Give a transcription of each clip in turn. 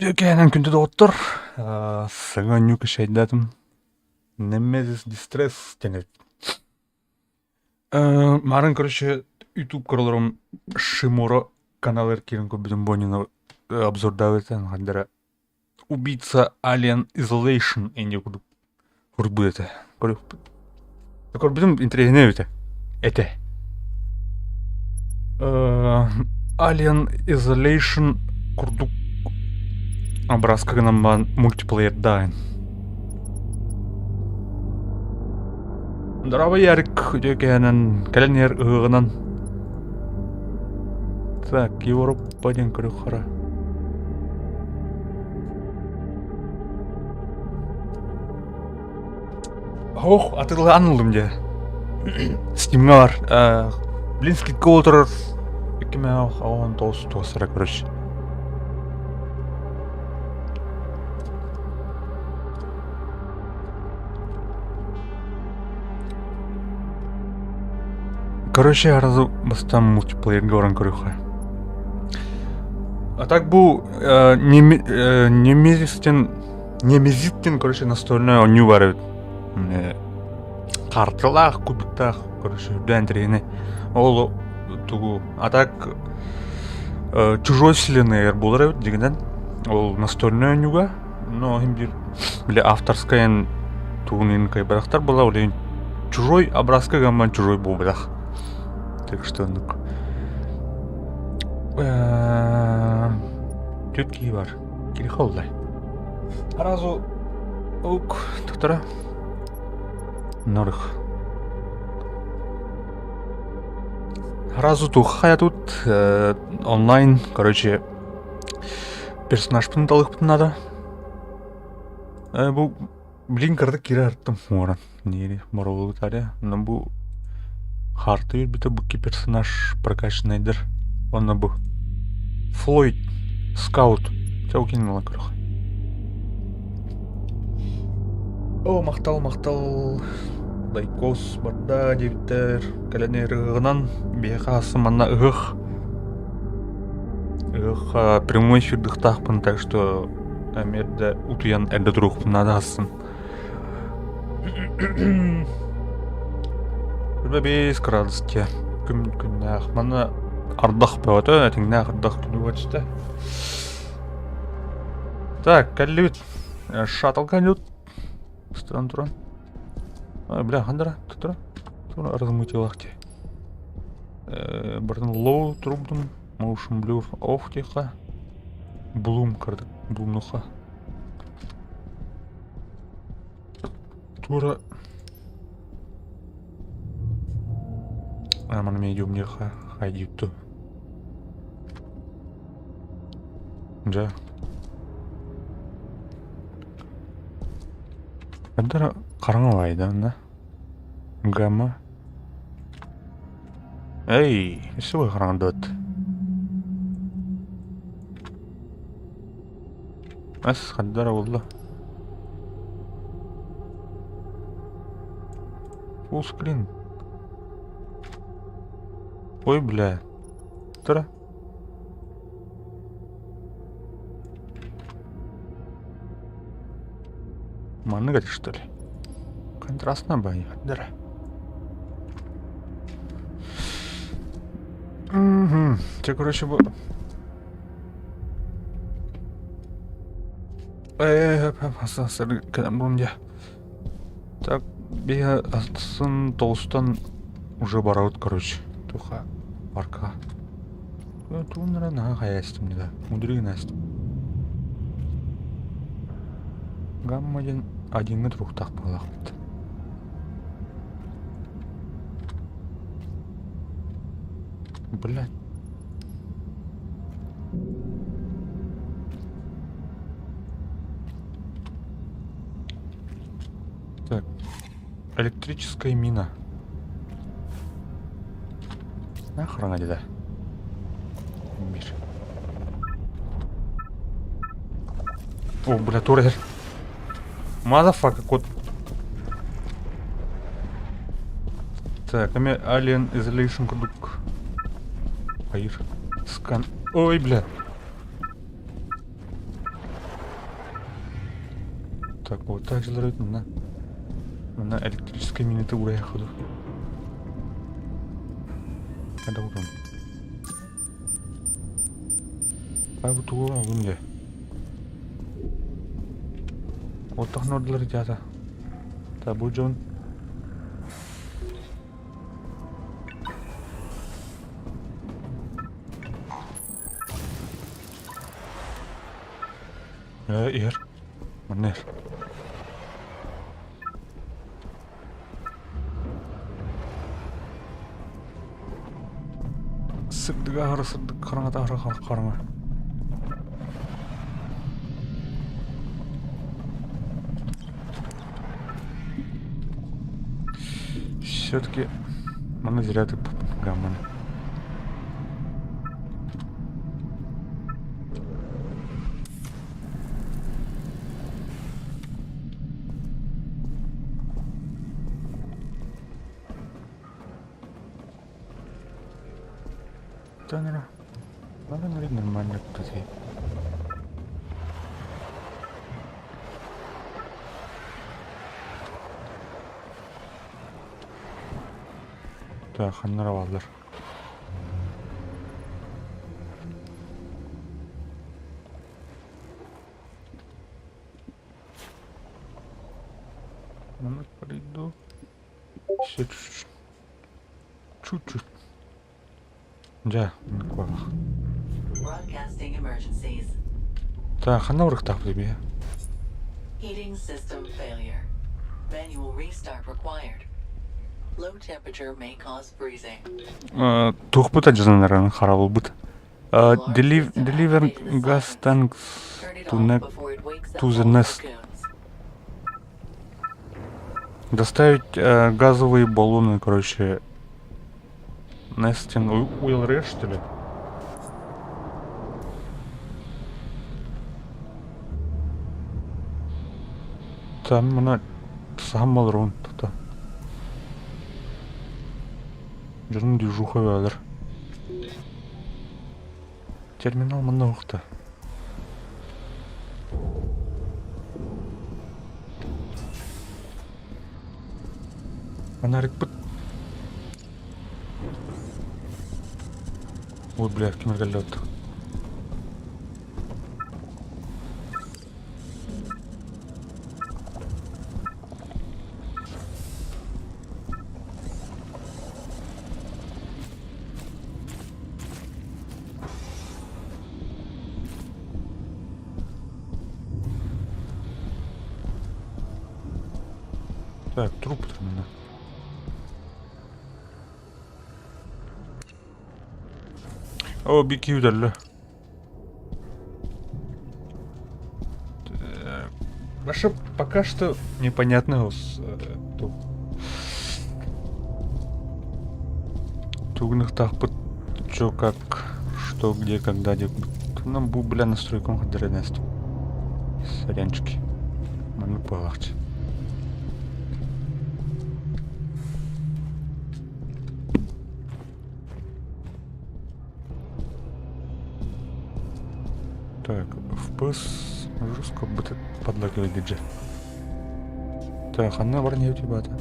Үтүөкээнэн күндү доҕоттор, саҥа оонньуу кэчэйдээтим. Nemesis Distress диэн эбит. Марын, короче, YouTube көрөлөрүм Шиморо каналыгар киирэн көрбүтүм бу оонньууну обзордаабыт хандара Убийца Alien Isolation инде курдук курбут этэ. Көрбүтүм интэриэһинэй эбитэ. Этэ. Alien Isolation курдук образка гынан баран мультиплеердаан. Здорово, Ярик, үтүө кэһэнэн, кэлэн иһэр ыһыаҕынан. Так, Европа диэн көрүөх хара. Ох, атыылаан ыллым дьэ. Steamҥа бар. Блин, скидка олорор 2019 туосара, короче. Короче, сразу бастаан мультиплеергэ баран көрүөххэ. А так бу Немезистен Немезиттен, короче, настольная оонньуу бар эбит. Карталаах, кубиктаах, короче, үрдээн интэриэһинэй. Ол тугу, а так чужой вселенная буолар эбит дьиҥинэн. Ол настольнай оонньууга, но иһин биир били авторскайын тугун иһин кыайбатахтар буолла, ол иһин чужой образка гамман чужой буолбатах. Так что оннук. Түөрт киһи бар. Кириха оллай. Сразу ук тутара. Норх. Сразу тухая тут онлайн, короче, персонажпын талыхпын надо. Бу блин кырдык кире артым уоран. Нири моровулутаря. Но бу харта юрбүтэ букки персонаж прокачанныйдыр. Онно бу Флойд Скаут. Чаукин көрөх. О, махтал, махтал. Лайкос барда диэбиттэр. Кэлэн ыһыҕынан биһиэхэ аасым манна ыһых. Ыһых прямой эфирдыхтаахпын, так что эмиэ эрдэ утуйан эрдэ туруохпун наада аассын. 25 градус дьэ күн күннээх. Манна ардах бөҕөтө, этиҥнээх ардах күнүгэр түстэ. Так, кэллибит. Шаттл кэллибит. Устуран туран. Бля, хандара, тура. Тура размытилах те. Бартын low турбутум. Motion blur off диэххэ. Bloom кырдык, блумнуха. Тура Маны медиум диэххэ хайдиитту. Дьэ. Ханна хараҥа баайда онно. Гамма. Эй, өссө хараҥардыбыт. Ас ханна эрэ буолла. Full screen. Ой, бля. Тура. Маннык это что ли? Контрастно бай. Дара. Угу. Те, короче, бу... Так, биһи сын толстан уже барабыт, короче, туха парка. Тууннара наһаа хайаастым да, мудрый настым. Гамма диэн одиҥҥа туруктаах буолаахпыт. Блядь. Так. Электрическая мина. Нахрен да. Мир. О, бля, тура. Motherfucker, кот. Так, эми Alien Isolation курдук. Хайыр. Скан. Ой, бля. Так, вот так дьылар манна. Манна электрическай минуты уурайахха дуу. Хада урун. А бу тугу оҥордум дьэ. Оттохно ордулар итята. Та бу дьон иһэр. Манна иһэр. Сырдыга аһара сырдык, хараҥата аһара хараҥа. Все-таки маны зря ты гамманы. Да, надо нормально тут. Так, ханнара бааллар. Маннык приду. Еще чуть-чуть. Чуть-чуть. Дьэ, куолах. Broadcasting emergencies. Так, ханна барыктаах бии? Heating system failure. Manual restart required. Low temperature may cause freezing. Туохпут адьананарын харабылбыт. Deliver gas tanks Turn it to, off ne- before it wakes to up the all the nest. raccoons. Доставить газовые баллоны, короче, Нестин Уилл что ли? Там мына сам олорон тута. Дьонум движуха бөҕөлөр. Терминал манна уһукта. Фонарикпыт. Ой, бля, ким эргэллэбит. Так, труп манна. О, бики үдэллэ. Вообще пока что непонятно тугунуктаахпыт чё как что где когда деп нам бу бля настройкам хадырынест сорянчики маннык буолаахчы. Так, FPS жестко подлагивает диджей. Так, ханна бар не ребята.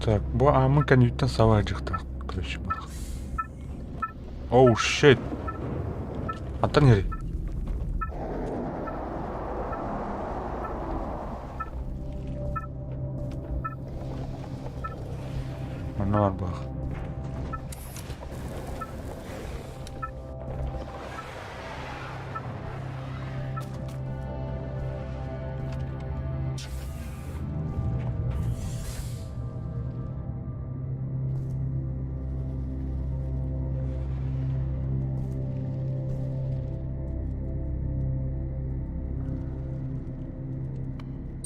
Так, бу аамын кэнниттэн саба дьахтар, короче, бах. Oh shit. Аттан иһэрий? Манна бар бах.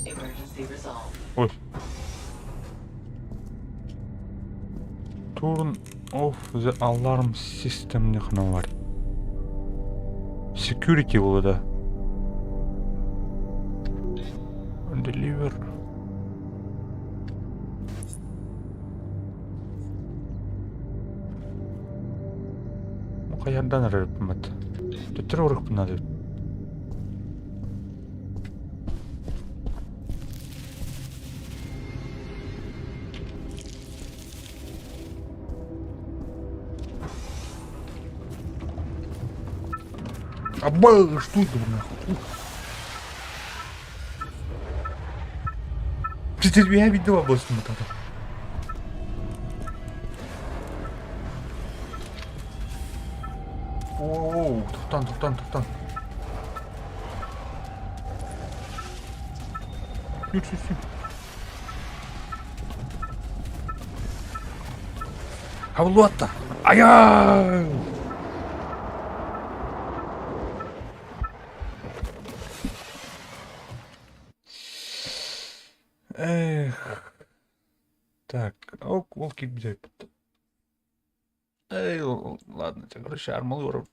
Emergency resolved. Ой. Turn off the alarm system хана бар. Security буолла да. Deliver. Хайардан эрэр бат. Төттөрү барыахпын наада эбит. Аба, что это нахуй? Ты я видела просто вот это. Оу, тоқтан, тоқтан, тоқтан. Жүр, жүр, жүр. Хабыллыбатта. Ая! Эх. Так, ол, ол киирбит эбит. Эй, ладно, короче, армалы барып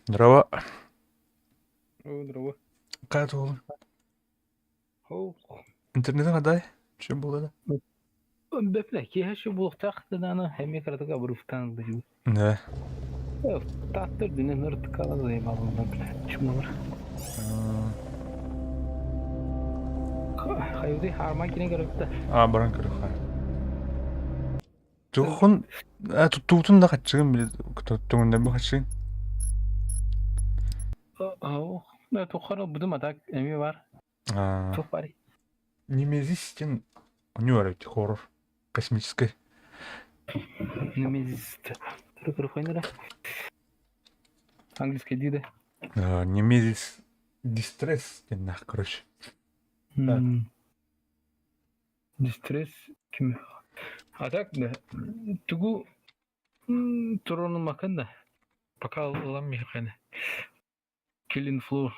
Здорово. Здорово. Как ты? О, Интернетин адай? Чем было да? Бэплэ, киһи шу буолуохтаах даҕаны эмиэ кыратык абырыктаан ыллыыбыт. Да. Тааттар дүнэн ыртыкала заебалылар бля. Чумалар. Хайуды харман кине көрөптө. А, баран көрөххө. Тугун туттуутун да хаччыгын били туттугун бу хаччыгын. Оо, туххара будум атак эми бар. Тух бар. Немезис диэн ону эрэ хоррор космический. Немезис. Көрөхөйнөрө. Английский диде. Немезис Дистресс диэн короче. Дистресс ким? А так да. Тугу туронумакын да. Пока ылам михайна. Killing Floor.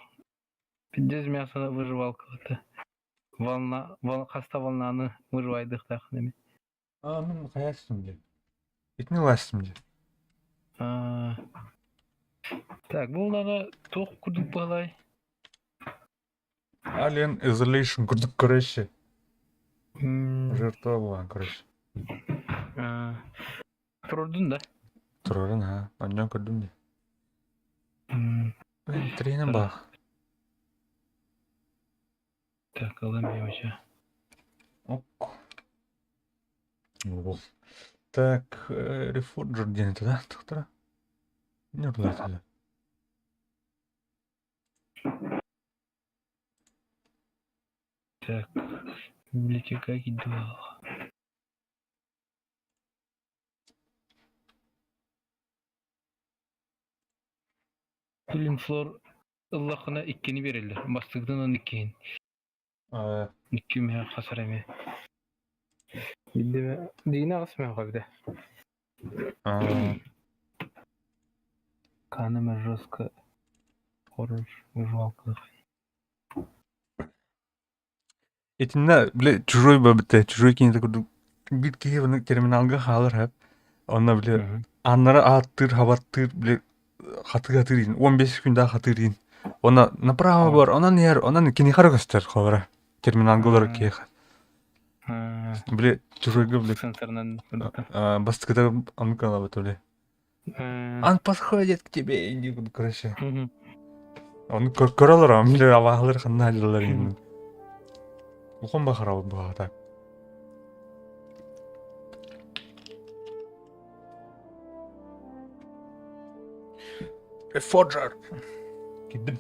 Пиздец мясо выживалка. Волна, вол, хаста волнаны выживайдыхтах неме. А, мин хайастым диэн. Итини ластым диэн. Так, бу надо туох курдук буолай. Alien Isolation курдук короче. Жертва буолан короче. Турдун да? Турарын ha. Онньон көрдүм дии. Тренин бах. Так, ылам вообще. Ок. Так, Reforger диэн это да? Тохтора? Не урлатыла. Так, библиотека кидала. Killing Floor ыллахына иккини береллер. Бастыгдан он иккиин. Икки миһэ хасар эми. Билдеме дигине аҕыс миһэ хабыда. Канама жестко хоррор выживалка. Итиннэ, бile чужой бабыта, чужой кините курдук биир киһи оны терминалга хаалар хэп. Онно бile аннара ааттыыр, хабаттыыр, бile хатыы-хатыыр иин, 15 күндээх хатыыр иин. Онно направо бар, онон иһэр, онон киниэхэ эрэ көстөр холобура. Терминалга олорор киһиэхэ. Бile чужойга бile Сенсорынан бастакыта оннук ылабыт бile. Он подходит к тебе, и короче. Ону көрөлөр, бile абаһылар ханна алылар иин. Улахан бахарабыт баҕата. Reforger. Кидим.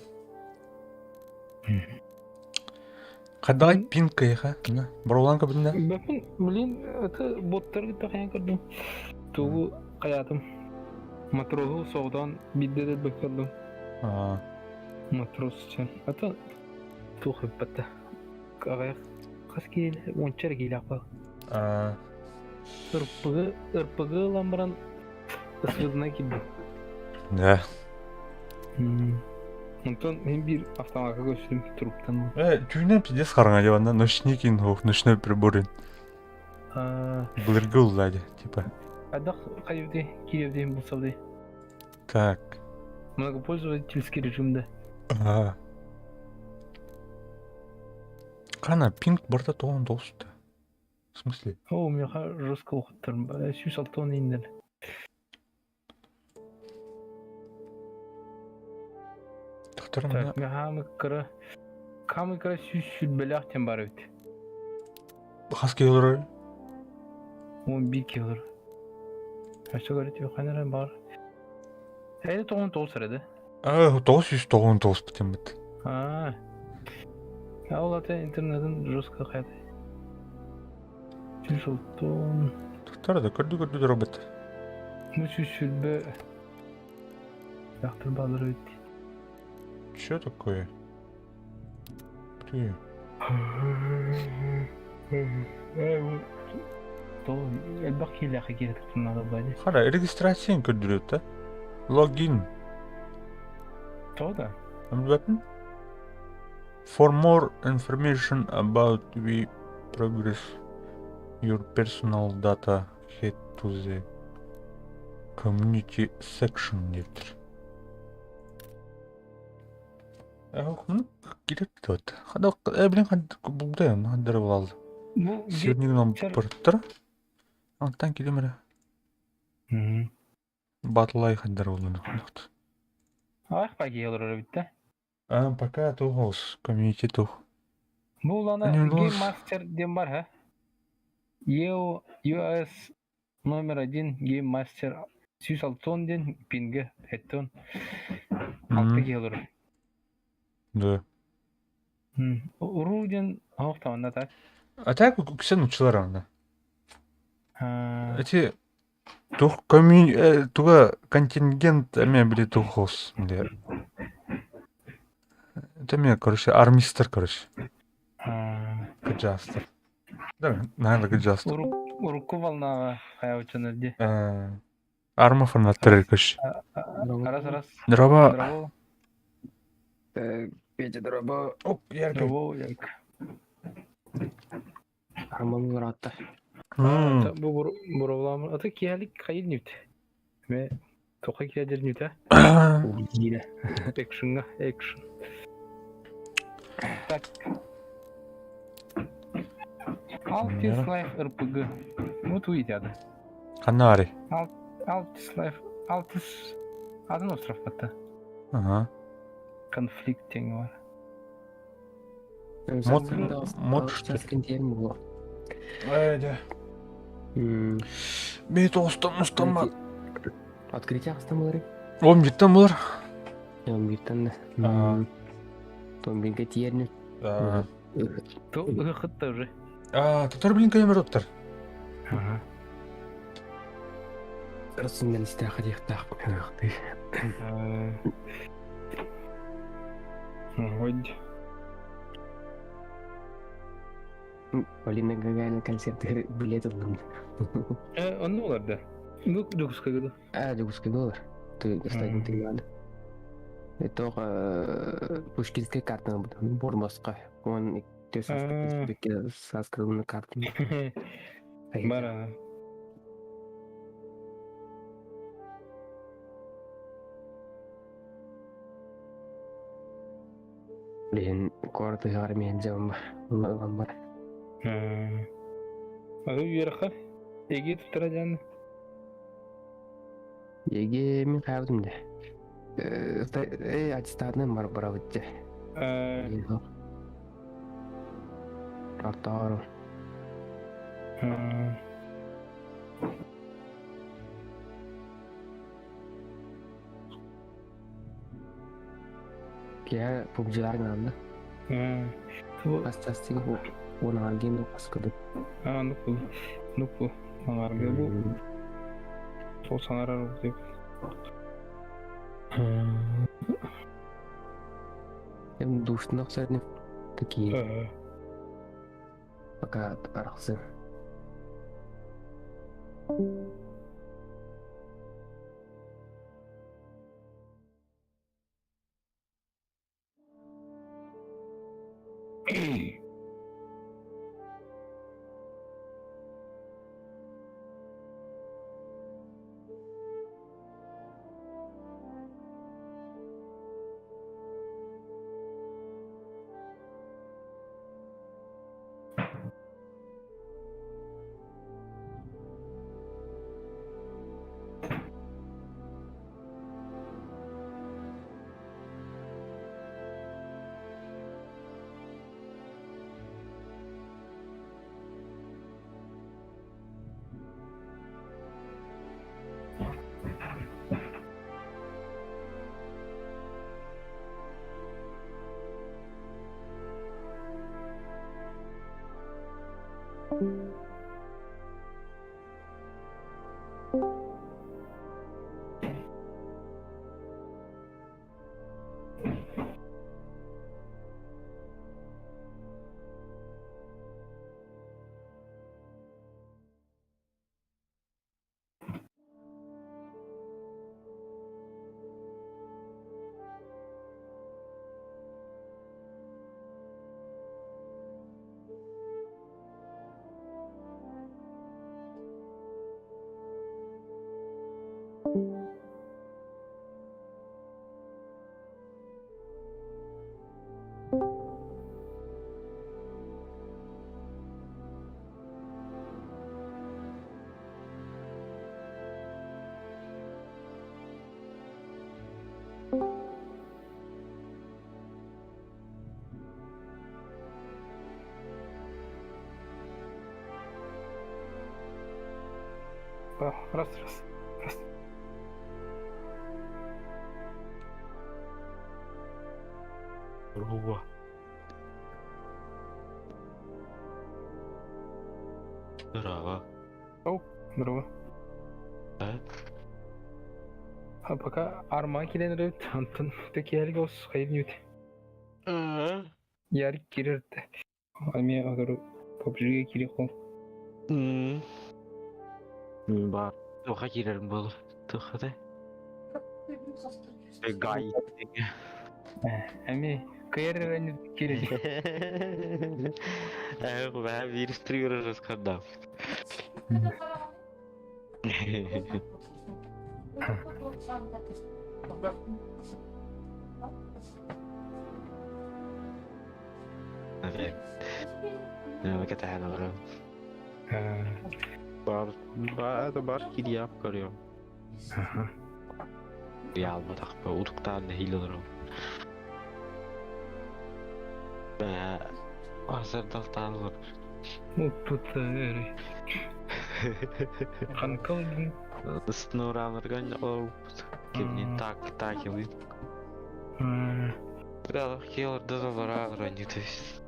Хайдаҕай пин кыйха? Боролан көбүннэ? Бэпин, блин, это боттар кытта хайан көрдүм. Тугу хайатым. Матросу соҕдон бидде де бөккөрдүм. Матрос чен. Это тух ыппатта. Аҕайах хас киилэ уонча эрэ киилээх баа. РПГ РПГ ылан баран ысырдына киирдим. Да. Онтон мин биир автомакка көстүм труптан. Түүнэн пиздец хараҥа дьабанна ночникин хуох ночной приборин. Былыргы уллади, типа. Хайдах хайыбды кииребдиин булсабды. Так. Многопользовательский режим да. Қана пинг барда тоғын тоғызды. В смысле? О, меха жестко ухаттарым. 106 иннер. Тохтор Так, хаамы кыра хаамы кыра сүүс сүүрбэлээх диэн бар эбит. Хас киһи олорор? 11 киһи олорор. Өссө көрө хайан эрэ бар. Эйде 99 сырады. Аа, 999 битиммит. Аа. А ол ата интернетин жестко хайды. Сүүс алтан. Тохтор да көрдү көрдү дөрөбөт. Бу сүүс сүүрбэ Дактыр балыр эбит. Что такое? Ты. Элбэх киилээхи киһи туттуннаҕа бади. Хара, регистрациян көрдөрөт да. Логин. Тоҕо да? Билбэппин. For more information about we progress your personal data head to the community section диэбиттэр. Кирип тут. Блин, булда хандары булалды. Сегодня барыттар. Антан килемere. Батлай хандары булды. Ах, паки олорор битте. А, пока тух, комьюнити тух. Бу улана Game Master диэн бар ха. EO US номер один Game Master 106 диэн пинге эттон алты киһи олорор. Да. Уруу диэн оһох таманна так. А так үксен учулар анда. Эти тух коммю туга контингент эме били тухос били. Это мне, короче, армистер, короче. Кыджастер. Да, наверное, кыджастер. Урукку волнаҕа хайауччанар дии. Арма фанаттар короче. Раз раз. Дроба. Дроба. Петя дроба. Оп, ярко. Дроба, ярко. Арман ыраатта. Бу буровламыр. Аты киһэлик хайыр нүт. Ме тоқай киһэдер нүтэ. Дире. Экшнга, экшн. Так. Altis Life RPG. Вот уйдяды. Канари. Altis Life. Altis. Атын остров батта. Ага. Конфликт тең бар. Мод, мод что ли? Эйде. Мен тоғыстан мұстан Открытие астан болар. Он биттен болар. Он биттен. Том бинге тиерни. То ыхытта уже. А, татар блин кемер оттар. Ага. Расында истәхә дихтах. Ой. Полина Гагарина концерт билет алдым. Онны болар да. Бу Дьокуускайга да. А, Дьокуускайга болар. Ты гостайдын тыган. Это Пушкинская карта Бормосқа. Он саскалны картаны. Бара. Блин, корты армия жам бар. Ага үерэхэ. Эги туттара дьан. Еге мен хайбытым де. Э, аттестатынан бар барабыт же. Артар. Кия PUBG-лар гынанды. Астастыгы он арген паскыды. А, ну ну аңарга бу. Сол санарар деп. Эм душтун аксарны такие. Пока арахсы. Раз, раз, раз. Здорово. Здорово. Оу, здорово. Да? А пока арма килен эрэбит, онтон тэкиһэргэ ос хайын Ярик киирэр да. Эмиэ отору PUBG-га киириэх буол. Бар. Туха киирэрим буолуо. Туха да. Гай. Эмиэ кыайар эрэ киирэр. Э, баа биир стример раскардав. Кэтэһэн олорон. Бар, бар, бар кириап көрүөм. Ялбатахпа утуктаан нэһиилэ олором. Бээ, асардалтаан олор. Уппут эрэ. Ханкал дин. Снурамырган олорбут. Кимни так так илый. Да, киэлэрдэ олораар не то есть.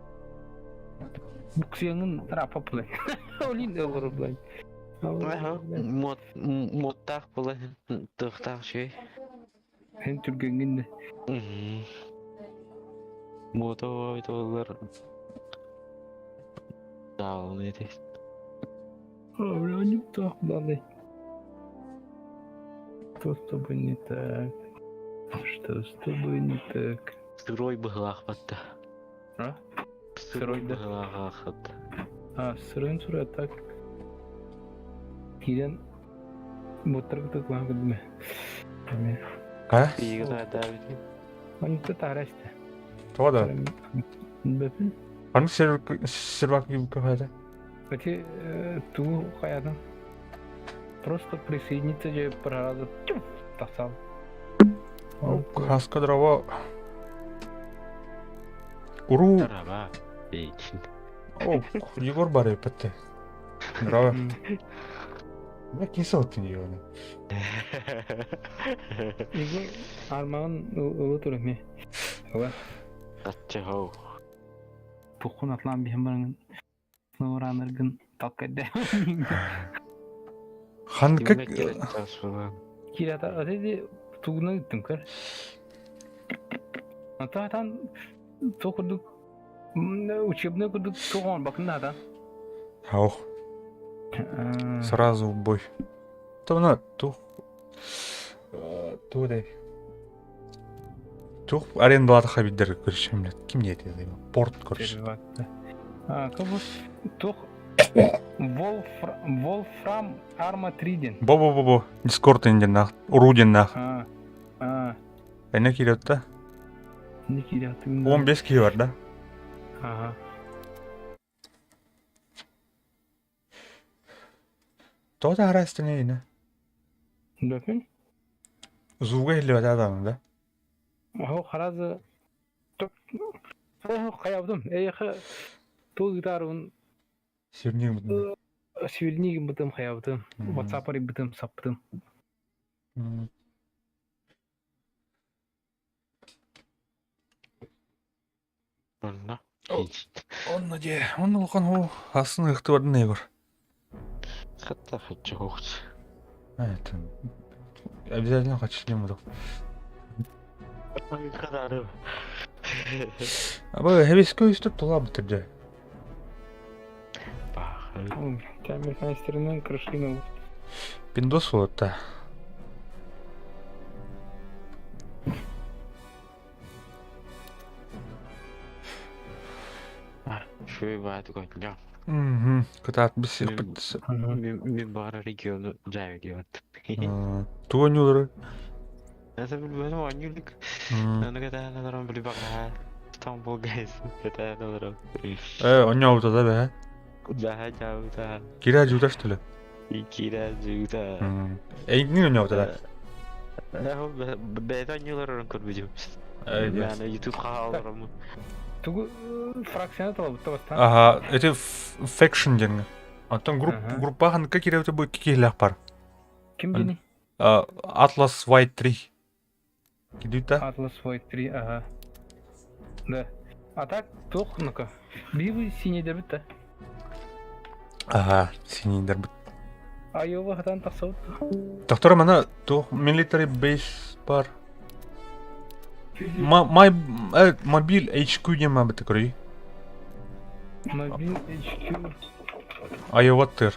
Буксуяңын рапа булай. Олин олор булай. Мот моттаах була тыхтаах шей. Эн түргэҥҥин да. Мото олар. Даалын эти. Бля, данный. Что с тобой не так? Что с тобой не так? Сырой быһылаахпатта. А? Сырой Сырой, да. быһылаахат. А, сырой сырой так. Киирэн буттар кытык көрдүмэ. Эме. А? Игра Давид. Манта таарасты. Тоҕо да? Бөпүн. Ханнык сервак көхөтө? Эти туу хаятын. Просто присоединиться же сразу тахсал. Хаска дрова. Уру. Тараба. О, Егор бар эпетте. Здорово. Бля, кисел ты не Егор армагын ылы тур эме. Ала. Ачча Тухун атлан биһэн барыңын. Нураныргын талкайда. Хан как Кирата ади тугуна ыттым көр. Ата то курдук учебный курдук тугон бакын Ох, сразу в бой. То на тух тудай. Тух арендалата хабидер көрүшөм блядь. Ким не это? Порт көрүш. А, как тух Wolfram Arma 3 ден. Бо-бо-бо-бо. Дискорд инден нах. Уруден нах. А, а. Эне кирет да? Не кирет. 15 киһи бар да? Ага. Тоҕо таһара ине? Бөпүн? Зуга илли бата да? Ахо харазы Эхо хаябдым. Эхо тул гитарун Сирник бутын. Сивилник бутым хаябдым. WhatsApp бутым саптым. Онно. Онно дьэ, онно улахан уу асын ыһыктыбардын Егор. Хатта хаччы хоҕус. Это обязательно хочу с ним буду. Хадары. Аба хебеске үстүп тула бутырды. Американецтеринен крышина Пиндос болот Шуй баат гоння. Мгм. Кытаат бис Мин баара региону жайы диэбит. Тугу ойнуулары? Это билбэтим оонньуулук. Аны кэтээн олорон били баҕаһа Стамбул Гайс кэтээн олорон. Э, оонньообута да бэһэ? Бэһэ дьаабыта. Кирэ дьуута что ли? Кирэ дьуута. Эйигин оонньообута да? Бэйэтэ оонньуулар орон көрбүтүм. Мээнэ YouTube хааларым. Тугу фракцияны талабытта бастаан? Аха, эти faction диэҥҥэ. Оттон групп группа ханыкка киирээбитэ бу икки киһилээх бар. Ким диний? Atlas White 3. Кидуйта? Atlas White 3, ага. Да. А так, туох, ну-ка. Биһиги синейдербит да. Ага, синейдербит. Айова хатан тахсабыт. Доктор, мана туох military base бар. Май мобиль HQ диэн бабыты көрүй. Мобиль HQ. Айова тыр.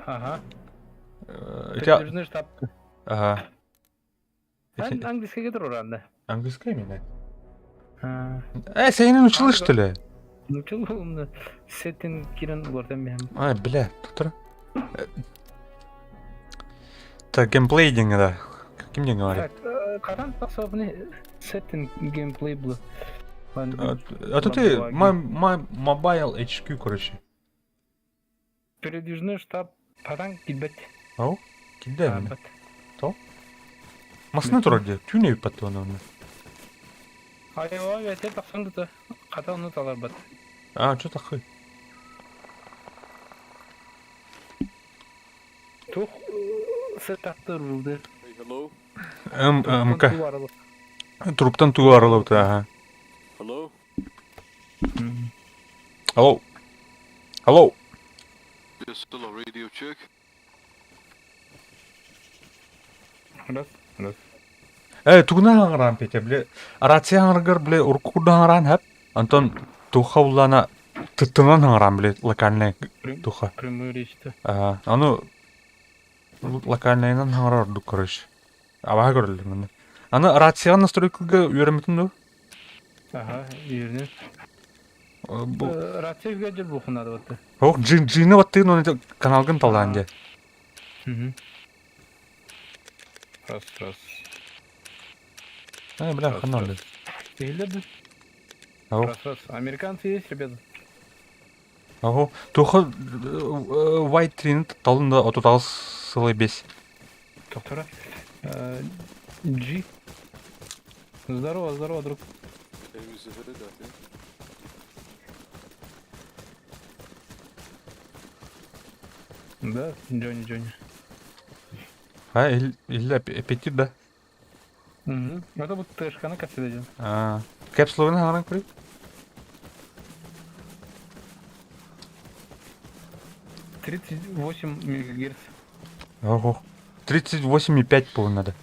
Ага. Передвижной штаб. Ага. Английская туранда. Английская именно? Э, сен учил, что ли? Учил, сеттин кирен улардан бэм. Ай, бля, доктор. Так, геймплей диэҥҥэ да. Ким диэн говорит? Так, хатан тахсабыны сеттин геймплей было. А то ты my mobile HQ, короче. Передвижной штаб хатан килбэт. Ау? Кимде эмне? То? Масына турар дии. Түүн эбиппат оны. Айва, эте тахсан да хата оны таларбат. А, что такое? Тух сытахтыр булды. Hello? МК. Труптан тугу арылыбыта, ага. Hello? Hello. Hello. Yes, hello, radio check. Раз, раз. Э, тугунан хаҥараан Петя, бile рация хаҥаргар бile урукку курдук хаҥараан хэп. Антон туха уллана тыттынан хаҥараан бile локальная туха. Прямую речь-то. Ага, аны локальныйынан хаҥарар ордук короче. Абаһа көрөллөр манна. Аны рацияҕа настройкага үөрэммитин дуо? Ага, үөрэнэр. Бу Рация үгэдьэр буохунаада батта. Ох, джин джины баттыгын оны каналгын талаан дьэ. Раз, раз. Ай, бля, ханна олду. Иһиллэр да? Ау. Раз, раз. Американцы есть, ребята? Ого. Туха White Tree талын да 38 сылы бес. Доктора. G. Здорово, здорово, друг. Да, Джонни, Джонни. А, или аппетит, да? Угу. Это вот тэшканы кафеде. А, кэпсловын хаҥаран көрүй? 38 мегагерц. Ого. 38,5 по надо.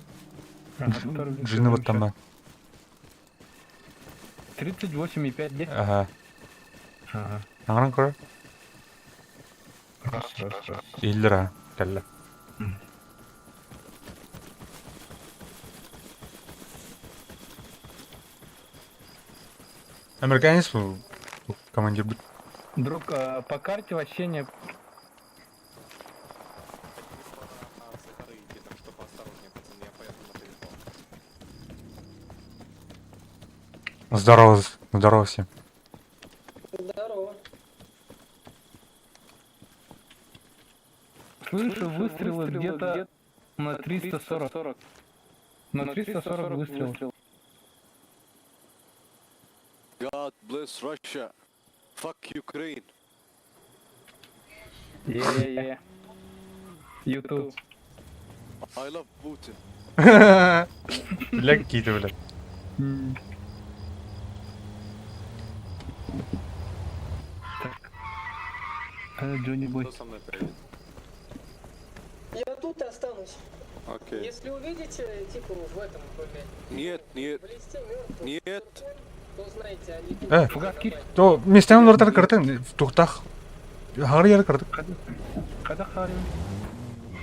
Джины вот там. 38,5 где? Ага. Ага. Хаҥаран көрөр? Раз, раз, раз. Иллера. Кэллэ. Американец командир будет. Друг, по карте вообще не... Здорово, здорово всем. Здорово. Слышу выстрелы где-то на 340. На 340 выстрелов. God bless Russia. Fuck Ukraine. Yeah, yeah. YouTube. I love Putin. Бля, какие-то, бля. Так. Джонни Бой. Кто со мной поедет? Я тут останусь. Окей. Если увидите, типа в этом, блядь, Нет, нет, в листе мертвых, нет. то знаете, они тут. Э. Фугас кир. То местен олордар кыртын тухтах. Хары яр кырдык. Када харим.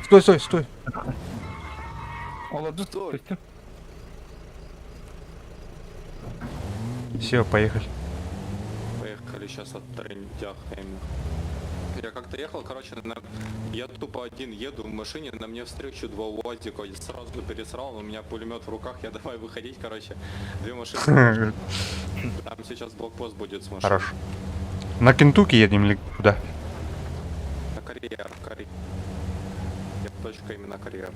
Стой, стой, стой. Олорду. Стой. Көстүм. Все, поехали. Поехали сейчас оттрындяхаем. Я как-то ехал, короче, на... я тупо один еду в машине, на мне встречу два УАЗика, я сразу пересрал, у меня пулемет в руках, я давай выходить, короче, две машины. Там сейчас блокпост будет с машиной. Хорошо. На Кентукки едем или куда? На карьер, карьер. Точка именно карьер.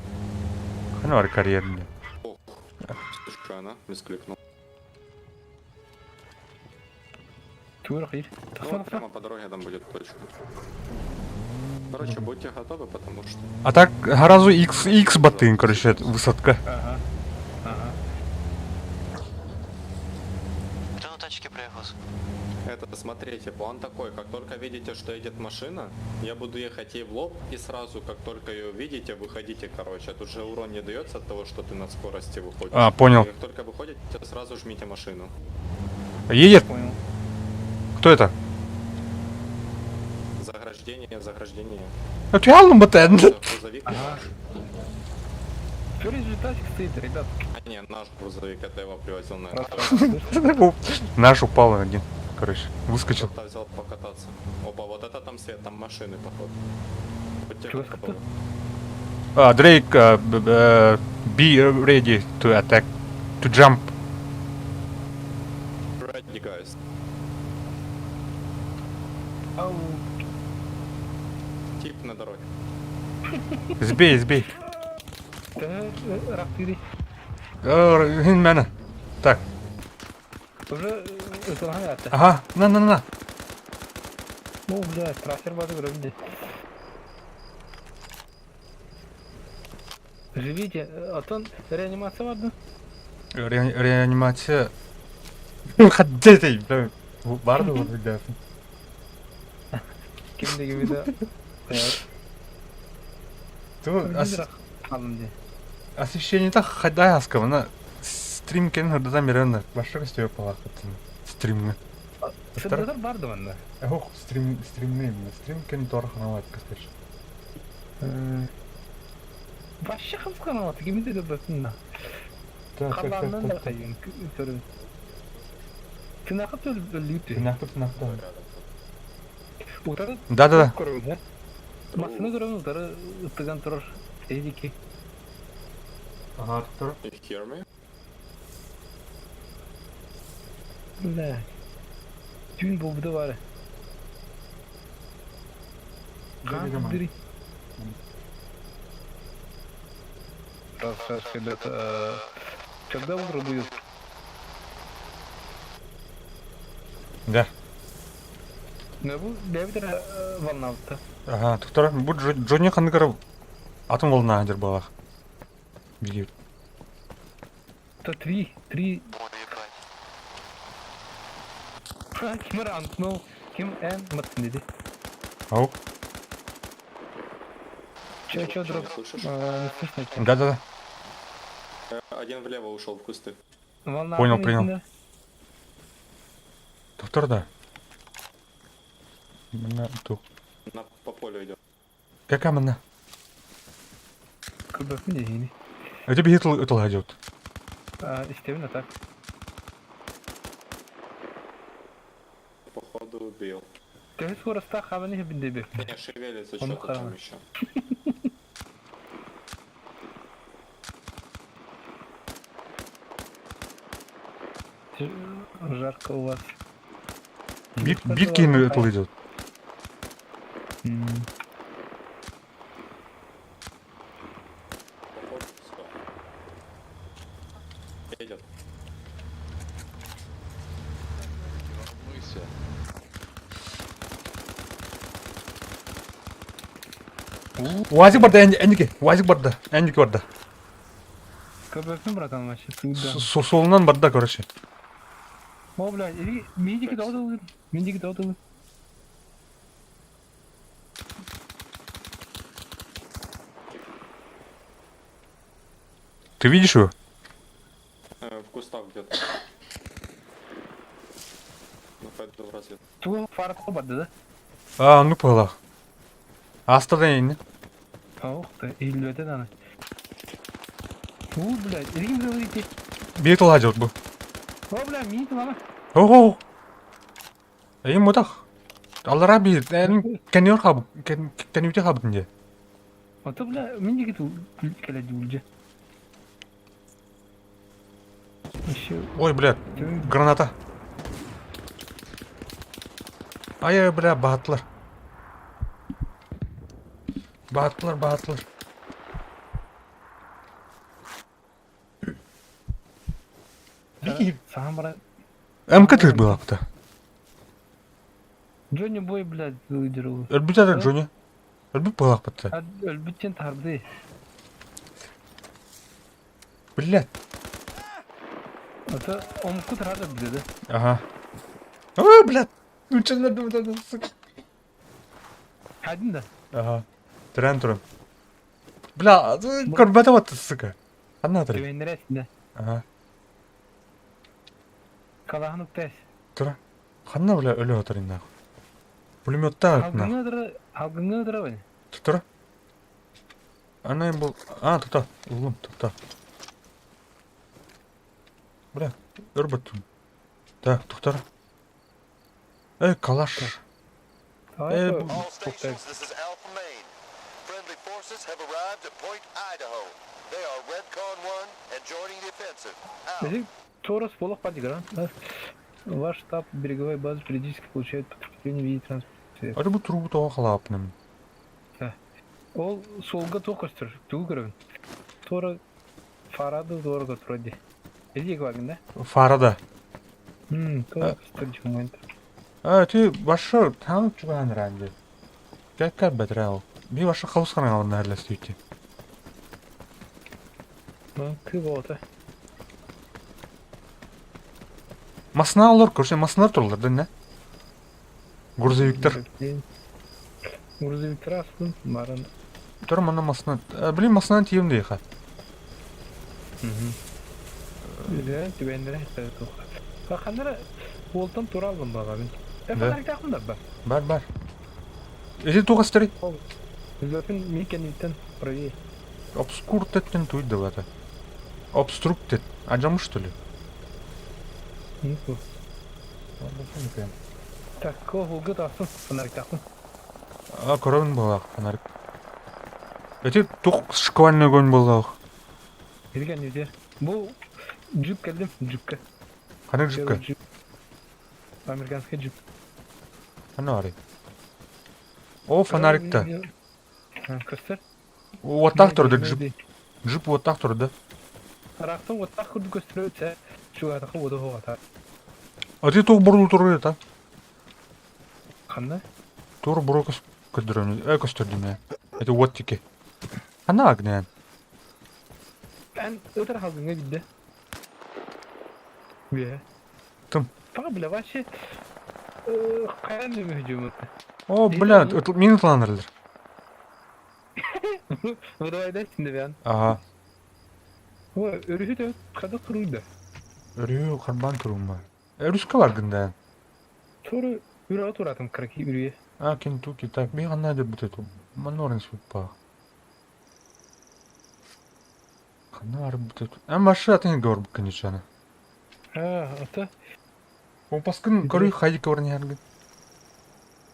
Ханвар карьер. мне. Ох, случайно, мискликнул. Тур хир. Ну, вот прямо по дороге там будет точка. Короче, будьте готовы, потому что... А так сразу X, X батын, короче, это высадка. Ага. Ага. Кто на тачке приехал? Это, смотрите, план такой, как только видите, что едет машина, я буду ехать ей в лоб, и сразу, как только ее увидите, выходите, короче. Тут же урон не дается от того, что ты на скорости выходишь. А, понял. И Как только выходите, сразу жмите машину. Едет? Понял. Кто это? Заграждение, заграждение. А ты аллум батын. Это грузовик. Ага. Впереди же тачка стоит, ребят. А не, наш грузовик, это его привозил на Раз, это. раз, Наш упал один. Короче, выскочил. Кто-то взял покататься. Опа, вот это там свет, там машины, походу. Будьте Чё, готовы. А, Дрейк, be ready to attack, to jump. Ready, guys. Ау. Тип на дороге. Сбей, сбей. Да, рахтыри. Хин мена. Так, Уже ытылган ата. ага, на, на, на. О, бля, трассер базы көрөмдү. Живите, оттон реанимация барды. Реанимация. Хаддетэй, бля. Барды бар бля. Ким деген видео. Ту Алым ди. освещение так хадай аска, мына стрим кен хырдата меренна. Башка көстөбө палакыттын. Стримни. Сырдатар барды манда. Ох, стрим стримни, стрим кен тор ханават кастыш. Башка кызган ким деди басында. Так, так, Каландан да так. кайын көрүн. Тынакы өлүптү. Тынакты, тынакты. Утары Да, да, да. көрүн. Машина көрүн утары ытыган турар. Эдики. Ага, тур. You hear me? Бля. Түүн болду бары. Кан Раз, раз, ребята. Когда утро будет? Да. Не бу бэбитер волнавта. Ага, доктор, бу Джонни ханныгар атом волна дер балах. Билет. То три, три. Ой, ебать. Ким антнул, ким эн мытын деди. Ау. Че, че, друг? Не слышишь? Не слышно. тебя. Да, да, да. Один влево ушел в кусты. Волна Понял, атын принял. içinde. Доктор, да. На ту. На, по полю идет. Какая мына? Кыбык не ини. Это бихит ытыл идет. Истебин так. Походу убил. Төһө скоростта хабаны хебин деби. Не, шевелится Он что-то там храм. еще. Жарко у вас. Бит бит кейін ытыл идет. Походу, все. Едет. Волнуйся. Уазик барды, әндіке. Уазик барды, әндіке барды. Көбөкмүн братан вообще суда. Солунан барды, короче. О, бля, или мидики тоҕо Мидики тоҕо Ты видишь его? В кустах где-то. Ну, пойду в разведку. Тугу фарата барды да? А, оннук быһыылаах. Ааста да инни. Ох ты, иһиллибэтэ даҕаны. Уу, блядь, илигин говорите. Биир тыл хаадьыбыт бу. О, бля, миин тылама. Ого! Эйим мутах. Аллара биир, кэнниор хаабыт, кэннүүтэ хаабытын дии. Ото, бля, мин диэки кэлэ дьүүлдьэ. Ой, бля, граната. Ай, бля, бааттылар. Бааттылар, бааттылар. Саһан бара. МК тыыр былапта. Джонни Бой, блядь, лидер. Өлбүт ара Джонни. Өлбүт буолаахпыт. Өлбүттэн тарды. Блядь. Это омку рада блядь. Ага. Ой, блядь. Ну что надо, сука. Хадин да. Ага. Туран туран. Бля, көрбөтө вот, сука. Ханна турар? Түбэннэрэ да. Ага. Калаһын уктас. Тура. Ханна, бля, өлө отыр нахуй. Пулеметтаах нахуй. Алгыңы ыдыра, алгыңы ыдыра бай. Тура. Ана был... А, тута. Улум, тута. Бля, өр баттым. Так, туктар. Эй, калаш. Эй, бу... All stations, this is Alpha Main. Friendly forces have arrived at Point Idaho. They are Redcon 1 and joining the offensive. Out. Торос полох падигран. Ваш штаб береговой базы периодически получает подкрепление в виде транспорта. Ары бу трубу тоҕо халаапным. Ол суолга туох көстөр? Тугу көрөбүн? Туора фарады туора көтөрө дии. Эдиек багын да? Фарада. Туора көстөр дьиҥ А, ти башы таң чугаан ранди. Кәккә бәтірә ол. Би башы хаус қана алын әрләсті Кы болота. Масына олар көрсе, масына турлар да не? Грузовиктер. Грузовиктер аспын, баран. Тур мана масына. Блин, масына тием дейха. Ханнара уолтан тура алгым баҕа мин. Э, фонарик да бар. Бар, бар. Эти тугастары. Зөпүн мин кэнниттэн правее. Обскуртеттен туй давата. Обструктед. Ажамы что ли? Ну, Так, кого тахсын, фонарик тахсын. А, көрөбүн буолаах фонарик. Эти тух шквальный огонь буолаах. Билген нельзя. Бу джип кэллим, джипка. Ханнык джипка? Джип. Американский джип. Ханна барый? О, фонарикта. Көстөр. Уоттаах турда джип. Джип уоттаах турда. Арахтан уоттаах курдук көстөрө чугатаха уода хоҕата. А ты туох буруу турар это? Ханна? Тур буруу көстөрөнү, э көстөрдүм ээ. Это уот тики. Ханна агнен? Эн өтөр халгыңа бидде. Бе. Тым. Пага бля вообще хайан дүмө О, бля, мин ытыланырылар. Выдавай да бян. Ага. Ой, өрүһү тө када туруйда. Өрүһү харбан турумма. Өрүскэ баргын да. Туру үрө туратым краки үрүе. А, Кентукки, так, би ханна деп бутет. Манорын суппа. Ханна бар бутет. Эм башы атын гор конечно. А, ата. Компаскын көрүй хайдик орны яргын.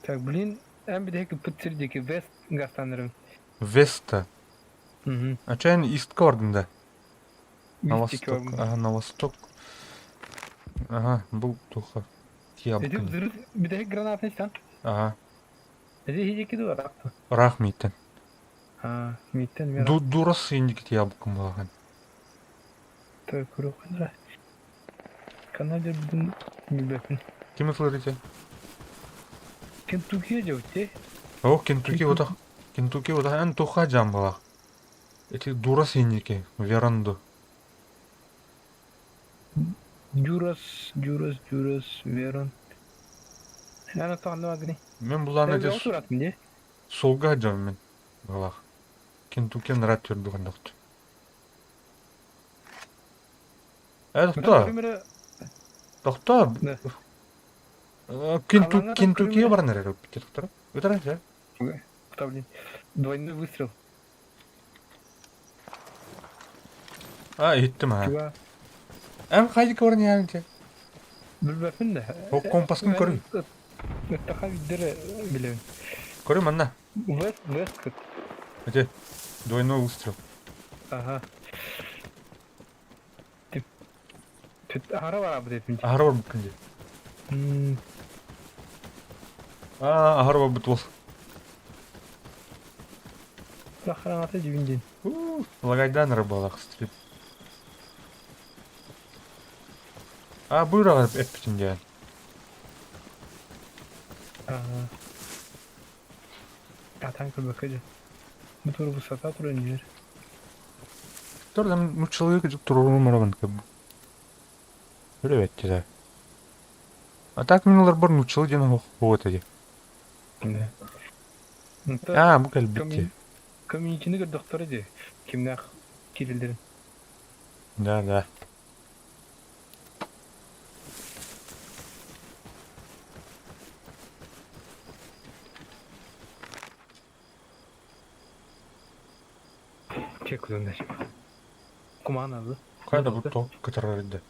Так, блин, эм бидеки пытсирдеки вест гастанырым. Веста. Угу. А чайын истка баргын да. На восток. Ага, на восток. Ага, бу туха. Тиябкын. Бидеки гранатный стан. Ага. Эди хидеки дура. Рах миттен. А, миттен мера. Ду дурас индики тиябкын булаган. Так, көрөкөнрө. Канада бүгүн билбеппин. Ким ытылыр Кентукки жабытте. О, Кентукки отах. Кентукки отах. Эн туха жам балах. Эти дурас индики. Веранду. Дюрас, Дюрас, Дюрас, Верон. Эн оттоҕунна баргыный? Мен булаан Эн эти бөҕө туратым дии. суолга сылдьабын мин. Быһалаах. Кентукки анараа түрдүгэн дохту. Э, тохтоо. Көрүм эрэ Тохтоо. Да. Халлааҥҥа там көрүм Кентуккига эрэ. баран эрэр эбит тохтор. Ытара дьэ. Куда, блин? Двойной выстрел. А, иһиттим аа. Чуга. Эн хайдык баран иһээн дьэ? Билбэппин да. Ол компаскын көрүй. Ыттаха виддер билэбин. Көрүй манна. Вест, вест кыт. Эти двойной выстрел. Ага. Аһара бараабыт этим. Аһара барбыккын дии. Аа, аһара барбыт уол. Сахараҥата дьүбүн диэн. Лагайдаан эрэ буолах стрип. А, быыраҕа эппитин диэн. Ага. Атан көрбөккө дьэ. Бу тура высота туран иһэр. Тур там нууччалыы туруорум барабын Үлэбэттилэр. А так мин олорбор нууччалыы диэн оһох буолуо этэ дии. Аа, бу кэлбит дии. Коммунитины көрдөхтөрө дии, кимнээх киирэллэрин. Да, да. Чек кудунна. Кумаан алды. Хайа да бу то кытарар да.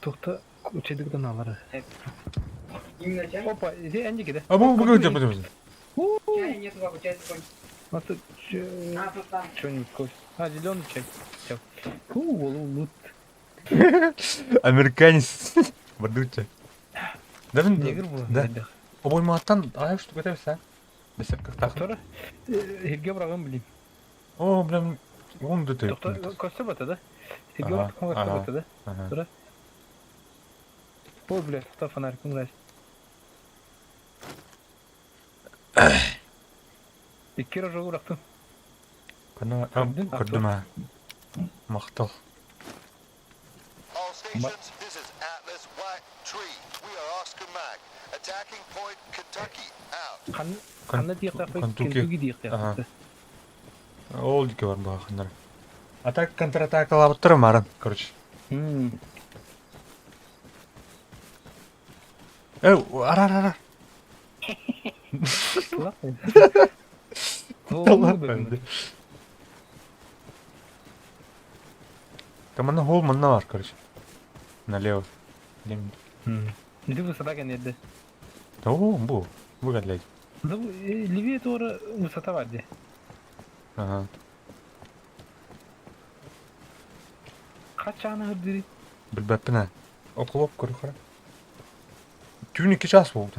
Тухта учедыгдан алар. Опа, иди энди киде. А бу бу где бу Чая нет, папа, чай закончился. А тут что-нибудь кофе. А, зеленый чай. Фу, лут. Американец. Бардуча. Да, Негр был. Да. Обоймааттан аайы штука этебис Бесепкахтаах. Тора, Хирге бырагым билим. О, блин, он да ты. Көстө бата да? Хирге бырагым көстө бата да? Тора. Ой, бля, та фонариком раз. Икки рожогу бырахтым. Кана, көрдүм аа. Махтал. All stations, this is Atlas White Tree. We are Oscar Mike. Attacking point Kentucky. Out. Ханна диэхтээх Кентукки диэхтээх. Ол диэки бар баахыннар. Атак контратакалаабыттара маран, короче. Э, ара ара ара. Там манна хол манна бар, короче. Налево. Ити высота кэнниэрдэ. О, бу. Бу кэллэй. Левее туора высота бар дии. Ага. Хачааны хырдыри? Билбэппин ээ. Околоп көрү Түүн икки чаас буолбут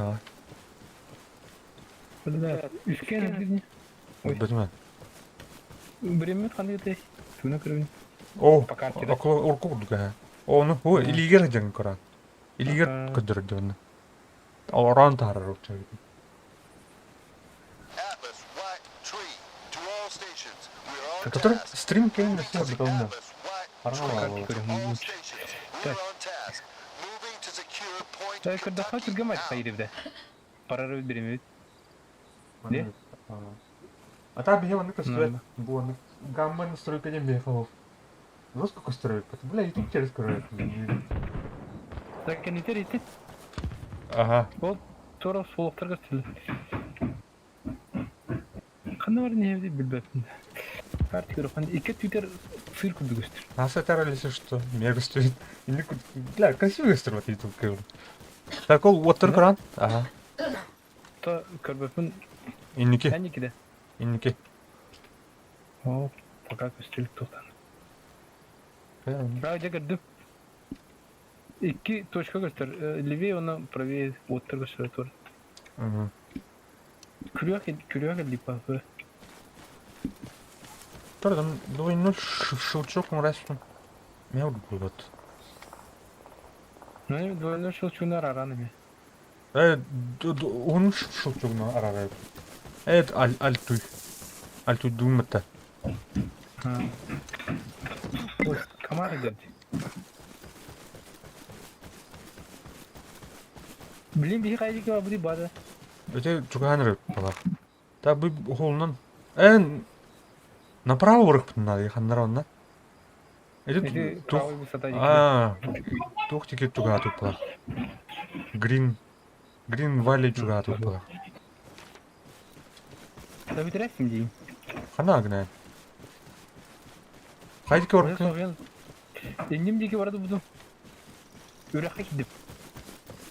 Үскэн хырдыри? Билбэтим ээ. Биреммит ханнык этэй? Түнэ көрөбүн. О, около урку курдук ээ. Ону, о, илиигэр дьаҥ көрөн. Илиигэр көрдөрөр дьонно. Ороон таһаарар урча. Который стрим кем на Так. Көрдөххө түргэн мать хайырыбда. Парары биремит. Не? А там беге маннык көстүбэт. Бу маннык гамма настройка диэн биһиэхэ ол. Жестко көстөр Бля, YouTube через көрөр. Так кэнитер ити. Ага. Ол туора суолуктар көстүлэр. Ханна бар не билбэппин. Карта көрөхөн икки Twitter сыр курдук көстөр. Нас это если что, мне көстөр. Бля, красивый көстөр вот YouTube көрөр. Так ол уоттар көрөн. Ага. То көрбөппүн. Инники. Энникиде. Инники. О, пока көстүлүк туохтан. Да, дьэ көрдүм. Икки точка көстөр. Левее уонна правее уоттар көстөр тур. Күрүөх күрүөх эллиппа. Там двойной щелчок мрачный. Меня вот. Ну, двойной щелчок араранами. Э, он щелчок на арарай. Это аль альтуй. Альтуй думата. Камара диэн. Блин, биһи хайа диэки барбытый баада. Эти чугаһаан эрэ балар. Та бу уһулунан эн направо барыахпытын наада ханнара онно. Эти Эти туох правый высота диэки. аа туох диэки чугаһаатык балар. Грин Грин Валли чугаһаатык балар. Да бүтэрээссим дии. Ханна гына? Хайа диэки барбыккын? Соһуйан. Инним диэки барады бутум. Үрэххэ киирдим.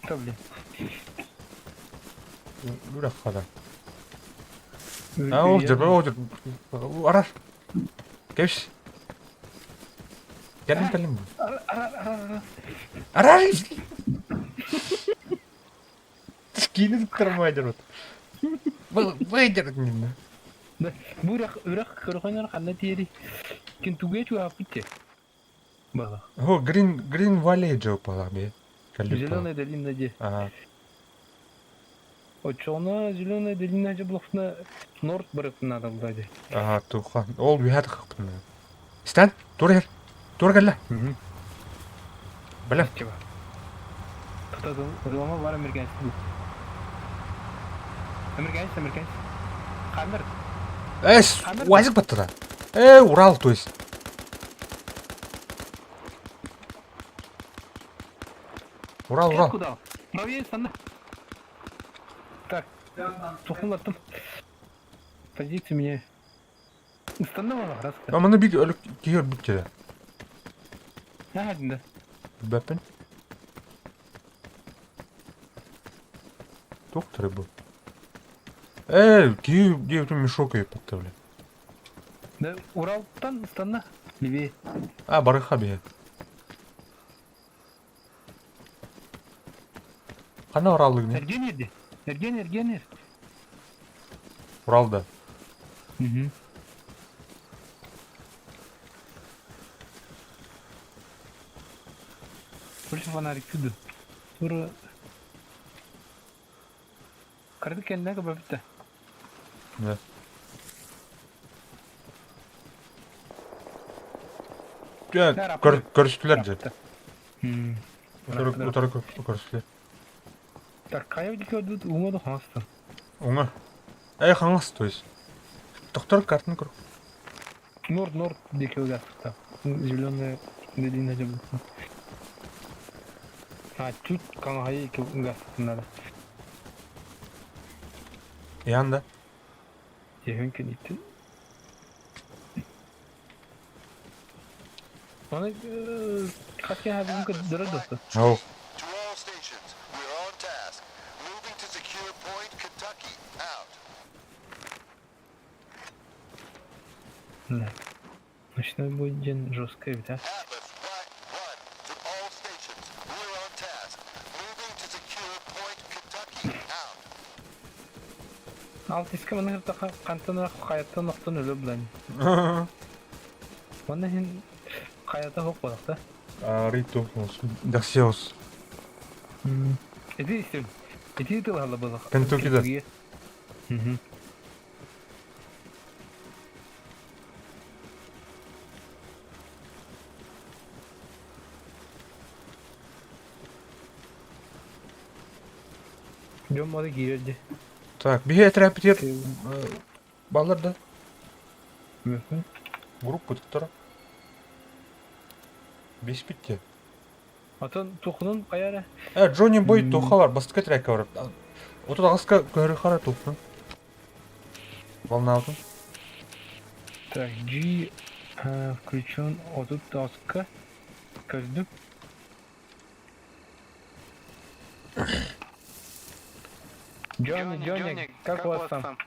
Та блин. Үрэх хада. А ол дьэ, ол дьэ. Арар. Кэбис. Кэлин кэлин. Арар. Скины туттармайдыр. Выйдер нинна. Бу үрэх үрэх көрөхөнөр ханна тиэри. Кин тугуя чугааппыт те. Бала. О, Грин Грин Валли жопала бе. Зеленая долина де. Ага. Оччоҕуна Зеленая долина дьэ булахпына Норд барыппын наада булла дии. Ага, туха. Ол үһэ тахаппын. Стан, тур иһэр. Тур кэллэ. Бэлэм. Чеба. Тута ылама бар американец бу. Американец, американец. Хаммер. Эс, УАЗик баттыра. Э, Урал, то есть. Урал, Урал. Куда? Правее, станна. Так, тухулаттым. Позицию меня. Станна мала, раз. А маны бир өлүк киһи өлбүт дьэ. Наһаа да. Билбэппин. Туох бу? Э, киһи диэбитим мешок өйөппүттэ бile. Да, Уралтан станна. Левее. А, барыха биһи. Ханна Ураллыгын? Эрген эрди. Эрген, эрген эр. Уралда. Угу. Больше фонарик күдү. Тура Кырдык кэннэ көбөбүттэ. Да. Дьэ, көрүстүлэр дьэ. Утары утары көрүстүлэр. Так, хайа диэки көрдүбүт уҥа да хаҥас Уҥа. Э, хаҥас, то есть. Тохтор картаны көр. Норд, норд диэки ыгаспыта. Зеленая долина дьабыта. А, чуть хаҥаһайы икки ыгаспытын надо. Ян да? Дьэһүн кэнниттэн. Аны хас киэһэ бүгүн көрдөрөр дуо? Ау. To all stations, we're on task. Moving to secure point Kentucky. Out. Да. Ночной будет день жесткий, да? Atlas, right, 1. To all stations, we're on task. Moving to secure point Kentucky. Out. Алтыска маны хантан хайаттан охтон өлө булан. Манна хин хайата хоқ болақта. Риту, Дарсиос. Эти истим. Эти тылхала болақ. Кентукки да. Дьон маны киирэр Так, биһи этэрээппитигэр баллар да? Группа туттара. Биспитте. Отон тухунун хайа эрэ? Э, Джонни Бой туха бар, бастакы трекка бар. Отут аҕыска көһөрү хара тухун. Волнаутун. Так, G включен 30 аҕыска көрдүм. Джонни, Джонни, как у вас там?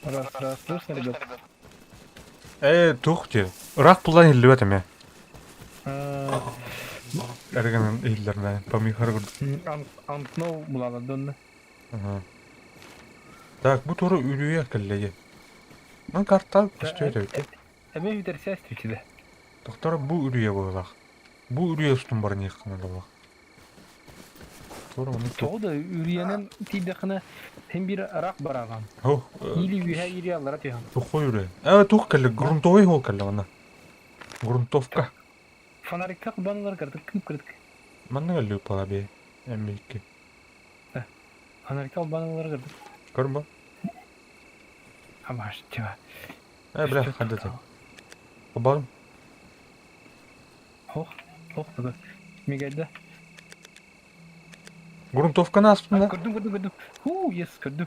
Раз, раз, слышно, ребят? Э, тух дии. Ыраах булан иһиллибэт эмиэ. Эргэнэн иһиллэрнэ, помихар курдук. Антнов булалар донна. Так, бу тура үрүйэ кэллэйэ. Ман карта көстүө эбит. Эмиэ бүтэрсээс түчүдэ. Доктор бу үрүйэ буоллах. Бу үрүйэ устун баран иэххинэ буоллах. Тоҕо да үрүйэнэн тиийдэххинэ син биир ыраах бараҕын. Или үөһэ или аллара түһэн. Тухой үрэ. Э, тух кэллэ, грунтовый хол кэллэ манна. Грунтовка. Фонарикка кубанулар кырдык кып-кырдык. Манна кэллэ упала бе. Эммикки. Фонарикка албанулар кырдык. Көрбө. Амаш, тиба. Э, бля, ханды ты. Кубалым. Ох, ох, да. Мигайда. Грунтовканы ааспытым да? Көрдүм, көрдүм, көрдүм. Хуу, yes, көрдүм.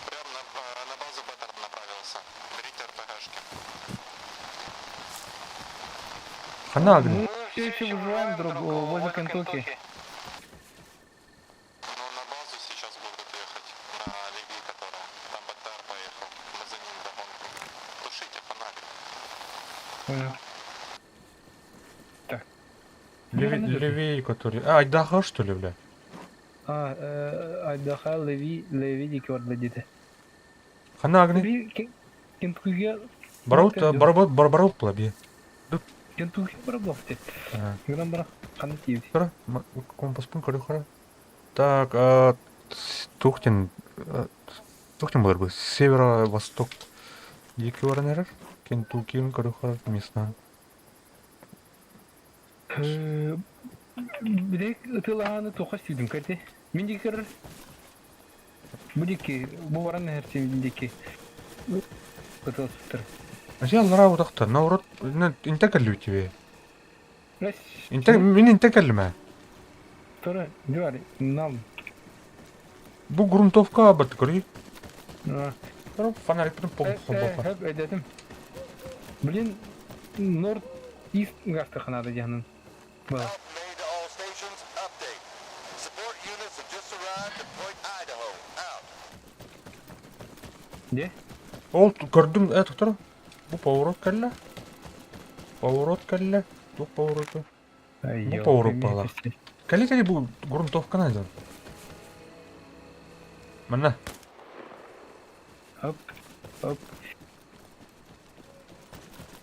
Прям на, на базу Беттер направился. Берите РПГшки. Ханна агни? Мы все еще выживаем друг возле Кентукки. Ну, на базу сейчас будут ехать. На Леви, которая. Там БТР поехал. Мы за ним догонку. Тушите фонарик. Понял. Так. Левее, который... А, Айдаха, что ли, бля? А, Айдаха, Леви, Леви диэки барда диэтэ. Ханна агни? Кентуккига... Бараут, баработ, баработ була бие. Кентукки баработ те. Гынан бара ханна тиийбит. Хара, компаспын көрө хара. Так, Тухтин, Тухтин болар бы, северо-восток диэки баран эрэр. Кентуккин көрө хара местно. Билек ытылааны туха сүйдүм кэрти. Мин диэки көрөр. Бу диэки, бу баран эһэр син диэки ытыласпыттар. Азия аллара утахта, наоборот, инте кэллибит тебе. Инте, мин инте кэллим Тора, дюари, нам. Бу грунтовка бат көрүй. Фонарик пол Хөп, өйдөтүм. Блин, Норд Ист гастаханада диһанын. Made to all stations, update. Support units have just arrived at Point Idaho. Out. Де? Ол көрдүм, э, тоқтор. Бу поворот кэллэ. Поворот кэллэ. Туох повороту? Бу поворот баала. Кэлли кэлли бу грунтовканы айдан. Манна. Оп, оп.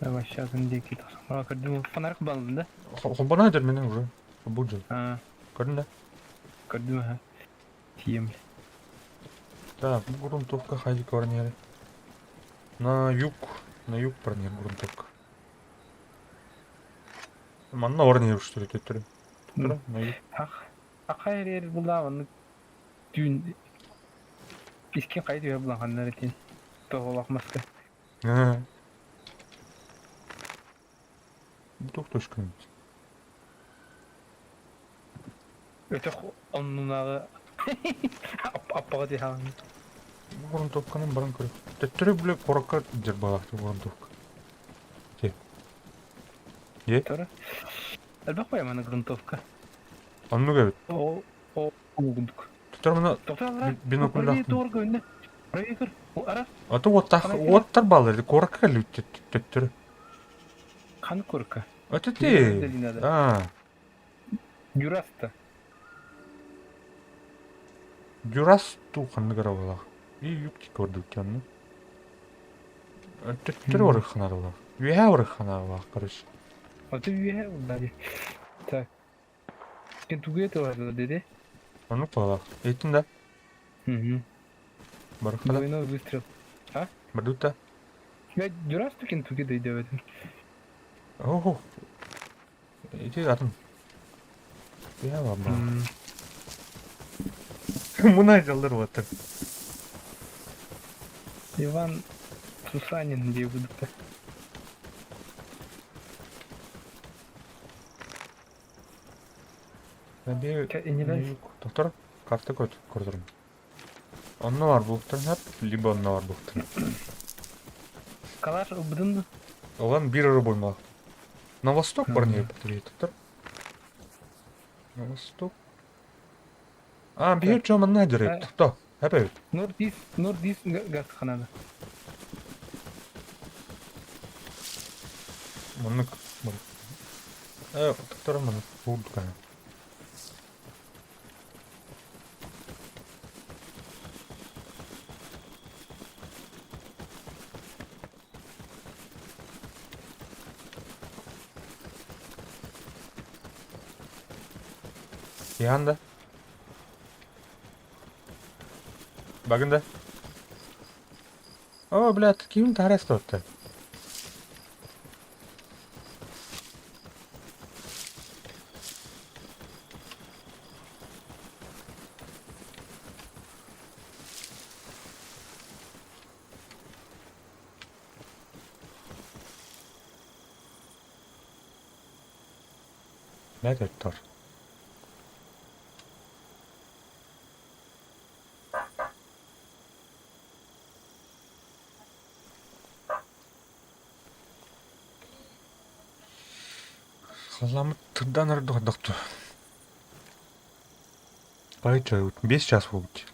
Давай, сейчас диэки тахсан. Көрдүм, фонарик балдым да? Холбоно айдар менен уже. Бу жыл. Көрдүң да? Көрдүм, аха. Тием. Так, бу грунтовка хайдик баран На юг, на юг баран грунтовка. Манна баран что ли, төттөрү. На юг. Ах, ахай эрер булаа оннук түүн искин хайа түһэ булан ханнар этин тоҕолоох маска. Бу туох точканы? Өтөх оннунааҕы аппаҕа түһэҕин. Бу грунтовканан баран көрө. Төттөрү биле куоракка дьарбалаахтык грунтовка. Те. Е? Тора. Элбэх маны грунтовка. Оннук эбит. О, о, курдук. Төттөрү мына бинокльдаах. Тоқтар өнне. Проектор. Ара. Аты уоттах уоттар баалар куоракка кэллибит төттөрү. Хан курка. Это ты. А. Дюраста. Дюрас ту ханныгар буоллах. И юг тик көрдүк онну. Төттөрү барыхханар буоллах. Үөһэ барыхханар буоллах, короче. Аты үөһэ булла Так. Кентуге туһа деди. Оннук буоллах. Эйтин да? Угу. Барыххана. Двойной выстрел. А? Бардута. Я Дюрасту Кентуге дойдёт. Охо. Ити атын. Я вам. Мунай жалдар вот. Иван Сусанин где будто. Доктор, карта код көрдүрүм. Онно бар буктан хап, либо онно бар буктан. Калаш ылбыдын Олан бир ыры боймалак. На восток бар не доктор. На восток. А, бир чоман надерет. То, хапэбит. Норд-Ист, Норд-Ист гастханада. Маннык. Э, доктор, маннык курдук. Янда. Багында. О, блядь, ким тарас тотты? Блядь, оттор. Халламыт тырдан ырдох Кайча, 5 час буолбут.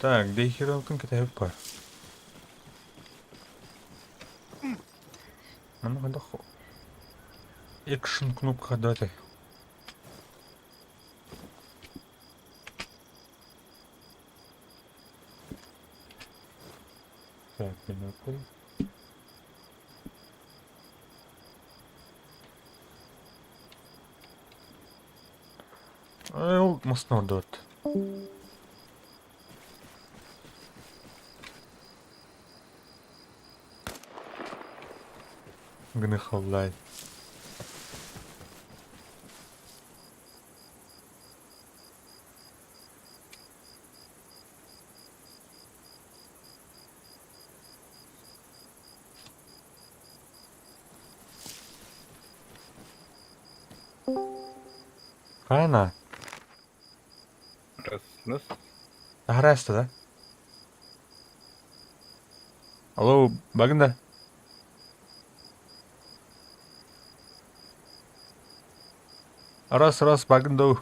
Так, Дейхералтын кэтэһэбит бар. Манна хайдах экшн кнопка хайдах этэй? Так, бинокль. Ол мастын ордубут. Гыныхаллай. Хайана? Раз, раз. Таһара да? Алло, багында? Раз, раз, багында.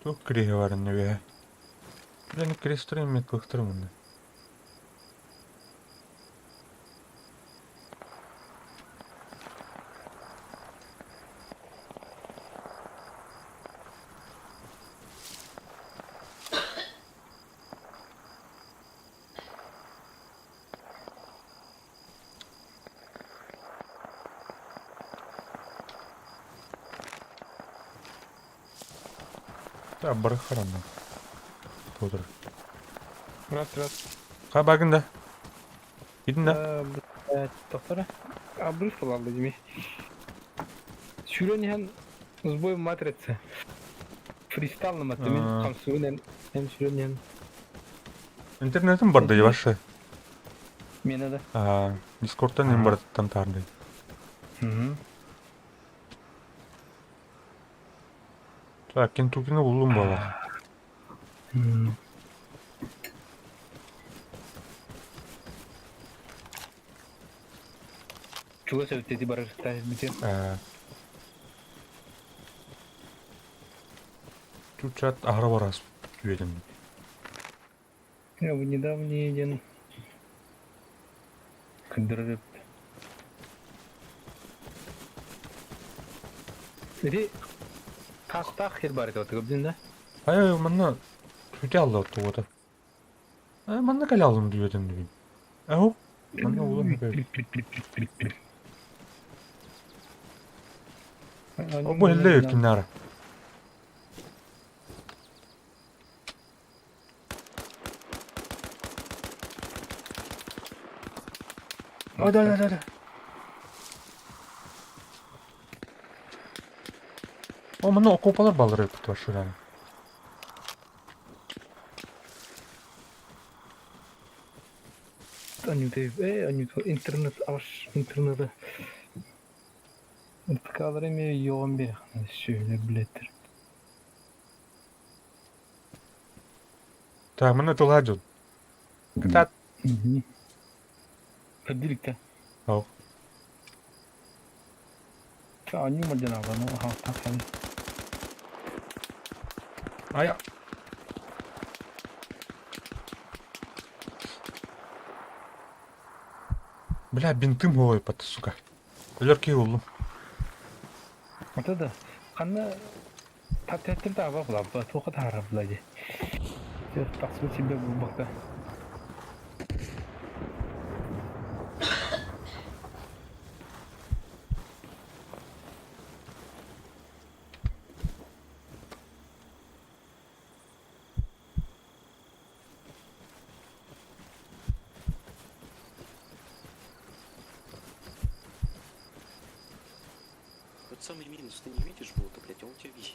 Туох кириэһэ баар иннэ үөһэ? Дьэ, кириэстэрин эмиэ кыахтарым иннэ. Да, барыхаранна. Тодор. Раз, раз. Ха багында. Идин да. Доктора. Обрыв буолла дими. Сүүрэн иһэн сбой матрицы. Фристайлным мин хамсыгын эн сүүрэн иһэн. Интернетим бар да ваши. Миэнэ да. А, Дискордтан им барыттан таардый. Так, Кентуккины буллум буолар. Чугас эбит барар бүтүн. Чучат аһара барас үөдэн. Я в недавний день кындырып. Ити тастаах хир бар этэ отугабдин да? Ай, манна түтэ алла тугата. Ай, манна кэлэ алым дүйэтин дүгүн. Эһу, манна улан бэр. Бу хилле кимнара. О, да, да, да, да. О, манна окопалар баллар өпүт бар шураны. Анюта, Анюта, интернет аш, интернета. РПКлар эми йоҕун бер, сүөлөр билеттер. Так, манна тылаа дьон. Кытаат. Көрдүлүктэ. Ол. Оонньуу мадьынаабаны аһаахтаах Ая. Бля, бинтым хуойпат, сука. Өлөр киһи буллум. Ата да, ханна Таптыаттыр да аба булабба, туохха таһаарар була дии. Тахсыбыт сирбэ булбакта. Вот самый минус, ты не видишь бота, блядь, а он тебя видит.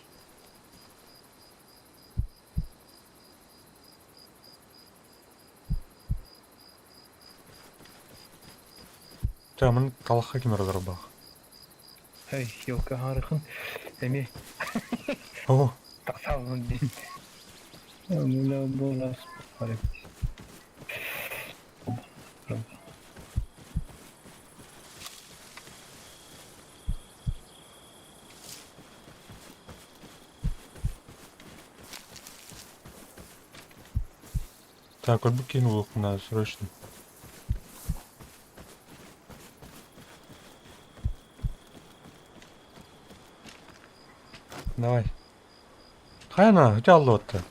Чэ, маны талахха ким эрэ олорбох. Эй, елка харыхын эми Оо, тахсаабын диэн. Мула буолас Так, көрбүт киһини булуохпун наада срочно. Давай. Хайана, у тебя лотта.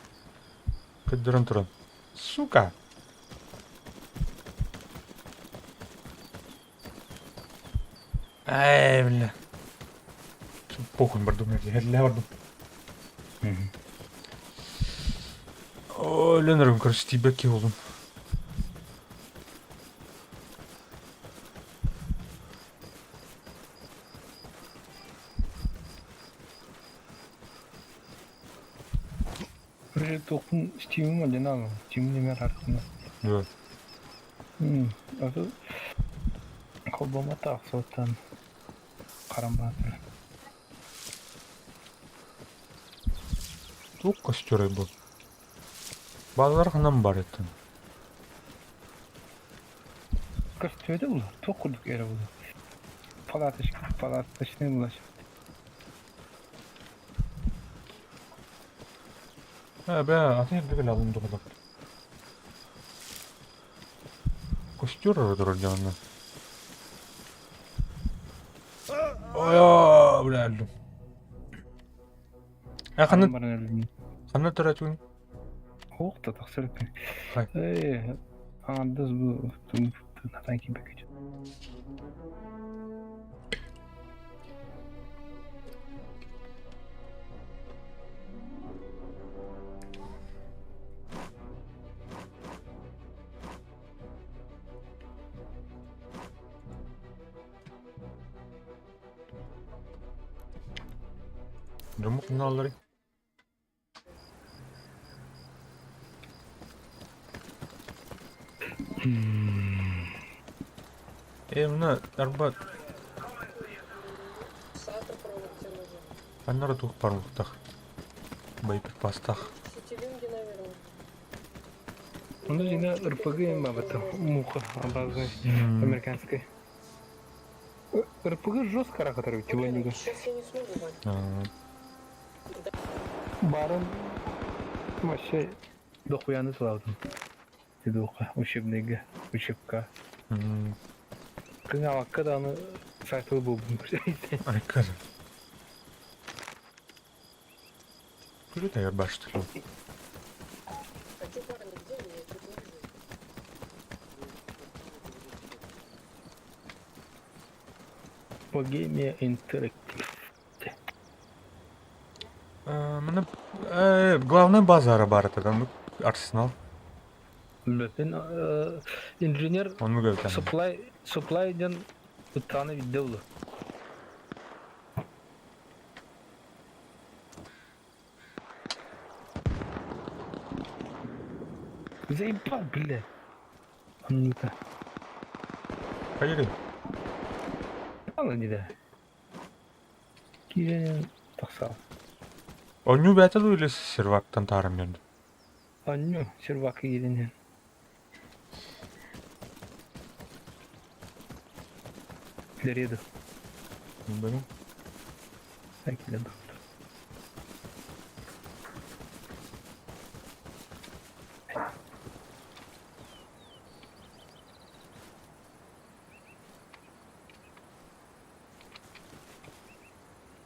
Көрдөрөн туран. Сука! Ай, бля. Похуй бардым, я бардым. О, Ленарым, короче, тибекки болдум. Уже тохун Steam'im var ne alalım. Steam'in yemer hakkında. Да. Аты холбома тахсыттан харамбаатыр. Туох көстөрөй бу? Баалар ханан бар этин? Көстүөдө була. Туох курдук эрэ була. Палаточка, палаточный була. Ээ, бээ, атын эрдэ кэлэ алын духалар. Костер эрэ турар дьэ онно. Ой, бля, өллүм. Э, ханна, Баран өлдүм. ханна төрөөтүгүн? Ох да тахсар эппин. Хай. Ээ, аҥардас бу натан киирбэккэ. Дьоммут ханна алларый? Ээ, мына арба ханна эрэ туох барбыттах. Боеприпастах. Ону дьиҥэ РПГ им бабата муха образный американская. РПГ жестко ракатар чего-нибудь. Барын вообще дохуяны сылаудым. Дедуха, учебныйга, учебка. Кыҥаабакка даҕаны сайтылы буолбун Айкар. Күлү тайар баштыр. Богемия Интерактив. Маны главный базара бар это, арсенал. Билбэппин инженер Оннук эбит supply supply диэн ыттааны билдэ буолуо. Заебал, бля. Анюта. Поехали. Ала дии Киирэн тахсаҕын. Онньуу бэйэтэ дуу или сервактан тааран биэрдим? Анньуу, сервак киирэн иһэн. Килэриэ дуо? Билбэтим. Ай килэн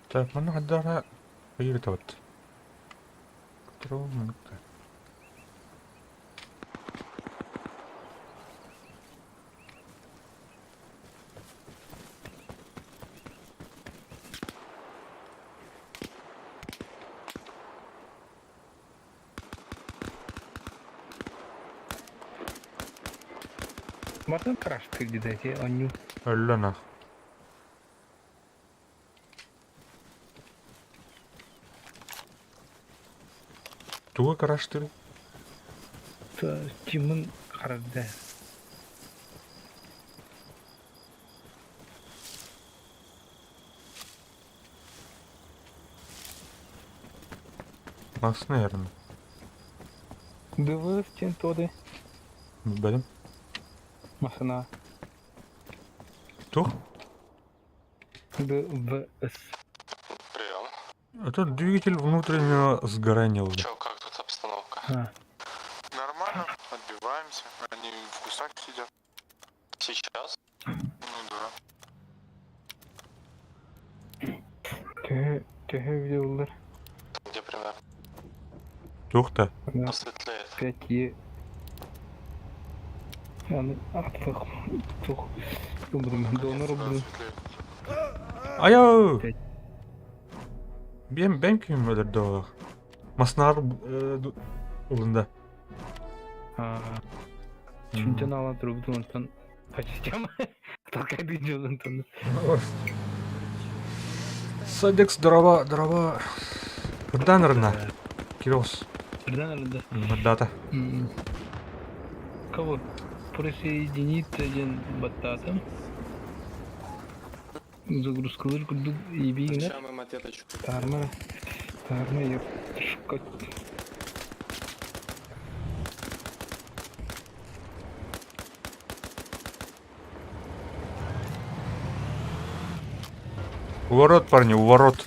Так, манна хайдах эрэ ыйытабыт. Минутка. Мартын краштыр диде онню. Өллө нах. Тугу краштыр? Тимын харарда. Нас, наверное. ДВС тен тоды. Билбэтим. Машина. Тух? ДВС. Прием. Это двигатель внутреннего сгорания уже. Чё, как тут обстановка? А. Нормально, отбиваемся. Они в кустах сидят. Сейчас? Ну да. Төһө төһө видеолар. Где примерно? Тух та? Посветлеет. 5 Е. Аны атлық тух. Донор блин. Айо! Бем бем ким өлөрдө олох. Маснар ылында. Түнтен ала тұрып онтан почти Толкай жолунтан. Садекс дрова дрова. Кырдан Кирос. Бірден арында. Дата. Кого? Присоединиться один баттатым. Загрузкалар курдук ибигинер. Сейчас мы ответочку. Тарма. Тарма yok. Шкот. У ворот, парни, у ворот.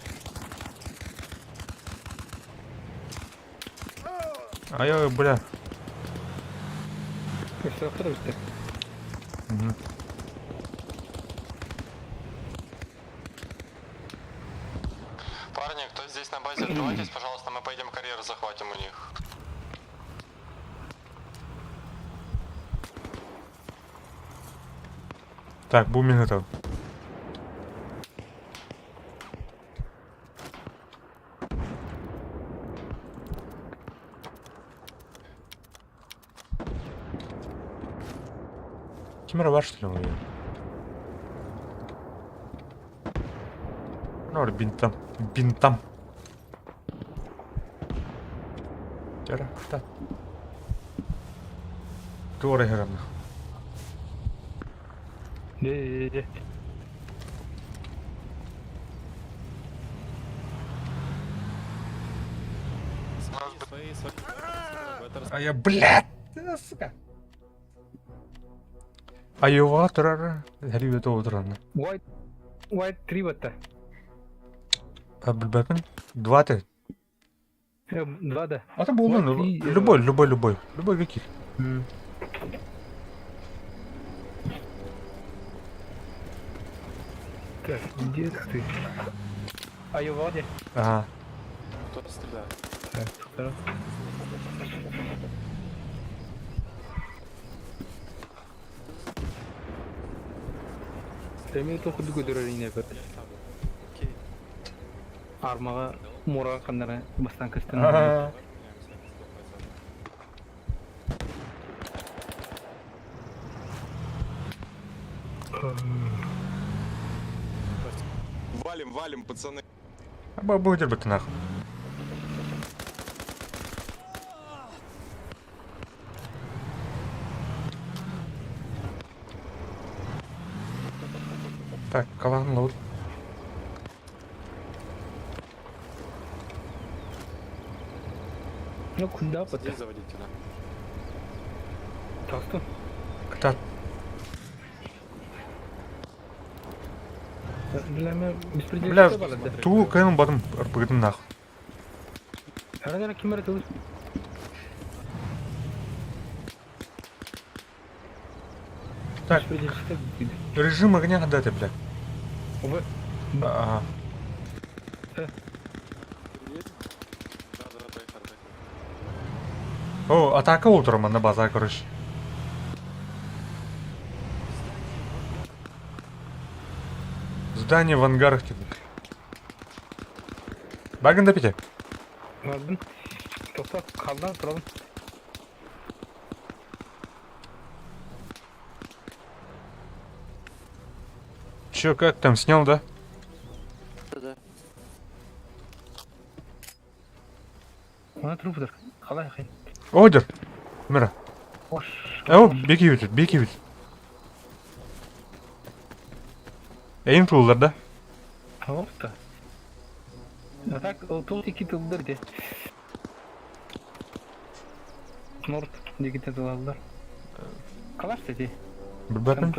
Ай, бля. Угу. Парни, кто здесь на базе, открывайтесь, пожалуйста, мы пойдем карьер захватим у них. Так, бумин это. Кимера бар, что ли, он? Ну, бинтам. Бинтам. Тера, та. Туора херана. Не, не, не. Свои, свои. А я, блядь, сука. Айова турара, хәрибе турана. White White 3 батта. А билбәпин? Два ты. Два да. А там был, ну, любой, любой, любой. Любой каких. Так, где ты? А я Владя. Ага. Кто стреляет? Так, второй. Эми тохуду көдөрөр бер. Армага мурага каннара бастан кыстын. Валим, валим, пацаны. Аба будет бит нах. Так, калан лоуд. Ну куда Здесь пота? за водителя. Тастын. Кта. Бля, тугу кыайан ылбатым РПГ-тын нах. Ким эрэ тылы Так, режим огня когда ты, бля? В. Ага. О, атака утром на база, короче. Здание в ангарах типа. Багын да пите. Бардым. Тоқта, қалдан тұрalım. Чё, как там, снял, да? Да. Она трупдар. Қалай қай. Одер. Мира. Ош. О, беги бит, беги бит. Эйм тулдар, да? Опта. А так, тут iki тылдар де. Норд дегите тылалар. Қалаш деді. Билбэтим.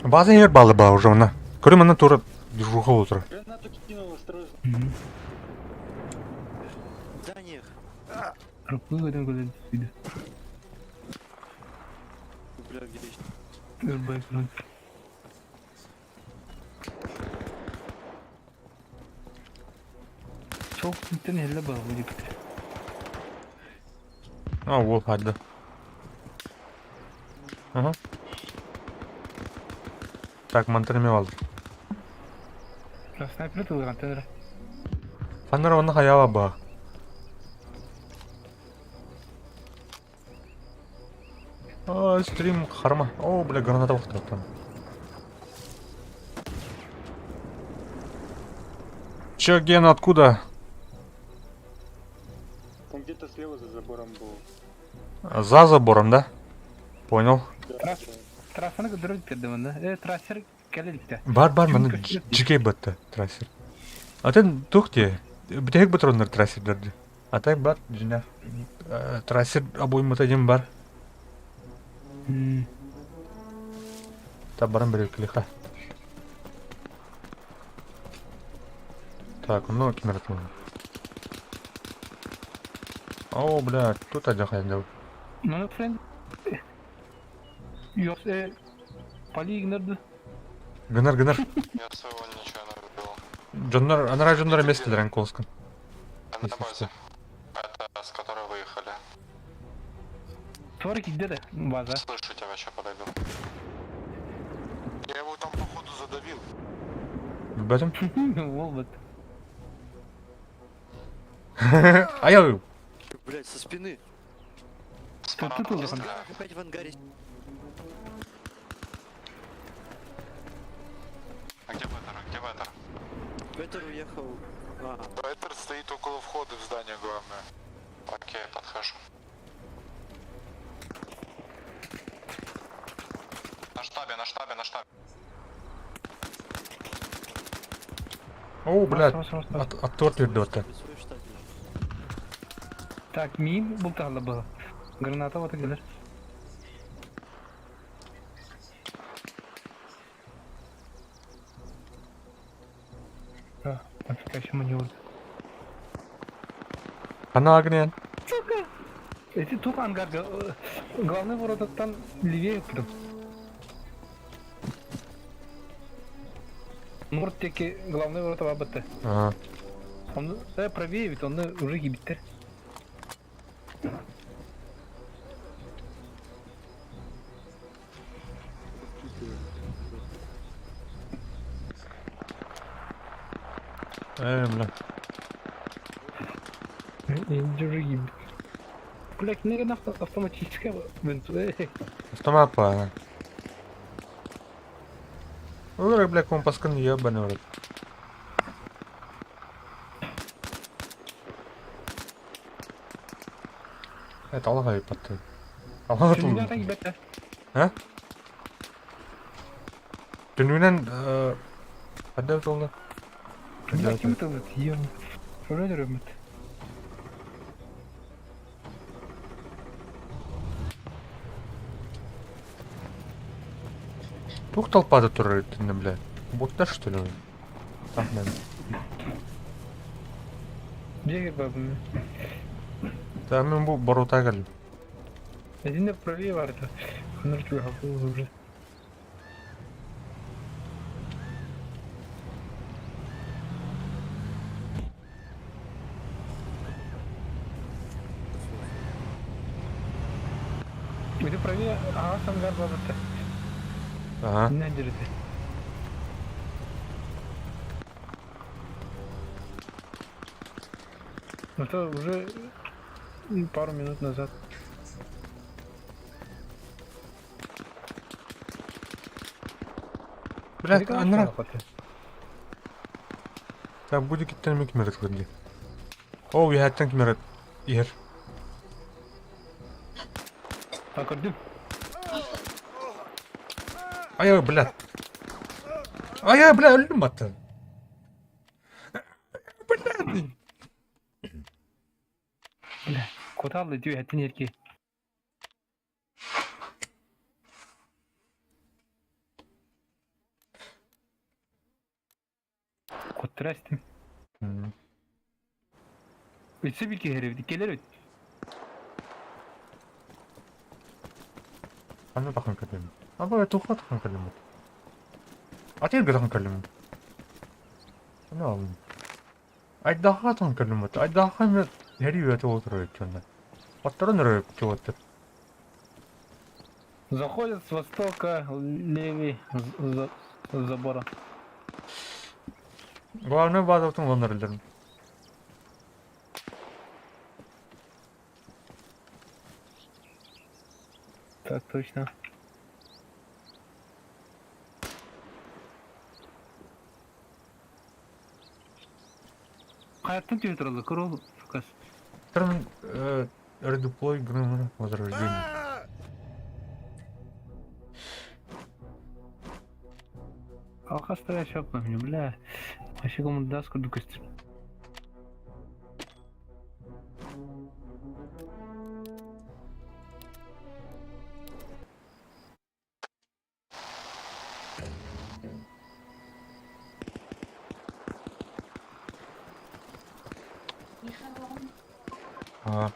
База ер балы ба уже мына. Көрім ана тура движуха утра. Гранату кинул, осторожно. В зданиях. Бля, где А, вот, хадда. Ага. Так, мантырме алды. Снайпер тылган тенер. Фанер оны хаяла ба. А, стрим харма. О, бля, граната вахтыр там. Че, Гена, откуда? Он где-то слева за забором был. За забором, да? Понял. Трассаны көдөрөт берди мында. Э, трассер келеликте. Бар, бар, маны жике бітті трассер. А тен тух те, бітек бітроннар трассерлерді. А так бар, жина. Трассер обоймы один бар. Та барам бір клиха. Так, ну кемер О, бля, тут один делал. Маны френд. Yok, э, Пали игнорды. Гынар, гынар. Я своего ничего не убил. Джоннар, анара Джоннар место Ранковском. На базе. Это с которой выехали. Тварь где да? База. Слышу тебя, сейчас подойду. Я его там походу задавил. Бэтим? Ол бит. А я... Блять, со спины. Тут тут Опять в ангаре. А где Беттер? Где Беттер? Беттер уехал. А. Беттер стоит около входа в здание главное. Окей, подхожу. На штабе, на штабе, на штабе. О, блядь, от, от торт вердота. Так, мин бултала было. Граната вот и Да, отвлекающий маневр. Она огнен. Сука! Эти тут ангар, главный ворота там левее потом. Норд теки главный ворота ВАБТ. Ага. Он правее, ведь он уже гибит. Бля. Уже гибит. Блять, наверное, автоматическая Автомат па. Ой, бля, компаскан ебаный в рот. Это Аллах потты. Аллах А? Түнүнен Қайда толды? Ким это ем? Вроде рөмөт. Туох толпата турар итиннэ, бля? Боттар, что ли? Так, наверное. Дьиэ бабым. Да, мен бу борута кэллим. Итиннэ правее барда. Ханыр чугаһаппын уже. Ити правее аҕа сангар бабыта. Ага. Иннэ дирити. Это уже пару минут назад. Блядь, анра. Так, будет киттен ми кимер кылды. О, үһэттэн кимер иһэр. А көрдүм. Ай, блядь. Ай, бля, өлдүм баттан. Блядь. Бля, куталлы түһэттин эрки. Куттара истим. Өссө bir киһи кэлэр үт. Ханна тахын кэллим? Аба туха тахын кэллим. Атыырга тахын кэллим. Аны алым. Айдаха тахын кэллим. Айдаха мен хери үөтэ отырар өтчөннө. Оттаран өрө чуоттар. Заходят с востока левый за забора. Главное база уланар Так точно. Хайаттан түһэ тураллар, курул фокус. Термин редеплой грым возрождение. Алхас стоящий мне, бля. Вообще кому даст курдук көстөр. А.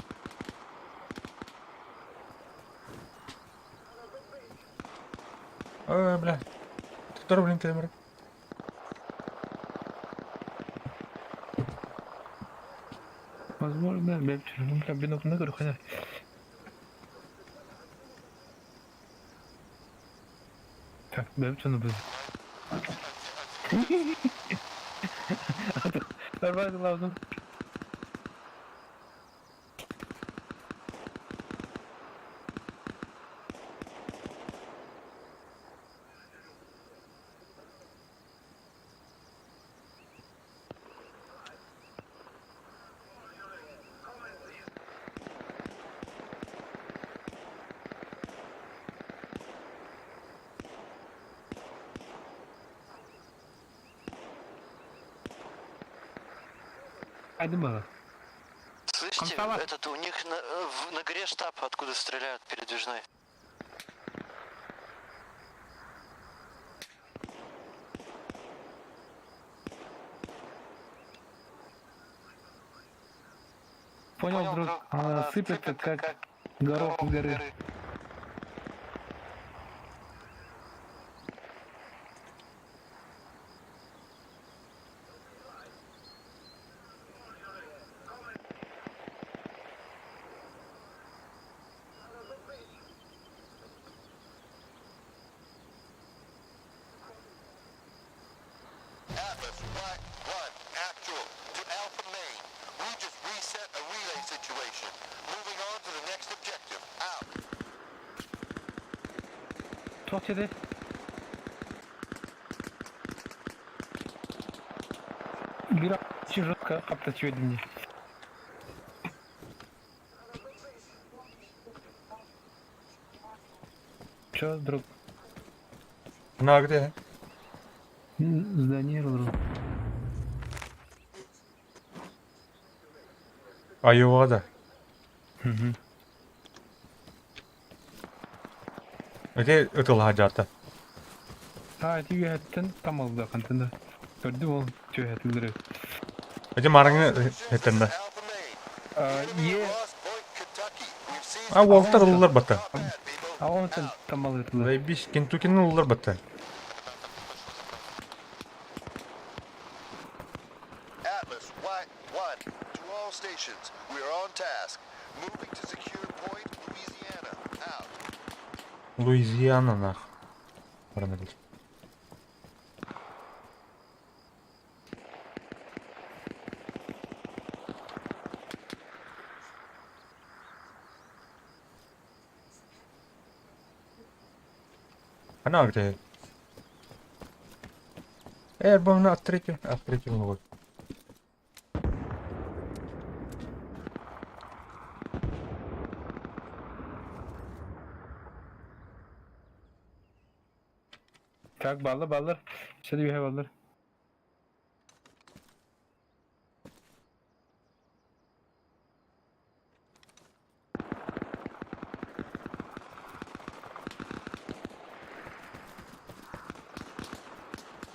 Ой, бля. Который, блин, камера? Возможно, бля, бля, бинокль на гору, хотя. Так, бля, что надо Нормально, главное. Айдым бала. Слышите, этот у них на, на горе штаб, откуда стреляют передвижной. Понял, друг, она сыпется как горох с горы. Atlas, Black 1, actual, to Alpha Main. We just reset a relay situation. Moving on to the next objective. Out. Туох деді? Бира жестко хаптачует мне. Чё, друг? На где? Здание друг. А его да. Угу. Где это ладята? А, ити үөһэттэн тамаллыаххын да. Көрдүм ол түөһэтилэр эбит. Ити мараңы этэн да. Е А уолтар ыллар бата. А онтон тамалытылар. Заебись, Кентукины ыллар бата. Atlas, White 1, to all stations. We are on task. Moving to secure point, Louisiana. Out. Луизиана нах. Баран эрэр. Она где? Эй, альбом на открытие, открытие вот. Так, баллар, баллар. Сәді бүйе баллар.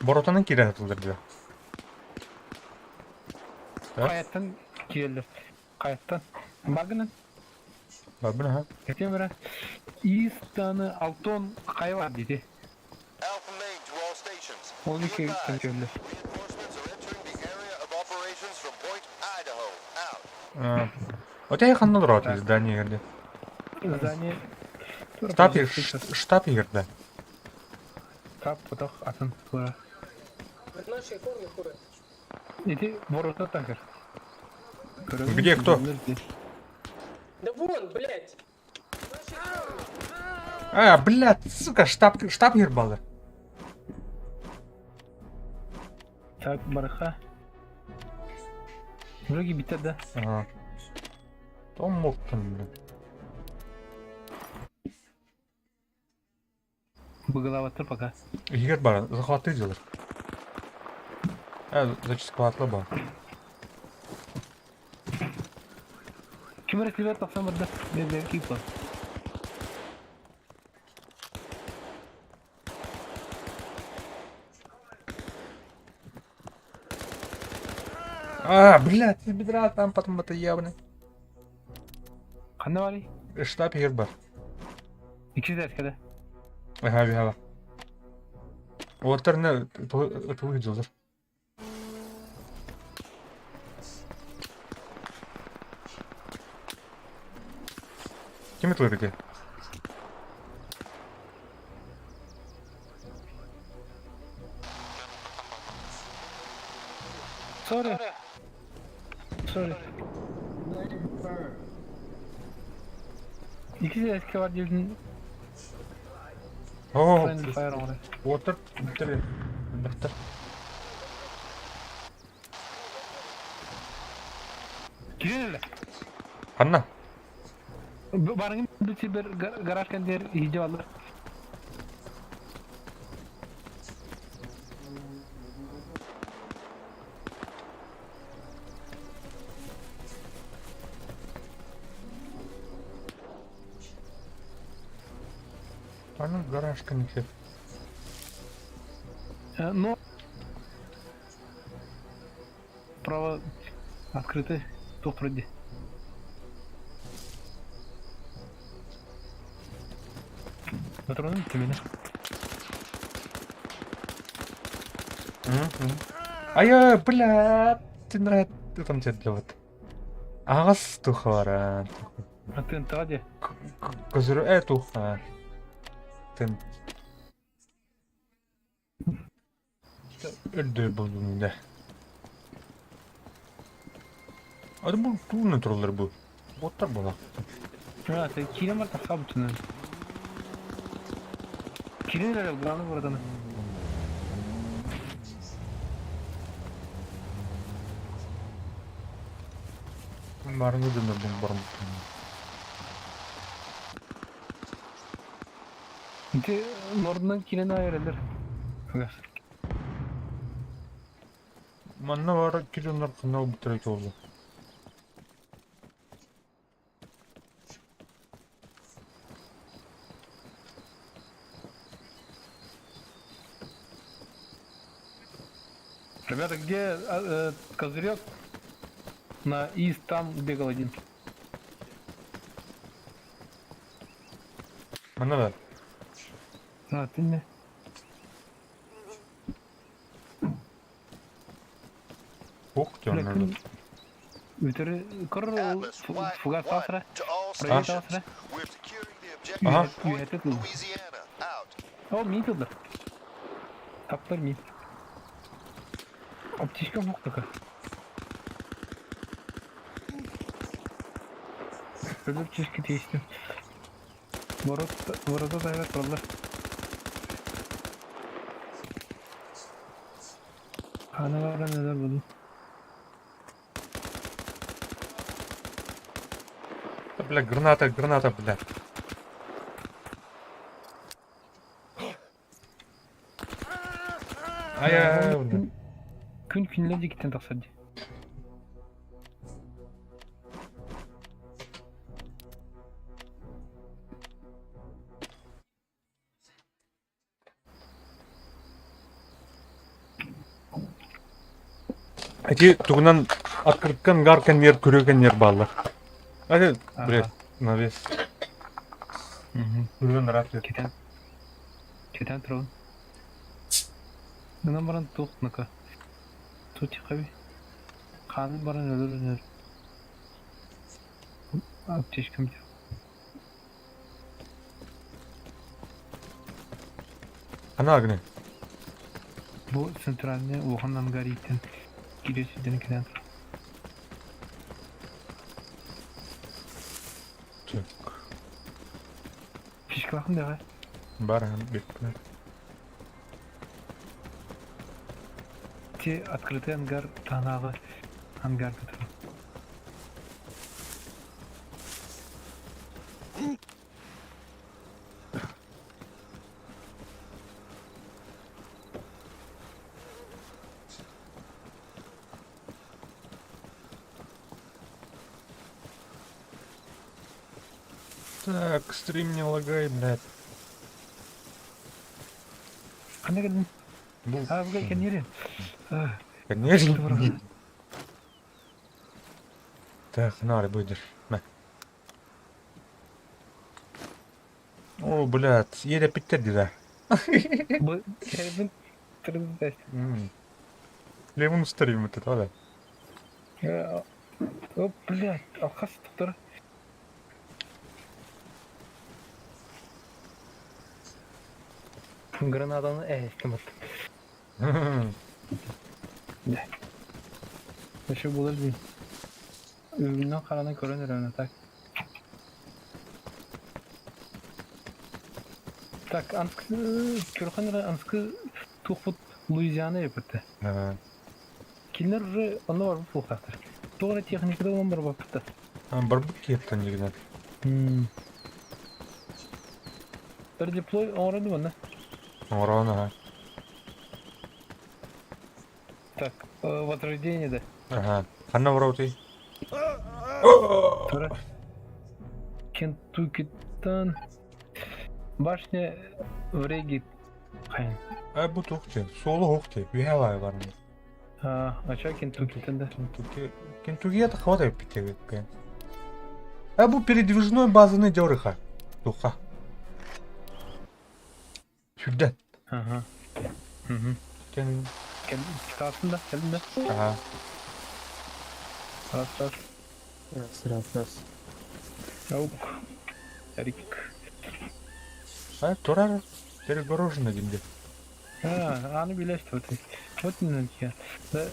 Боротанан киирэн сытыллар дии. Хайаттан киирэллэр. Хайаттан. Баргынан. Барбын аха. Этим бара. Истаны Алтон хайа бар диди. Ол iki киирэллэр. Отэй ханна олорот здание кирде. Здание. Штаб штаб кирде. Штаб потох атын тура. В нашей форме ходят. Иди ворота такер. Где кто? Да вон, блядь! А, блядь, сука, штаб штаб ебалы. Так, бараха. Вроде битә да. Ага. Том мог блядь. Быгылаваттыр пока. Егер бар, захваты делар. Э, зачистка бар. Ким эрэ тахсан барда. Бэбэ кипа. А, блядь, из бедра там потом это явно. Ханна барый? Штаб егер бар. Икки дәркеде. Ага, ага. Уоттар не тулы делар. Ким это где? Sorry. Sorry. Икки дәрке бар диэн О, friendly fire оҥорор. Уоттар бүттер. Бахтар. Киирэллэр. Ханна. Барыҥын бит бер гараж кэнниэр иһдьэ баллар. Аны гараж кэнниэр. Но право открыты, туох вроде. Патроны ты меня. Ай, бля, ты нравится там тебе для вот. Ағас тухара. А ты антаде? Козырю эту. Тын. Өлдө булдум да. Ады бу туны туралар бу. Боттар була. А, ты кирем бар тахса бутуна. Кирен главный городаны. Барыны дымы бу барым. Ты нордунан кирен айырылыр. Манна бар киреннер кынау бутырайт oldu. Ребята, где козырек? На Ист там бегал один. Манна да. А, ты не. Ух ты, Бля, надо. күн өтөрү көр Atlas White фугас 1 асыра. to all Проезд stations. асыра. We're securing the objective Ага. at Point Үөһэтэ тылла. Louisiana. Out. О, мин тыллар. Таптар мин. Аптечка муктака. Өлөр чешки тиистим. Ворот, ворота тайгар тураллар. Хана баран өлөр буду. Да, бля, граната, граната, бля. Ай-яй-яй, бля. Күн күнлер дикиттен тахсар дии. Эти тугунан открыткан гар конверт, көрө конверт бааллар. Ати, блядь, навес. Көргөн рад. Кетен. Кетен турабын. Гынан баран туох ныка. Тут хаби. Хаанын баран өлөр өлөр. Аптечкам Ана агны. Бу центральный улахан ангар иитэн киирэ сирдэрин кэлэн турар. Так. Фишкалаахын даҕа. Бар бекпин. Те открытый ангар таһынааҕы ангарга турар. Так, стрим не лагай, блядь. Ханна кэллин? Бу. Аа, бу кэнниэрин. Конечно. Так, нары будешь. На. О, блядь, еле питтерди да. Бу кэрбин тридцать. Лемон стрим это, да? О, блядь, алхас туттар. Гранатаны эһэстим от. Еще булар дии. Үрүҥүнэн харанан көрөн эрэ так. Так, анскы көрөхөн эрэ анскы туохпут Луизиана эппитэ. Кинилэр уже онно барбыт буолуохтаахтар. Туох эрэ техникада ылан барбаппыт да. Барбыт киэптэн дигинэн. Редеплой оҥорон манна. Оҥорон аха. Так, возрождение да. Аха. Ханна барабытый? Тура. Кентуккиттан башня в Реги хайын. Э, бу туох диэн? Суолу уһук диэн. Үһэ баайы баран. А, ача Кентуккиттан да. Кентукки... Кентуккига тахабат эбиппит эбиппин. Э, бу передвижной базаны дьоруха. Туха. Сүрдэн. Ага. Угу. Кэн... Касын да, кэлин да. Ага. Раз, раз. Раз, раз, раз. Аук. Эрик. А, турар перегорожено димде. А, аны билешь что ты. Вот не я. Да.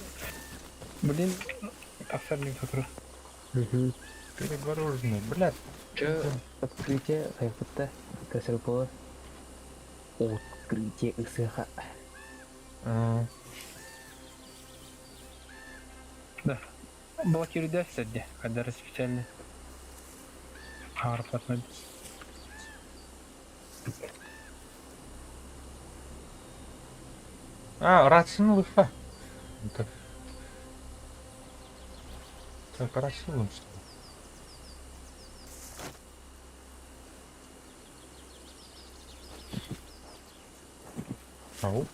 Блин, тахсар не турар. Угу. Перегорожено, блядь. Че, открытие хайпытта, косырпова. Открытие ысыха. А, Да. Блокируй где, когда специально. Арпатный. а рацияны лыфа. Так. Так, рацию лым, что ли? Ау.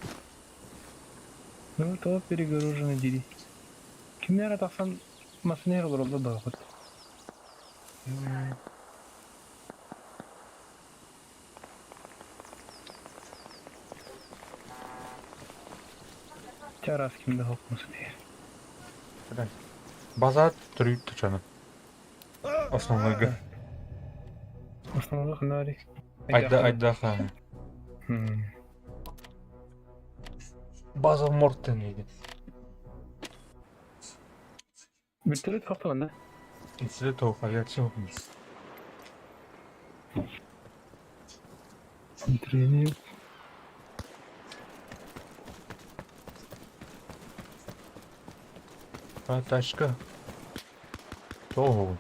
Ну, тоҕо перегружено дири. Кимнэр тахсан массыына олороллор баҕахыт. Чараас ким да хокмус диир. База төрүүт тучаны. Основнойга. Основной ханаари. Айда айдаха. База Мортен дейді. Вертолет хохтон да? Вертолет тоқ, авиация оқымыз. Тренинг. А, тачка. Того.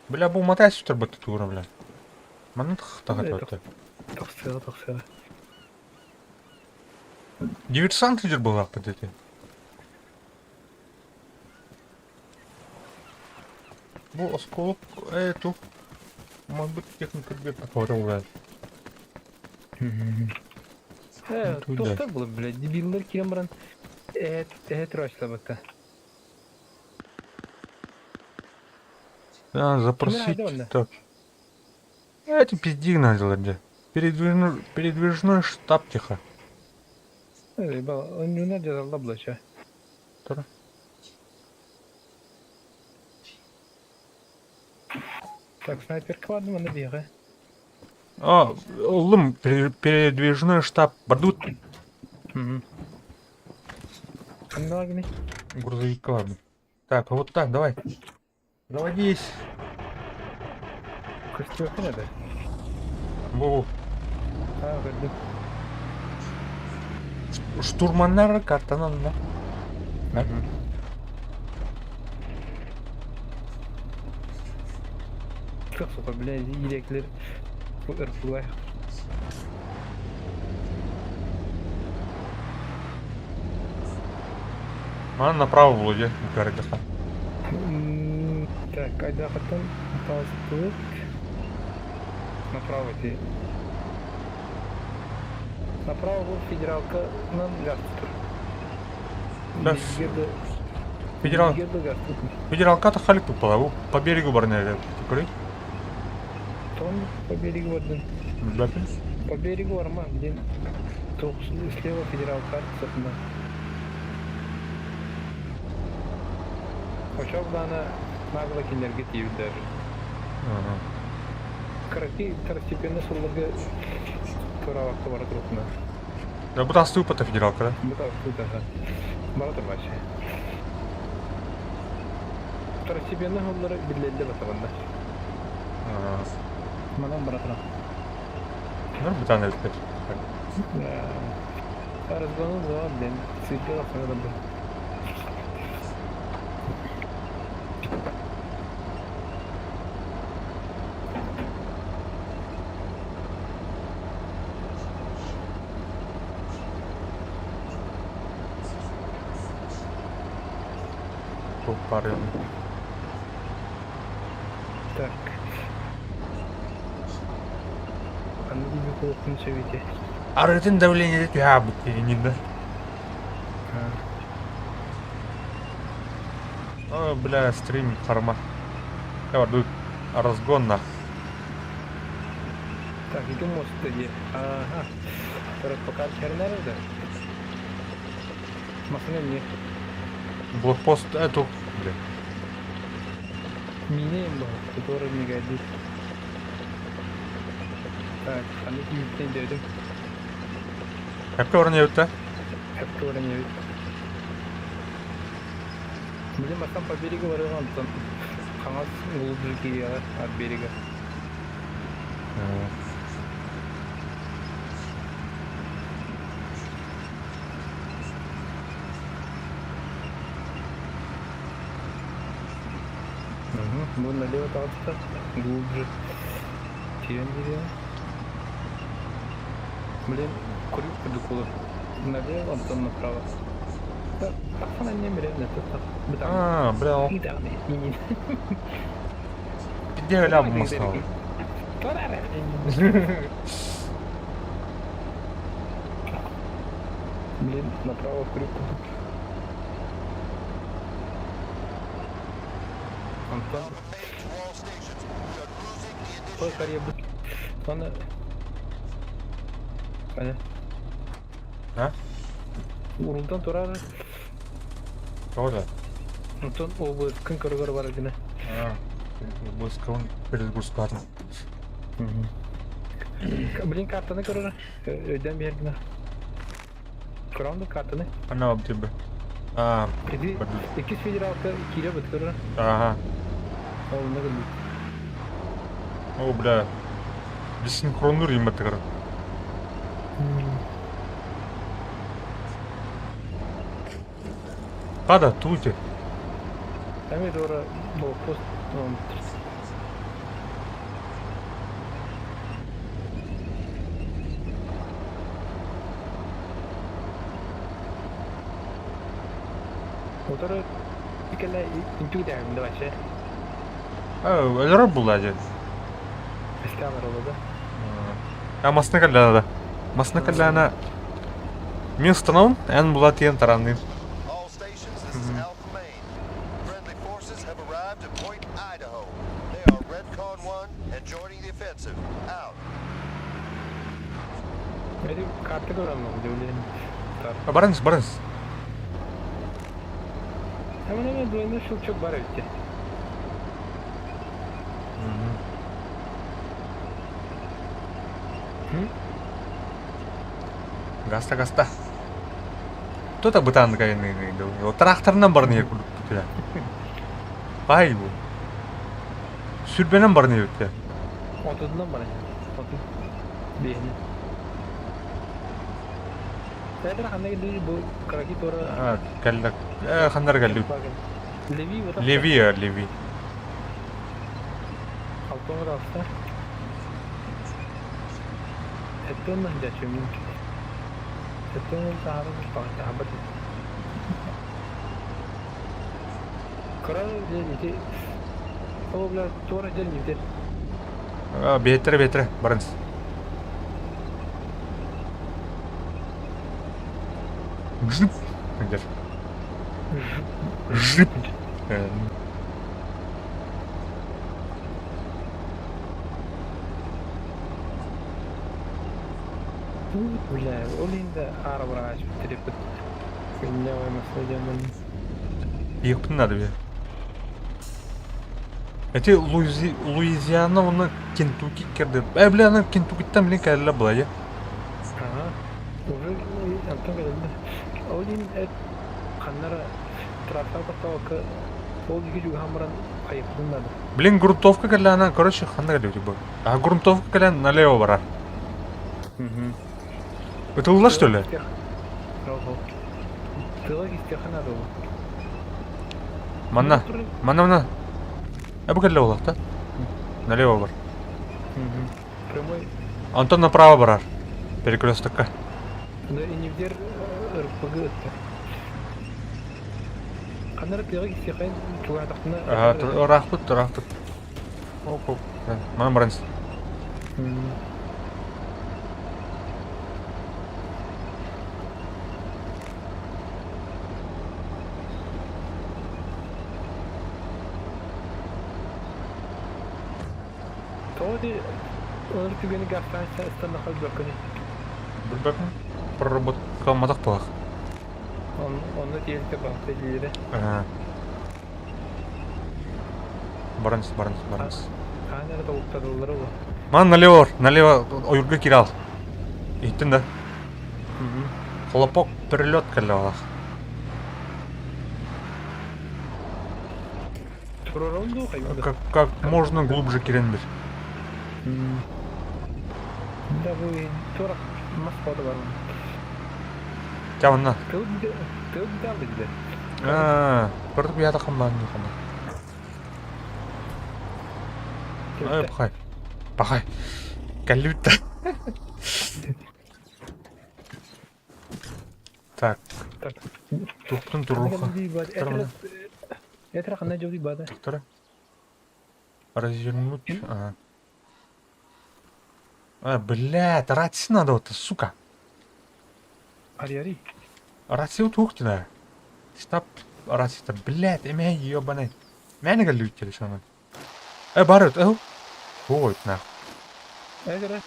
Бля, бу матай сүтер бытты тура, бля. Манны тахтаға Тахсыға, тахсыға. Диверсант лидер был под эти. Бу осколок эту. Может быть, техника где-то бля. Тохтар было, блядь, дебиллер кирен баран. Эт рашла Да, запросить. Так. Это пизди надо, где. Передвижной, передвижной штаб тихо. Он не надо блача. Так, снайпер кладем на бега. А, лым, передвижной штаб. Бардут. Угу. Грузовик ладно. Так, вот так, давай. Заводись. Костюм надо. Во. А, көрдүм. Штурманнар картанан да. Как сука, блядь, илеклер ырпылай. А направо вроде, көрдөхө. Так, айда хаттан тастык. Направо идти. Направо был федералка нам газ тур. Да. Федерал. Федералка то халик попала, по берегу барнели. Көрей? Тон по берегу бардын. Да. По берегу арма, где слева федералка сатында. Очок дана нагло кинерге тиіп даже. Ага. Караки второстепенно сулларга туравакка бара турукна. Да бу тастыы пата федералка, да? Бу тастыы ага. Бара турбачы. Второстепенно суллары биллелде батабанда. Манан бара турам. Ну, бутан элбет. Разгону за, блин, цветы лапсана да Пары. Так. Аны диби кулуктун сөбите. Арытын давление түһә бит да. О, бля, стрим харма. Я барду разгон на. Так, иди мост где. Ага. Пока чернер да. Машина не. Блокпост эту, бля. Минеем был, который не годит. Так, аны кийиптен дедим. Кәпкә орын ебит, Кәпкә орын ебит. Блин, а там по берегу барыган, там қаңас глубже кириэҕэ от берега. Угу, бу налево таҕыста, глубже. Киирэн кириэҕэ. Блин, крюк курдук Налево, антон направо. Да, тахсан эмне билен, это А, бля. Где ля бумастал? Блин, направо крюк курдук. Онтон Той карьербыт Аны Аны А? Урулдан турар. Тоҕо да? Онтон ОБС-кын көрөгөр бар гына. А, ОБС-кын перезагрузкатын. Блин, картаны көрөр. Өйдөн биэр гына. Көрөм да картаны. Ана обдибе. А, Иди, иккис федералка киирэ быт көрөр. Ага. Ол онно кэлбит. О, бля. Десинхроннур имматыгар. Пада, тути. Эми дора блокпост номер. Утары кэлэ интүгдээбин да вообще. Өлөрөр булла дьэ. Камера да. А масна кэллээнэ да. Масна кэллээнэ мин устанабын, эн була тиийэн таранныын. All stations, this is Alpha Main. Friendly forces have arrived at Point Idaho. They are Redcon 1 and joining the offensive. Out. Эти карта көрөм удивление. Барыңыз, барыңыз. Hemen hemen двойной щелчок бар эбит. Гаста, гаста. Кто-то бытаан Тракторынан барны ер курдук бүтүлэ. Бай бу. Сүрбэнэн барны ебитте. Отузунан бар. Отуз. Биэһинэн. Эдэр ханна кэлли бу караки туора. Кэллэ. Ханнар кэлли. Леви вот. Леви, Леви. Алтон алта. Эттон дячемин. Эттон тахара тахабат. Кыра ити Ол бля туора дьэн нибдер. Бетре, бетре, барыңыз. Жип. Где? Жип. Бля, ол енді ары бара ашып бітіріп Күнне оймаса демін. Екпін надо бе. Эти Луизи... Луизиана, оны Кентукки керді. Ә, бля, аны Кентуккиттан блин кәлі была, Ага. Уже Антон келді. Ол дейін эт қаннара трасса тоқтауқы ол екі жүгі хамыран қайыптың надо. Блин, грунтовка кәлі ана, короче, ханда кәлі типа. А грунтовка кәлі налево барар. Угу. Это улла, что ли? Тыла кистеха надо было. Манна, манна, манна. А бу кәлі олақ, да? Налево бар. Прямой. Антон направо барар. Перекрестокка. Да и не вдер РПГ это. Қаннара тыға кистеха чугатақтына. Ага, рахпыт, рахпыт. Оп, оп. Мана барыңыз. Тоди олар түгені гафтан станна қалбақыны. Билбэппин. Проработка матах палах. Он онно тиэлте баахта диирэ. Ага. Барыңыз, барыңыз, барыңыз. Хаан эрэ тобуктадыллар ол. Ман налево, налево ойурга кирал. Иттин да. Хлопок перелет кэллэ олах. Туророн хайда. Как, как можно глубже кирен бир. Да бу тура мас бода бар. Тя онна. Тыл тыл дал диде. А, көрдүк бията хамбан хамбан. Ай, пахай. Пахай. Кэллибит Так. Так. Тухтун туруха. Этра ханна жоди бада. Доктора. Развернуть. Ага. А, бля, рация надо вот, сука. Ари ари. Рация туох дина? Штаб рацията, блядь, эмээ ебаный. Мээнэ кэллибит телефонун. Э, бар ыт, ыл. Ой, нах. Эгere.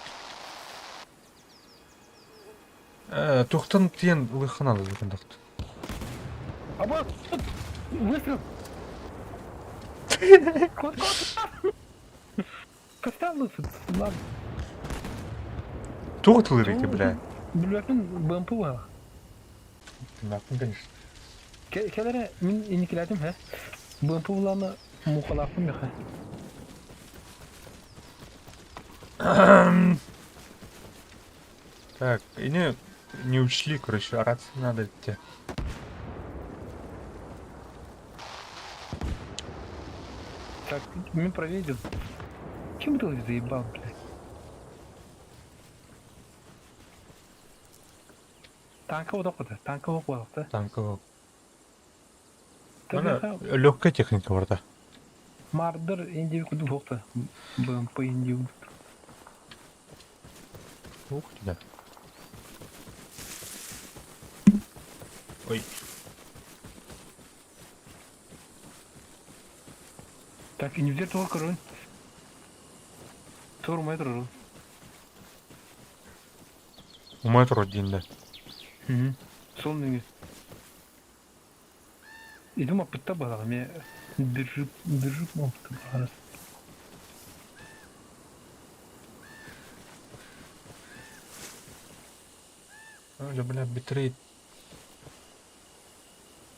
Э, туохтан тиэн ылыххын алылыкын тохт. Аба, выстрел. Кот, кот. Костян лысый, ладно. Туох тылыр ити, бля? Билбэппин БМП буолла. Билбэппин, конечно. Кэлэрэ мин инникилээтим һэ. БМП булааны муухалаахпын миэхэ. Так, ини не учли, короче, рации надо идти. Так, мин проверил. Кем ты заебал, блядь? Танка вот танка вот Танка Легкая техника барда. Мардыр инди куду хохта. БМП инди. Ух ты, да. Ой. Так, и не взять того, король. Тур метр. Метр один, да. Угу. Сонный. Иду маппытта балаҕа эмиэ держи держи маппытта баҕарас. Ой, бля, битрейт.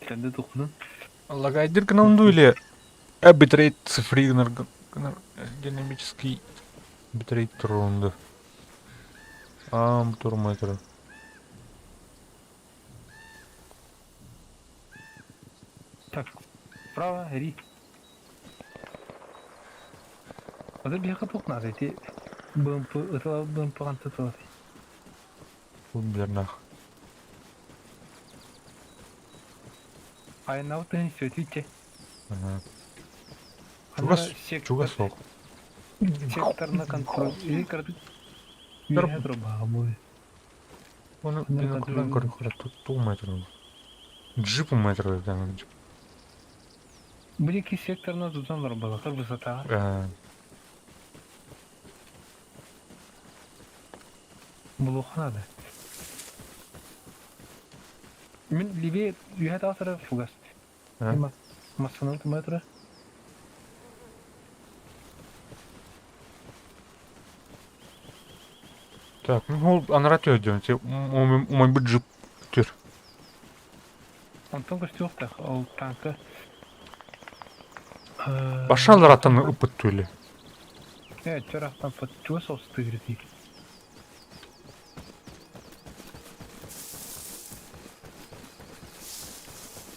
Кэнде тухнун. Лагайдыр гынан или битрейт цифры гынар динамический битрейт турунду. Ам турмай тур. Так, право, ри. Азыр биһиэхэ туох наада ити БМП ытала БМП хантан тылатый? Тут билэр Айаннаабыт тыһын сөтүччэ. Чугас, чугас суох. Сектор на контроль. Или кратык. Үөһэ турбаҕа буолуо. Оны бинокльдан көрөхөрө тугумай турар. Джип умай турар джип. Бу диэки секторынан тутан барбалахар высотаҕа. Булуохха наада. Мин левее үөһэ таҕыстара фугас. Массанан тумай тура. Так, ну ол анара төдөн, умай бу джип түр. Онтон көстүөхтэх ол танка. Башалар аттан ыппыт түлі. Э, чарахтан пат чуга соус тыгырытый.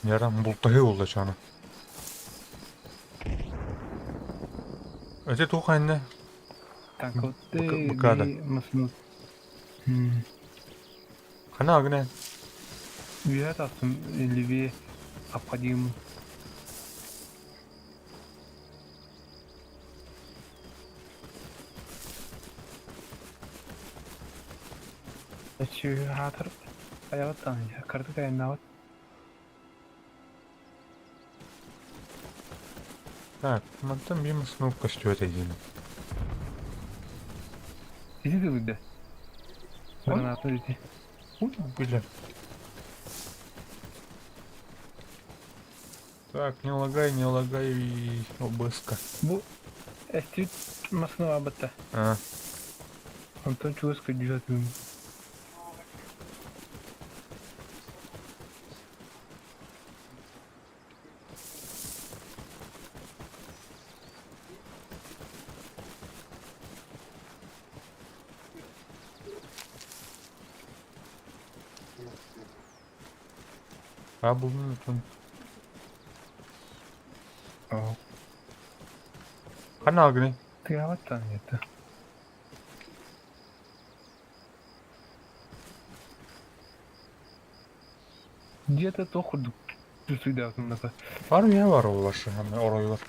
Ярам бултаһы улла чана. Эти туох айна? Танка Быкада. Хана агне. Үөһэ тахсым левее обходим. Хаатар аябаттан картык айаннаабат. Так, мантан биир массыына көстүбэт эйиин. Ити тылыйда. Граната ити. Ой, бля. Так, не лагай, не лагай, ОБС-ка. Бу эстибит массыына баабатта. А. Онтон чугас көрдүүр А булдун отун. Ханна агны? Тыгаабаттан это. Где-то туох курдук түсүйдаатынната. Бар үйэ бар ол вашы, оройлар.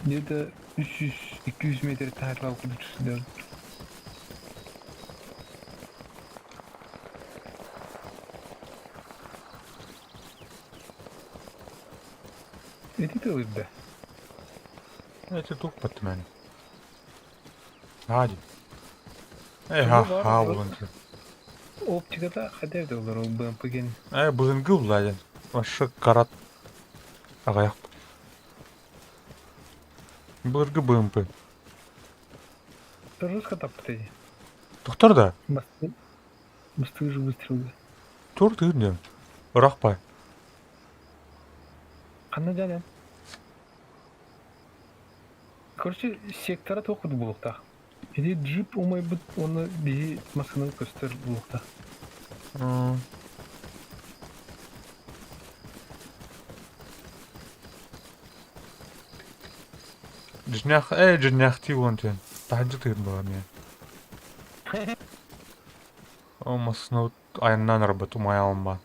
Где-то 300-200 метр таһарла курдук түсүйдаат. Ити тылырда. Эти тух паттыманы. Хади. Эй ха ха булан. Оптиката хадер да олар ол БМП-ген. Эй былынгы буладен. Вообще карат. Ағаяқ. Былыргы БМП. Жестко тапты. Тоқтар да. Басты же выстрелы. Тур тыгын Ырақпай. Қандай жаным? Короче, сектора тоқыды булуқта. Или джип умай бит, оны биһи машина көстөр булуқта. Жинах, эй, жинах ти вон тен. Таханжы тыгын бағам я. О, машина айынан арбат умай алынба.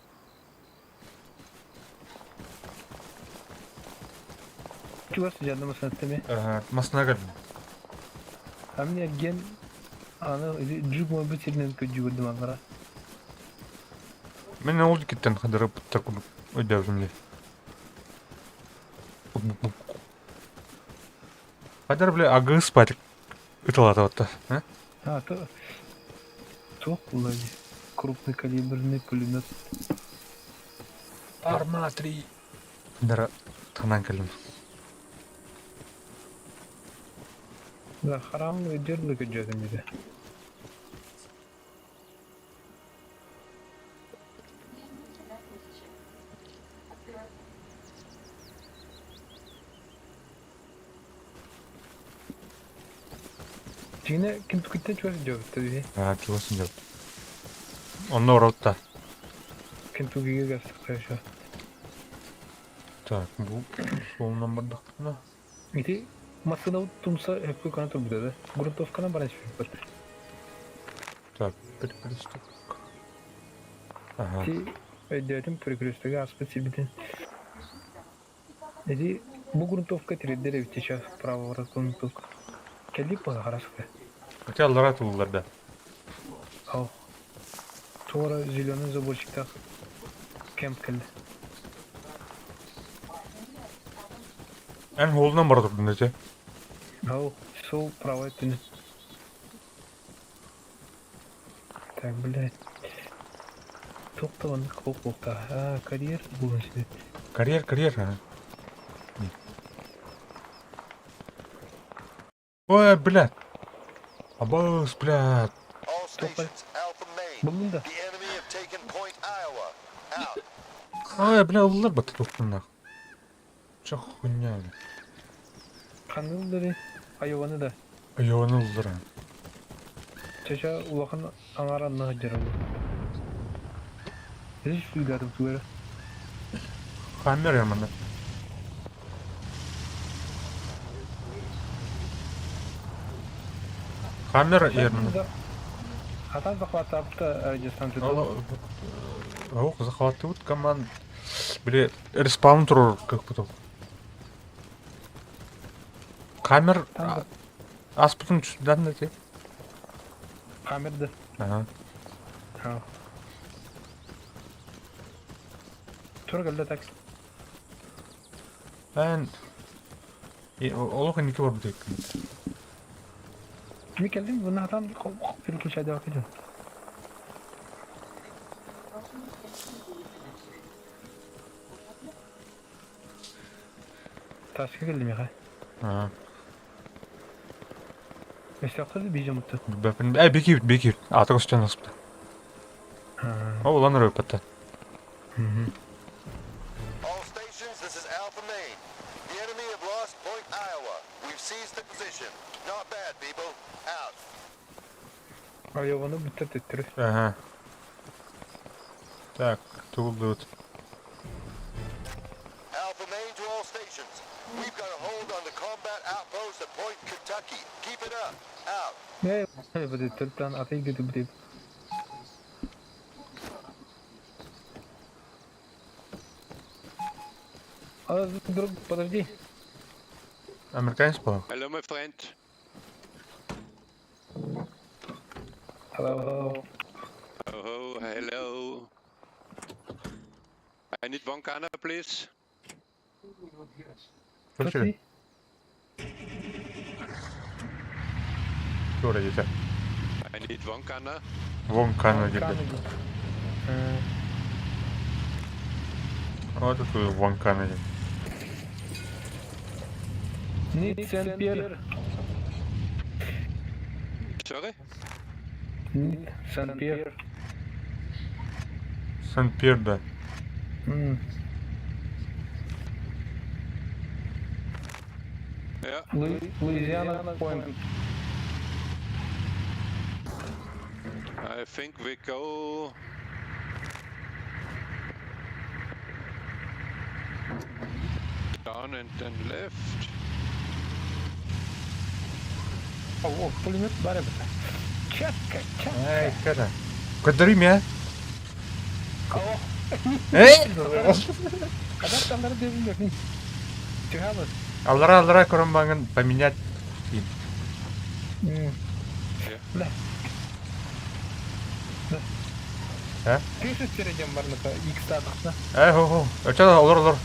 Чугас жанды машина теме. Машина кәлдім. А мне ген аны джип мой бит сирнен көжү алара. Мен ол кеттен қадыры бұттар күліп өйдәвзімле. Қадар, бля, агы спать. Ыталаты отта. А, то... То лови. Крупнокалиберный пулемет. Арма 3. Дара, танан кәлім. Да, харам дерлі көжөдім еді. Жине ким түкіттен чуас жауапты деді. А, чуасын жауапты. Онны оралта. Кентуккиге гастық қайша. Так, бұл солынан бардақ. Ити машина тумса хөпкө кана турбута да. Грунтовкана баран бар. Так, перекресток. Ага. Ти өйдөтүм перекрестокка аспыт сибитин. Эти бу грунтовка тирдер бит сейчас право грунтовка. Келдик бага карасыкта. Хотя аллара туллар да. Ал. Тура зеленый заборчикта кемп келди. Эн холунан бара турдун десе. Ал, сол правый түнү. Так, блядь. Токтогон кокукта. А, карьер булун сидит. Карьер, карьер, а. Ой, блядь. Абас, блядь. Булун да. Ой, бля, улар бат токтунна. Чо хуйня, бля. Канылдыры, айваны да. Айваны улар. Чача улахан аңаран нахджаралы. Здесь фигатым туара. Хаммер яманда. Хаммер ерманда. Хатан захватапты радиостанция. Ох, захватывают команд. Бля, респаун турур как потом. Камер аспытын түстүдөн да те. Камерді. Ага. А. Тура келди так. Мен олох иники бар бит. Ми келдим, буну хатан переключай деп кетем. Ташка келдим яха. Ага. Өстөктөрдү бийже мутtu. Бәпин, әй беки беки. Аты көстөн аспыты. О, улан рөпөттө. All stations, this is Alpha Main. The enemy have lost Point Iowa. We've seized the position. Not bad, people. Out. Айованы бүттө төттүрү. Ага. Так, туулдут. Alpha Main to all stations. We've got a hold on the combat outpost at Point Kentucky. Keep it up. Out. Э, бу төттөн аты гүтүп деп. А, друг, подожди. Американец был? Hello, my friend. Hello. Oh, hello. I need one gunner, please. Слышали? Тура дете. I need one gunner. Вон кана дете. Вот это вон кана дете. Need Saint-Pierre. Sorry? Need Saint-Pierre. Сан-Пьер, да. Yeah. Louisiana Point. I think we go. Down and then left. О, пулемет бар эбит. Четко, четко. Эй, кара. Көрдөрүү мэ? О. Эй! Когда там дебилдер? Түһәбез. Аллара аллара көрөн баңын поменять. Бля. Ә? Пишет середем бар на X тадықса. Эй, хо хо. Өчө олор олор.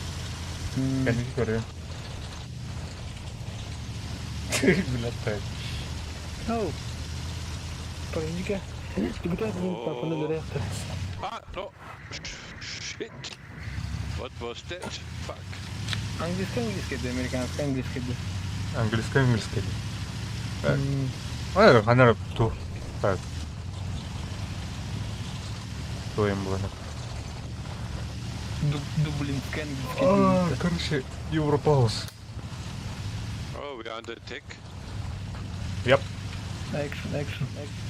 Кәники көрөм. Блядь, так. Оу. Погоди-ка. Ah, no. Shit. What was that? Fuck. Английский английский да, американский английский да. Английский английский. Ай, ханар ту. Так. Твоим было. Дублинский английский. Короче, Европаус. Oh, we are under attack. Yep. Action, action, action.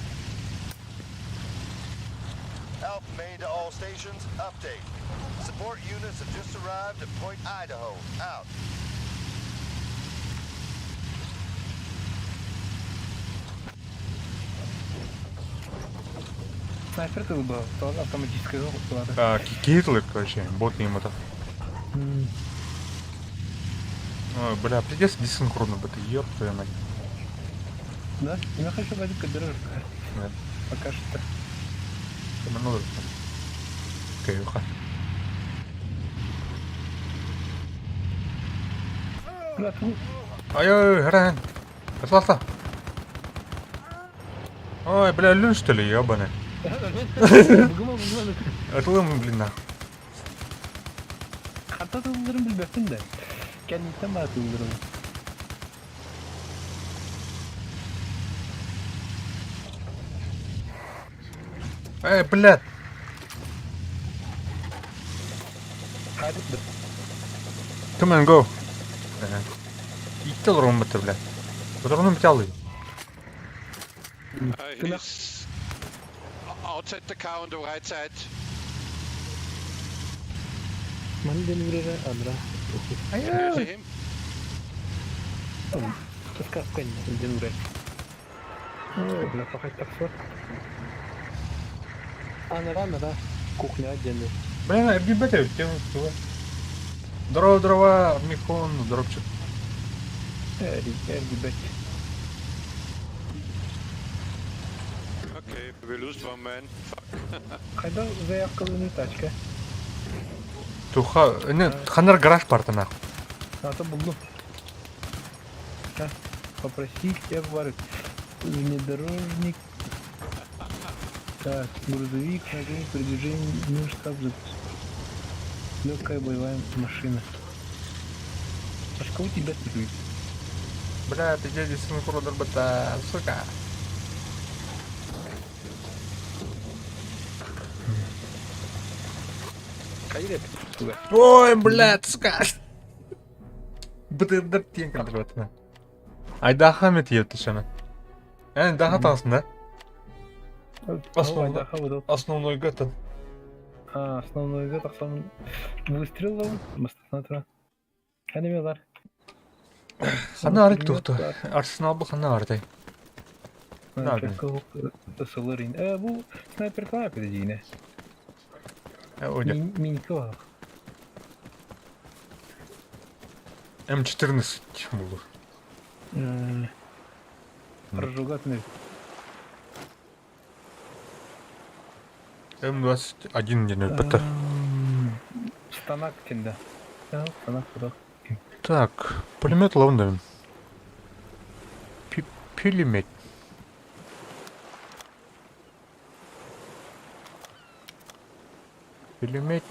Alpha Main to all stations, update. Support units have just arrived at Point Idaho. Out. Снайпер ты был, то автоматическая была. А, Китлы, короче, бот им это. Ой, бля, пиздец, десинхронно, это ёб твою мать. Да? Я хочу пойти к Да. Пока что. Ну, Каюха. Бля, ты... Ай-ой, Ран. Послался. Ой, бля, лю, что ли, ёбаный. Атлым, блин, нахуй. Хата тылларын билбеппин да. Кэнниттэн баа тылларын. Эй, блядь. Come on, go. Икки олорон бытыр, блядь. Олорон бит He's outside the car on the right side. Ман ден Андра. You see him? Скапкань ден үрэ. Ой, бля, пахать тахсар. Анара, анара. Кухня отдельно. Блин, эргибете, Здорово, здорово, Михон, здоровчик. Эргибет. Okay, we lose one man. Fuck. Кайда заявкалыны тачка? Туха, не, ханар гараж парта нахуй. А то булду. Попросить я говорю. Внедорожник. Так, грузовик, нажми передвижение, ну штаб запуск. Легкая боевая машина. А что у тебя тут? Бля, ты дядя синхронно бата, сука. Ой, блядь, сука. Бытырдар тиен контроль. Айдаха мет епті шана. Ән даха тағысын, да? Основной, основной гатан. А, основной гат, основной выстрел Бастатра. Ханемелар. Хана арыт тухту. Арсенал бу хана арытай. Сылырин. Бу снайпер клапы дейне. Оде. Минька. М14 булur. Прожугатный. М21 ден өтпөттөр. Станак тенде. Станак куда? Так, пулемет ылабын Пулемет. Пулемет.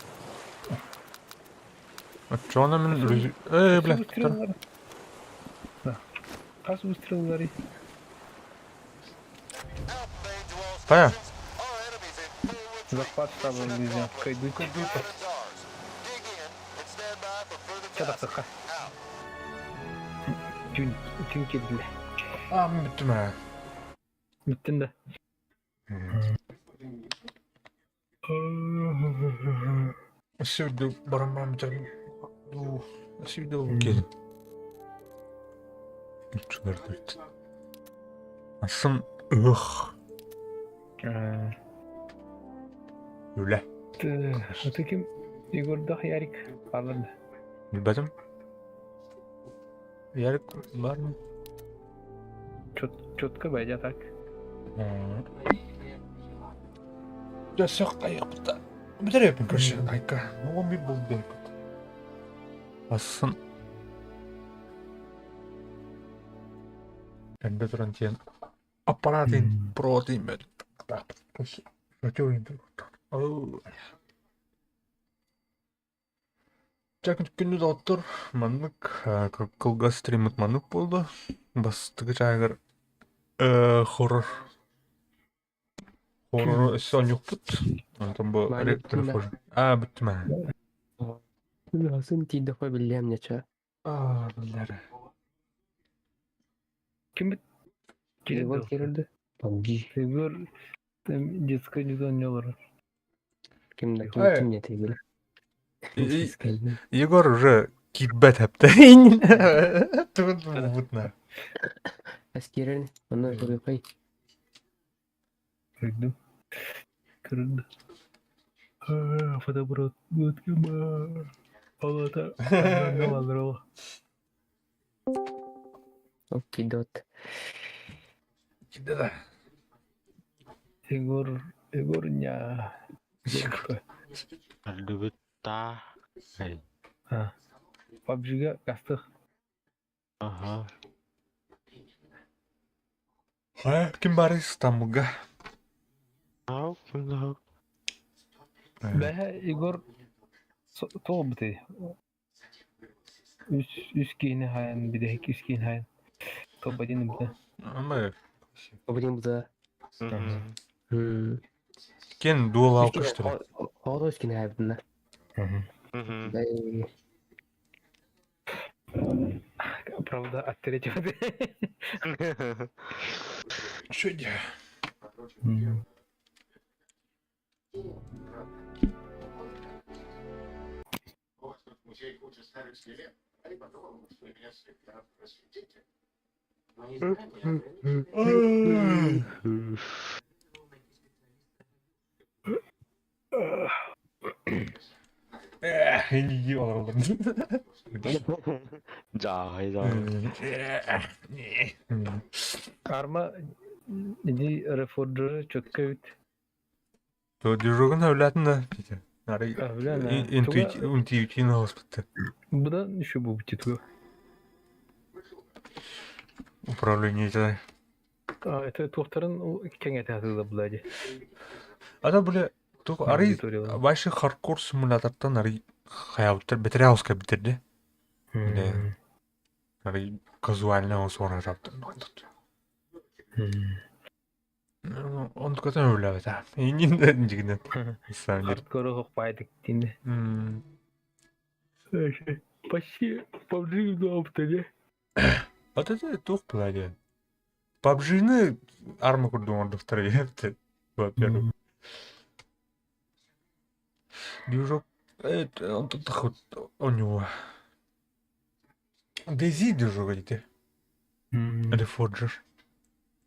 Оччоҕуна мин Ээ, бля, Хас выстреллары? Тая. Захват штаба нельзя. Кайдуй. Чатахсыха. Түн, түн кирдиле. А, мин бүттүм ээ. Бүттүн да. Өссө баран баран бүтэрбин. Өссө видео киһи. Чугардырт. Асын ых. Үлэ. Это ким? Егордах Ярик алырды. Билбэтим. Ярик бар mı? Четко бәйдә так. Дьэ сөх тайыппыта. Бүтэр көрсө айка. Оҕом bir булду. Асын Эрдэ туран тиэн аппаратын протин Дьэ күндү доҕоттор, маннык кылгас стриммит маннык буолла. Бастакы чааһыгар хоррор хоррор өссө оонньуохпут. Онтон бу Аа бүттүм ээ. Сын тиийдэххэ биллиэм нече. Аа биллэр. Ким Егор кирилди. PUBG. Егор там детская не олорор. Ким да ким ким не тегил. Егор уже киирбэт эптэ. Тугун булбутна. Аскерин, онно көрүкай. Көрдүм. Көрүндү. Фотоаппарат Палата. Окей, дот. Да. Егор, Егор ня. Аллыбыта. А. PUBG-га кастых. Ага. Хайа, ким баар Истанбулга? Ау, ким да. Бэһэ Егор тоҕо бытый? Үс үс киһини хайан бидэһик үс киһини хайан. Топ-один быта. Ама Обидин буда. Кен дуол алкыштыр. Оҕо үскини хайбытына. Правда, от третьего. Что де? Эх, иди олороллор. Жай, жай. Арма иди Reforger четко ведь. То дежурный өләтін да. Ары интуитивно госпиталь. Буда еще будет титул. Управление это. А, это туохтарын кеңете атыда булади. Ата бля, тух ары ваше хардкор симулятортан ары хаябыттар бетере ауска битерди. Да. Ары казуально осуана таптыр. Он көтөн өлөбөт. Инин дигинен. Хардкор хокпайдык динде. Почти PUBG опыта, Вот это тух булади. PUBG-ны арма курдук оҥордохтор эбит, во-первых. Движок это он тут хоть у него. DayZ движок эти. Reforger.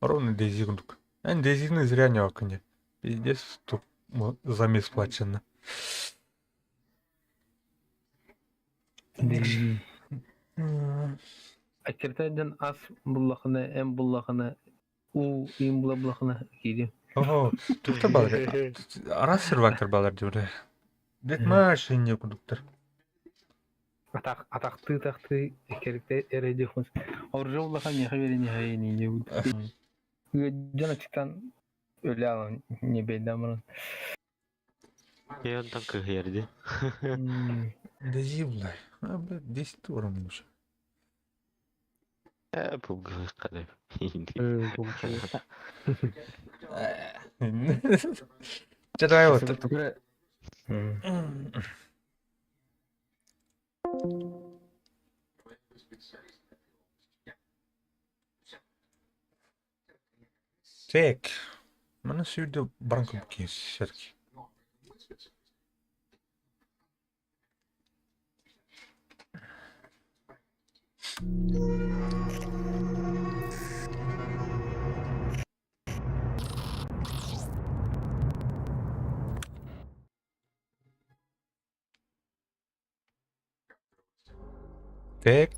Ровно DayZ курдук. Эн DayZ-ны зря не окне. Пиздец, тут замес плачено. DayZ. Аккертайдан ас буллахына, эм буллахына, у им була буллахына киирим. Ого, тухта балар. Арас сервактор балар диуре. Дек машине кудуктар. Атах атахтыы атахтыы кэритэ эрэйдиэхпин. Оружие улахан миэхэ биэриниэхэ диэбит. Ыалдьан аччыктаан өлө аалан ньэбэйдээн баран. Я онтон кыһыйар дии. Дези, бля. А, бля, 10 уровней уже. Э, пулгылык Чэ, давай вот. Так. Маны сүүрдэ баран ким все-таки. Так.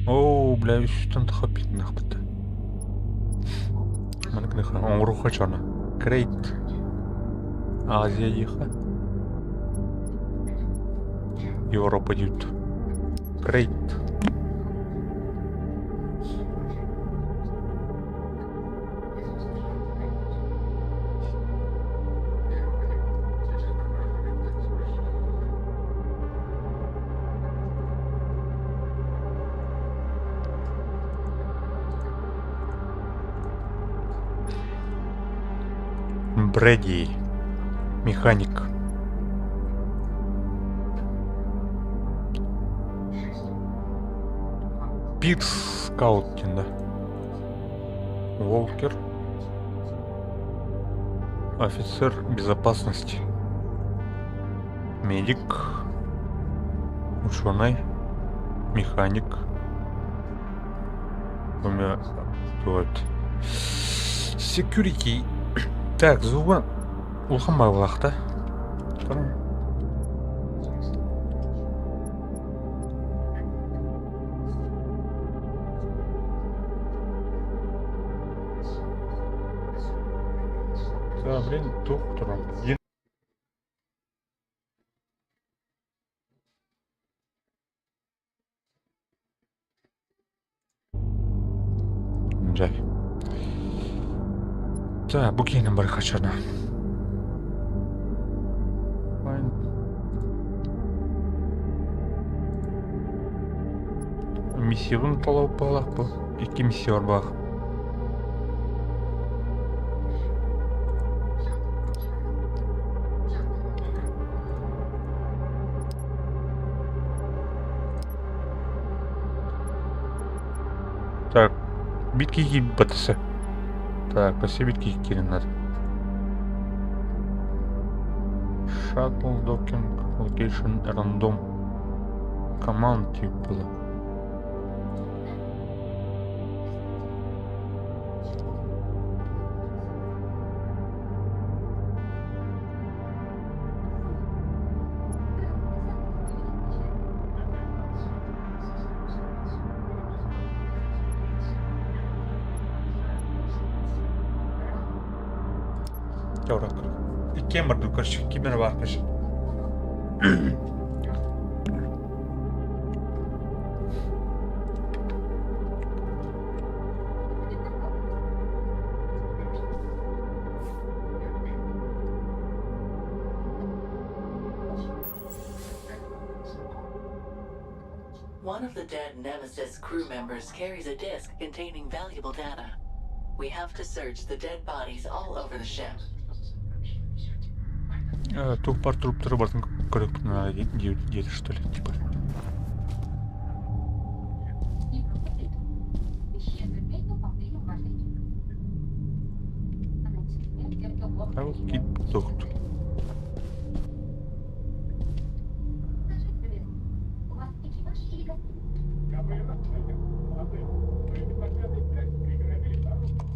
Оо, бля, үстэн тахапитнахпыт. Маннык оҥоруохха чорно. Крейт. Азия диэхэ. Европа диэбит. Крейт. Брэди. Механик. Пирс Скаутин, да? Волкер. Офицер безопасности. Медик. Ученый. Механик. У меня вот. Security. Так, звуга улахан баҕалаах да. Да, блин, туох туран. Дьэ. Так, бу киинин бары хачана. Миссиябын толорбалаах бу. Икки миссия барбаах. Так, битки киирбэтэ. Так, спасибо битки киирин надо. Shuttle docking location random. Command тип было. Иккиэн бардым, короче, ким эрэ баар, короче. One of the dead Nemesis crew members carries a disc containing valuable data. We have to search the dead bodies all over the ship. Туох баар труптары барытын көрөкпүн диэтэ что ли, типа. Кип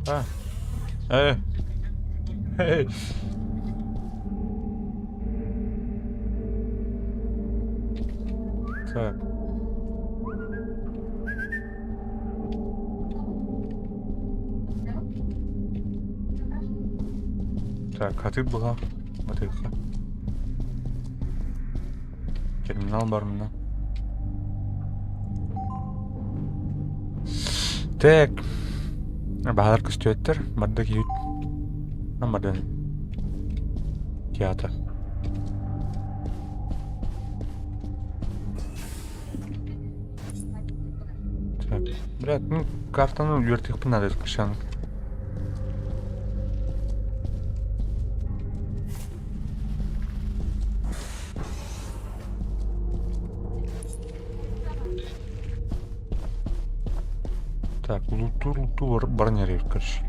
А. Э. Эй. Так. Так, хатык була батыха. Терминал бар мына. Так. Баһалар көстүөттэр. Барда киһит. Бардан. Театр. Так, блядь, ну картаны үөртүөхпүн наада кышан. Так, луту луту баран эрэр короче.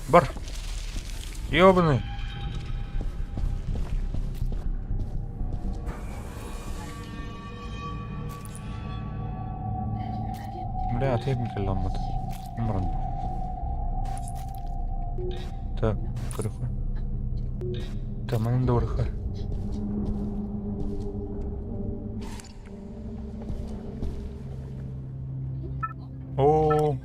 Бар. Ёбаный. Бля, ты ламмат. Мран. Так, көрөхө. Таман дорха. О,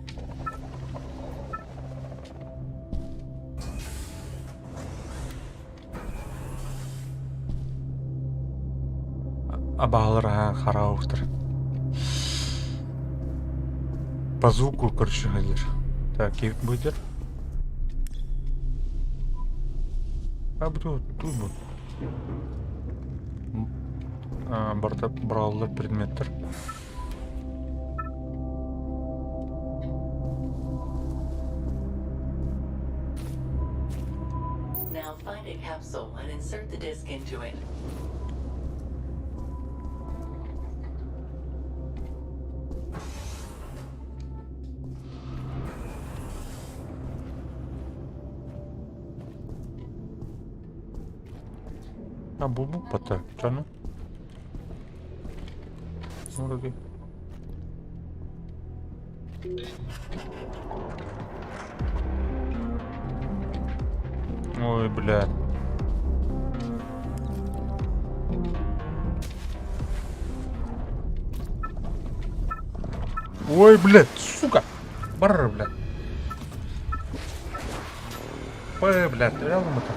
Абаалар хараабыттар. По звуку, короче, говоришь. Так, и будет. А буду тут бу. Барта браллар предметтер. Now find a capsule and insert the disc into it. А бу пата, чаны? Вроде. Ой, бля. Ой, блядь, сука! Бар, блядь. Ой, блядь, реально это.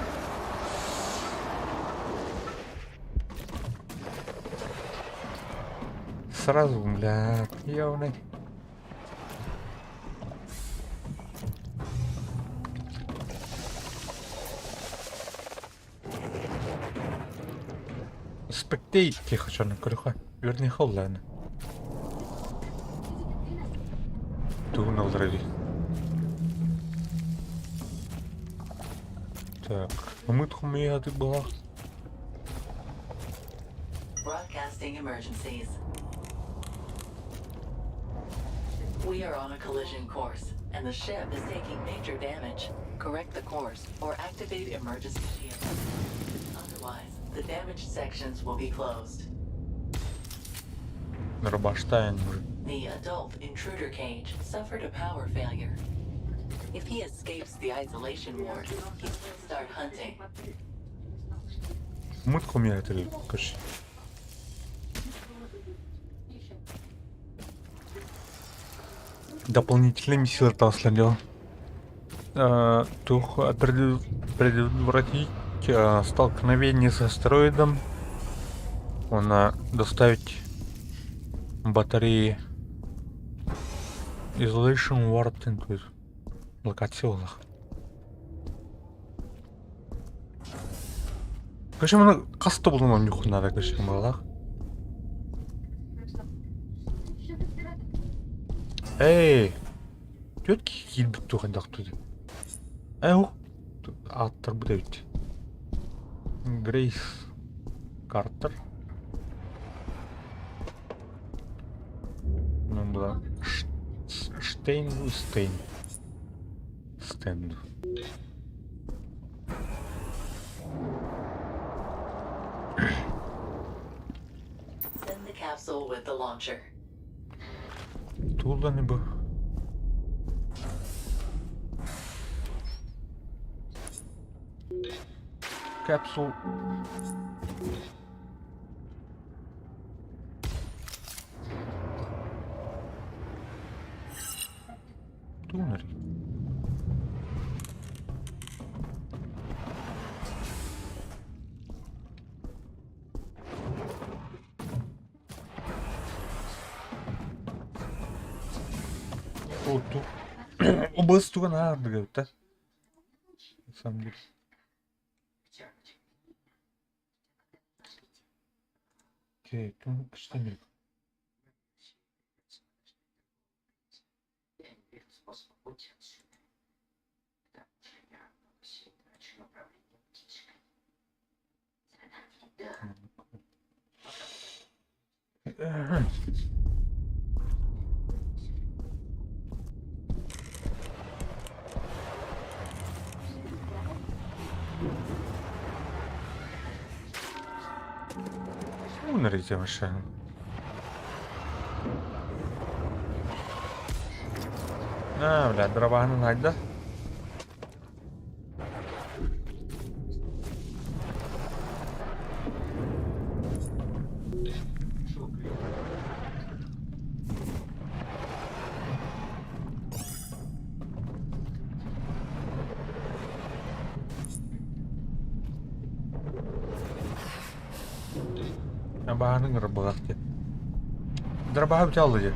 Сразу, блядь, ёбаный. Спектейт тихо черный крюха. Верни холлайн. Тугун already. Так, мы ты была. Broadcasting emergencies. We are on a collision course, and the ship is taking major damage. Correct the course or activate emergency shields. Otherwise, the damaged sections will be closed. Рабаштайн уже. The adult intruder cage suffered a power failure. If he escapes the isolation ward, he will start hunting. Мытку мне это короче. Дополнительные миссии таслали. Тух предотвратить столкновение с астероидом. Он доставить батареи Isolation Ward into локациялах. Короче, мұны қасты болуына нюхнада, короче, балах. Эй! Түөт киирбит туох туды. Эй, аттар бу эбит. Грейс Картер. Ну, была Штейн, Стейн. Стенд. Send the capsule with the launcher. Тулда не бу. Капсул. Туннель. Убыс тугун аардык эбит да. На самом деле. Окей, тут что Унарите машину. А, бля, дробаһын хайда. Абааһының ырбылах диэн. Дробаһа бүтэ алла диэн.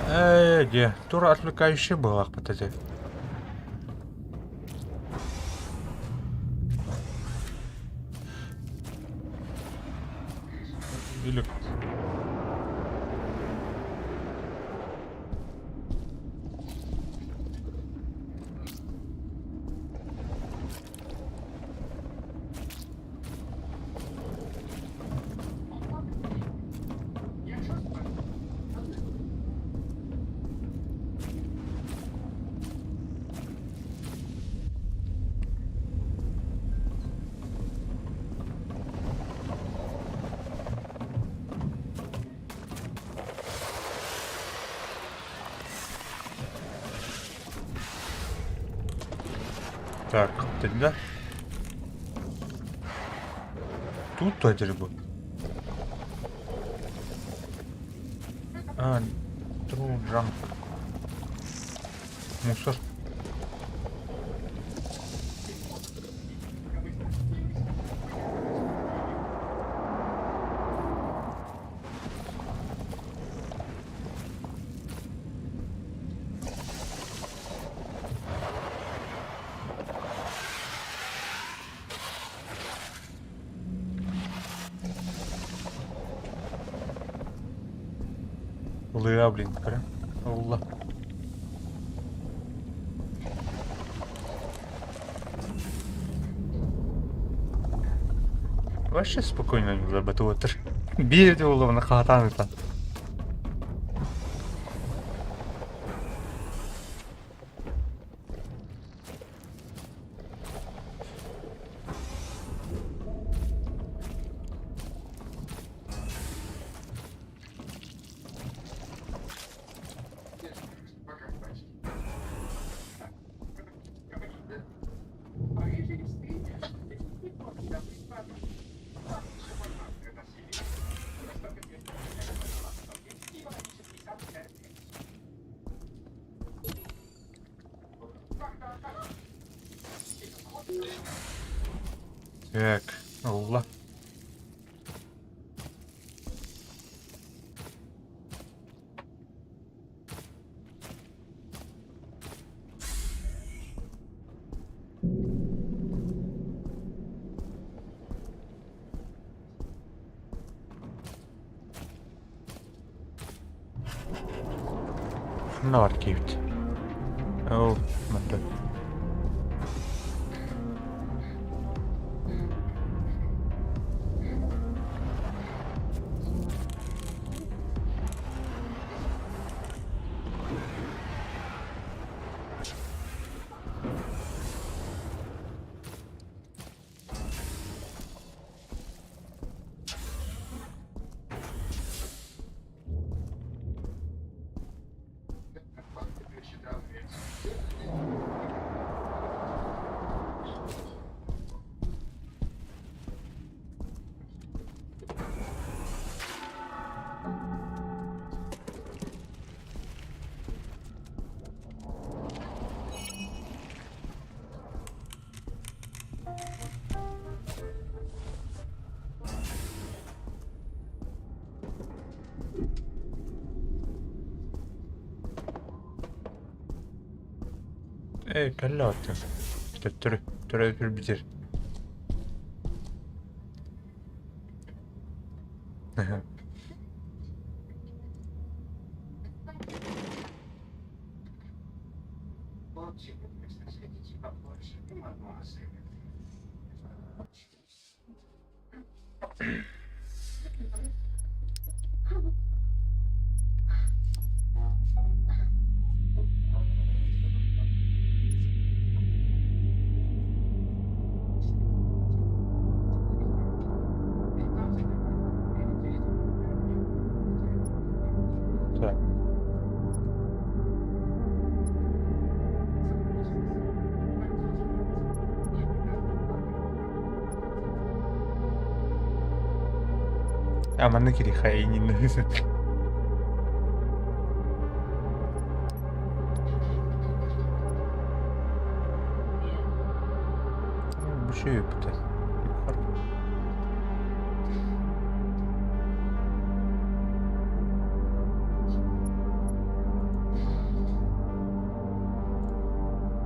Ээ, дьэ, тура отвлекающий буолаахпыт этэ. Или Так, тогда. Тут то бу. А, true junk. Мусор. Ылыа, блин, прям. Ылла. Вообще спокойно зарабатывать. Биир уловна хаатаан ытан. Так, ылла. Ханна бар киэбит? Ол, манна. Ээ, кэллэ оттон. Төттөрү, төрөөбүт бүтэр. Так. А манна кириэхэ иннин. Бу бүттэ.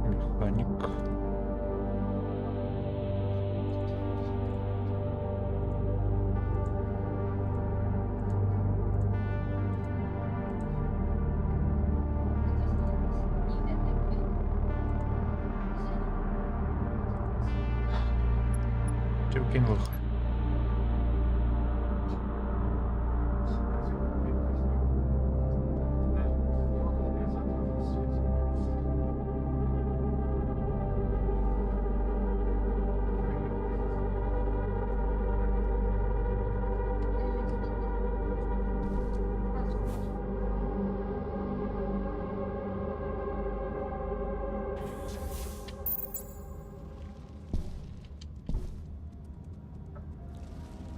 Механик. Чөкин лох.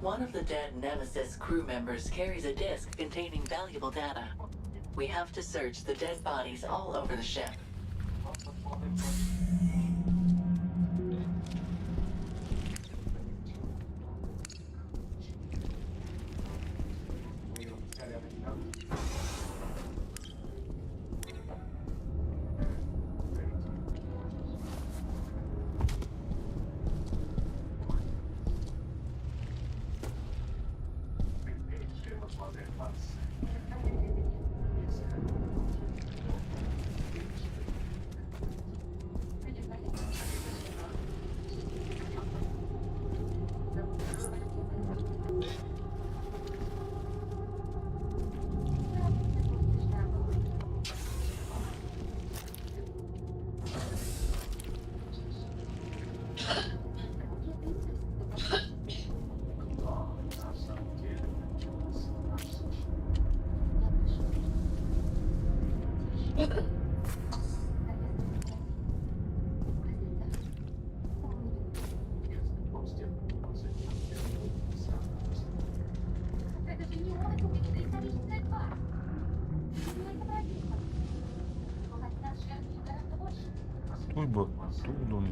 One of the dead Nemesis crew members carries a disc containing valuable data. We have to search the dead bodies all over the ship. Туй бу, туудун.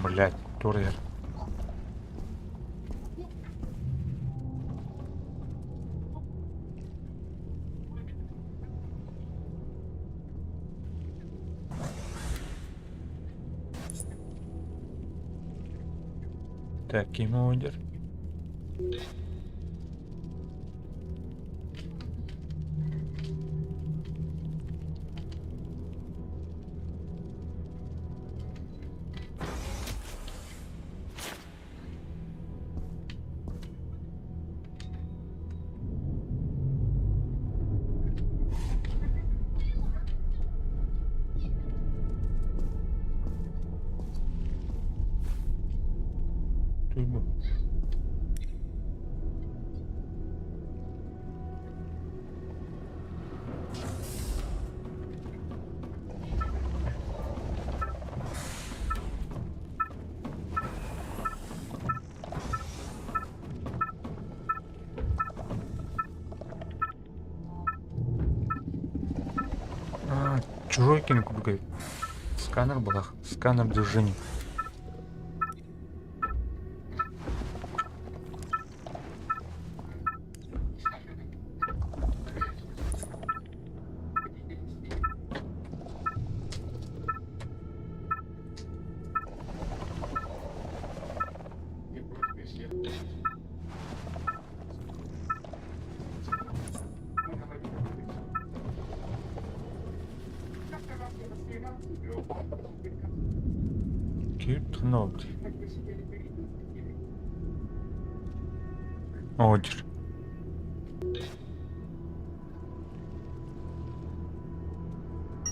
Блять, турер. Так, ким ордер? Туй бу. Чужой кини курдук эбит. Сканер былах, сканер движений. Киирт ханна буолбутуй? Оо диир.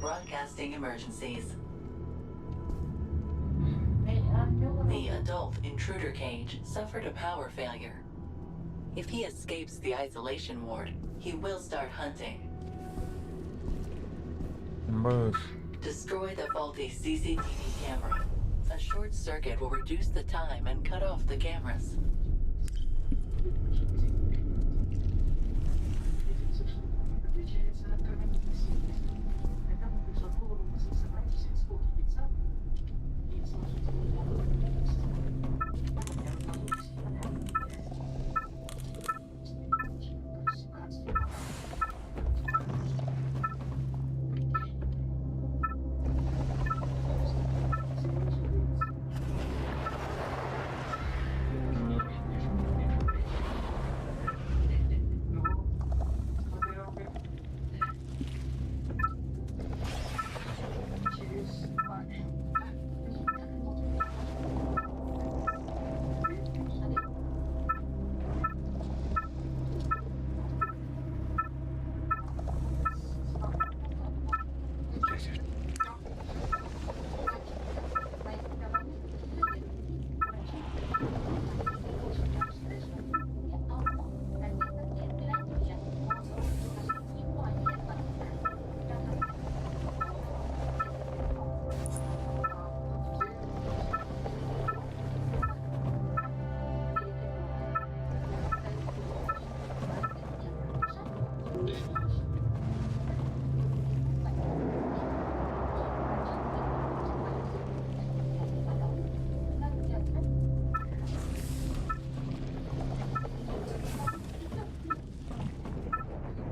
Broadcasting emergencies. The adult intruder cage suffered a power failure. If he escapes the isolation ward, he will start hunting. Быс. Destroy the faulty CCTV camera. A short circuit will reduce the time and cut off the cameras.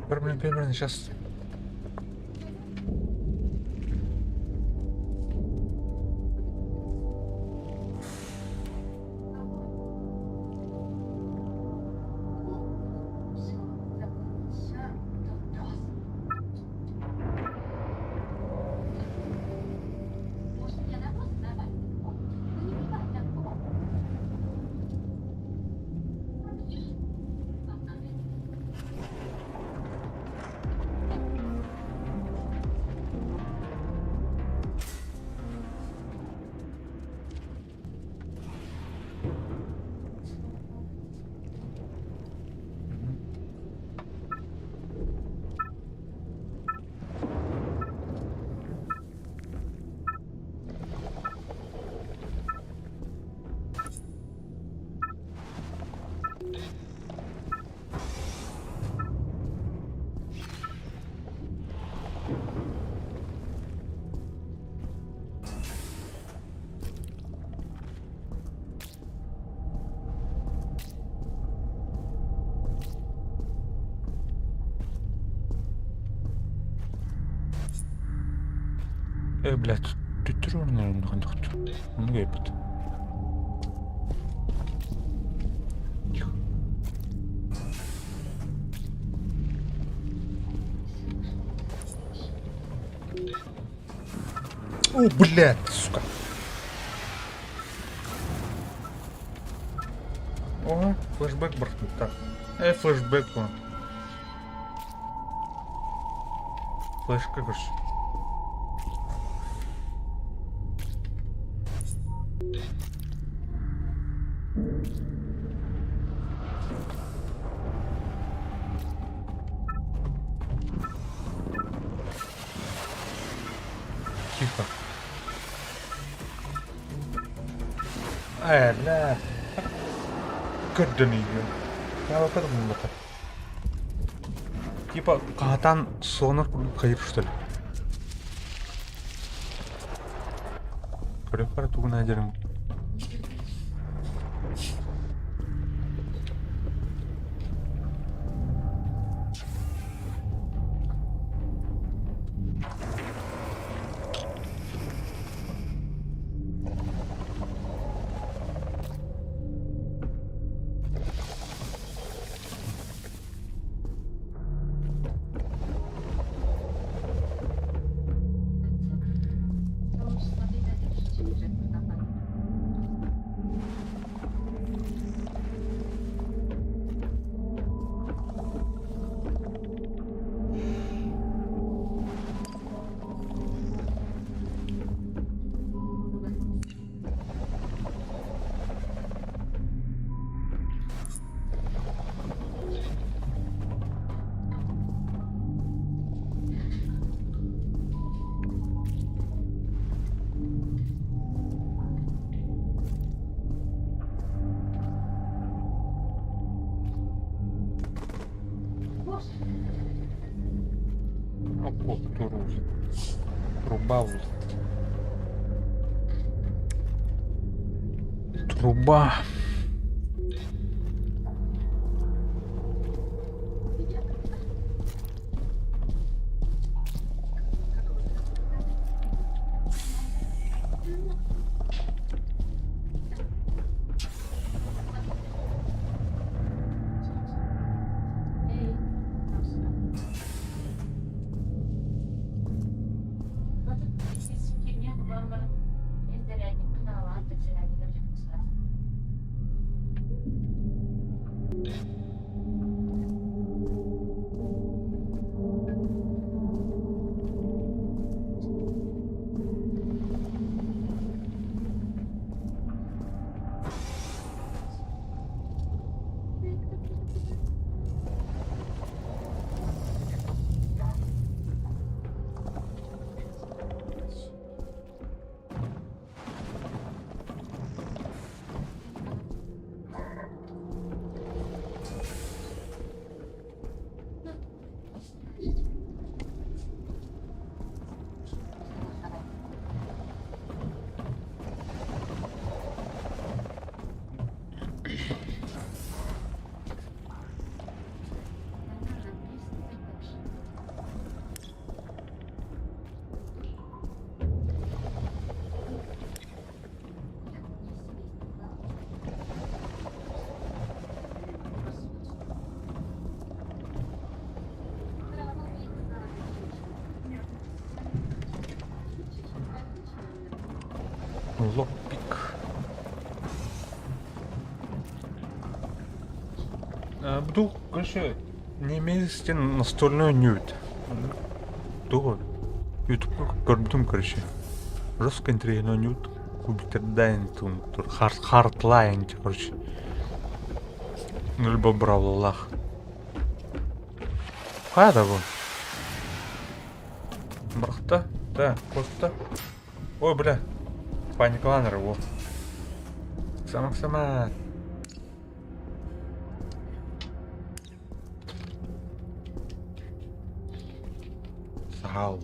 Блин, блин, сейчас. Э, блядь, төттөрү орнорун хандык. Оннук эбит. Тихо. О, блядь, сука. О, флешбэк барбыта. Э, флешбэк он. Флешка, короче. Тихо. Э, бля. Көрдөн ее. Я вот это буолбата. Типа хаһатан сонор курдук хайыр что ли? Көрүөххэ тугун айдарын. Труба Труба. Лоппик. Буду, короче, немецкий настольной нют. Тугу? Ютуб көрбүтүм, короче. Жестко интриги нют. Кубитердайн тур хардлайн, короче. Ну, либо бравлах. Хайда бу? Барахта? Да, коста. Ой, бля. Паникаланыр, во. Сама-сама. Сахал.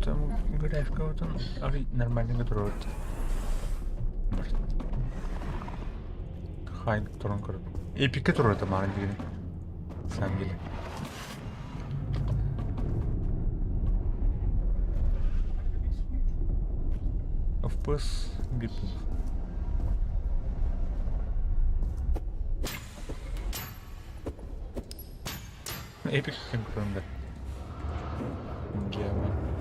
Там графика вот он нормально готовит. Хай туран көрөр. Эпикке турар это маған деген. Самом деле. FPS бипнул. Эпик синхронда. Гема.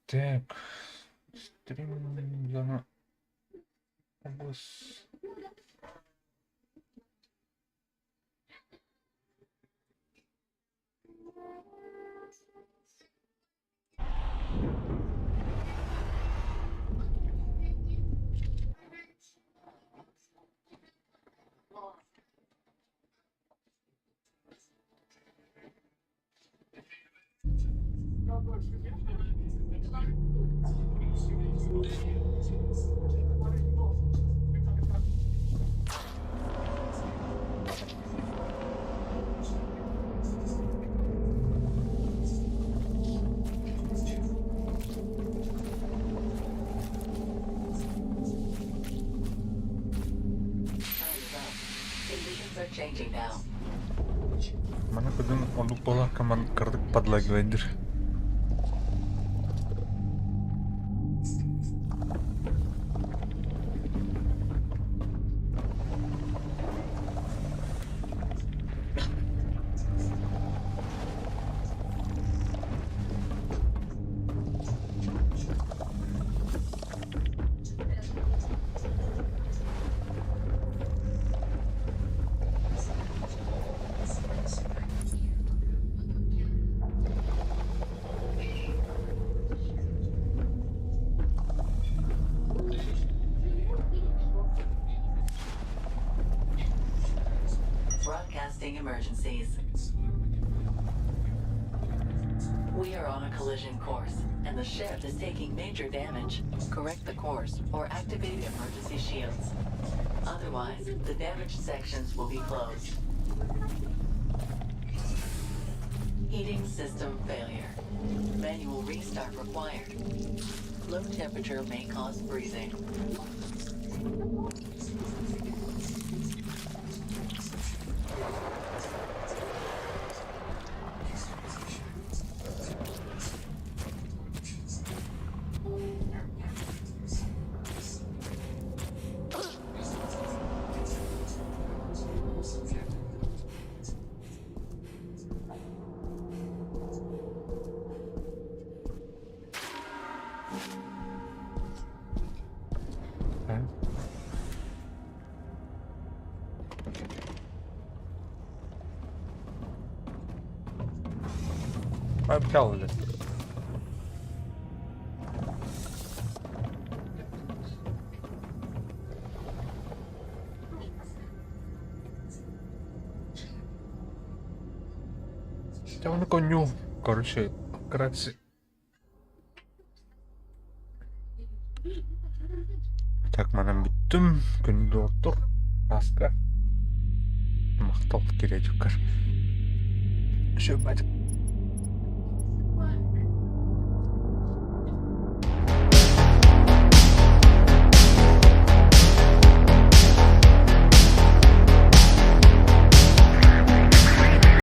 Так, стрим зона область. are changing now. Маны күдүн оннук буолаакка ман кырдык подлагивайдыр. Broadcasting emergencies. We are on a collision course, and the ship is taking major damage. Correct the course or activate emergency shields. Otherwise, the damaged sections will be closed. Heating system failure. Manual restart required. Low temperature may cause freezing. Общался. Дьэ ону конньуу, короче, вкратце. Так манан бүттүм, күндү доҕоттор, ааска. Махтал кириэчиккэр. Сөббэтик.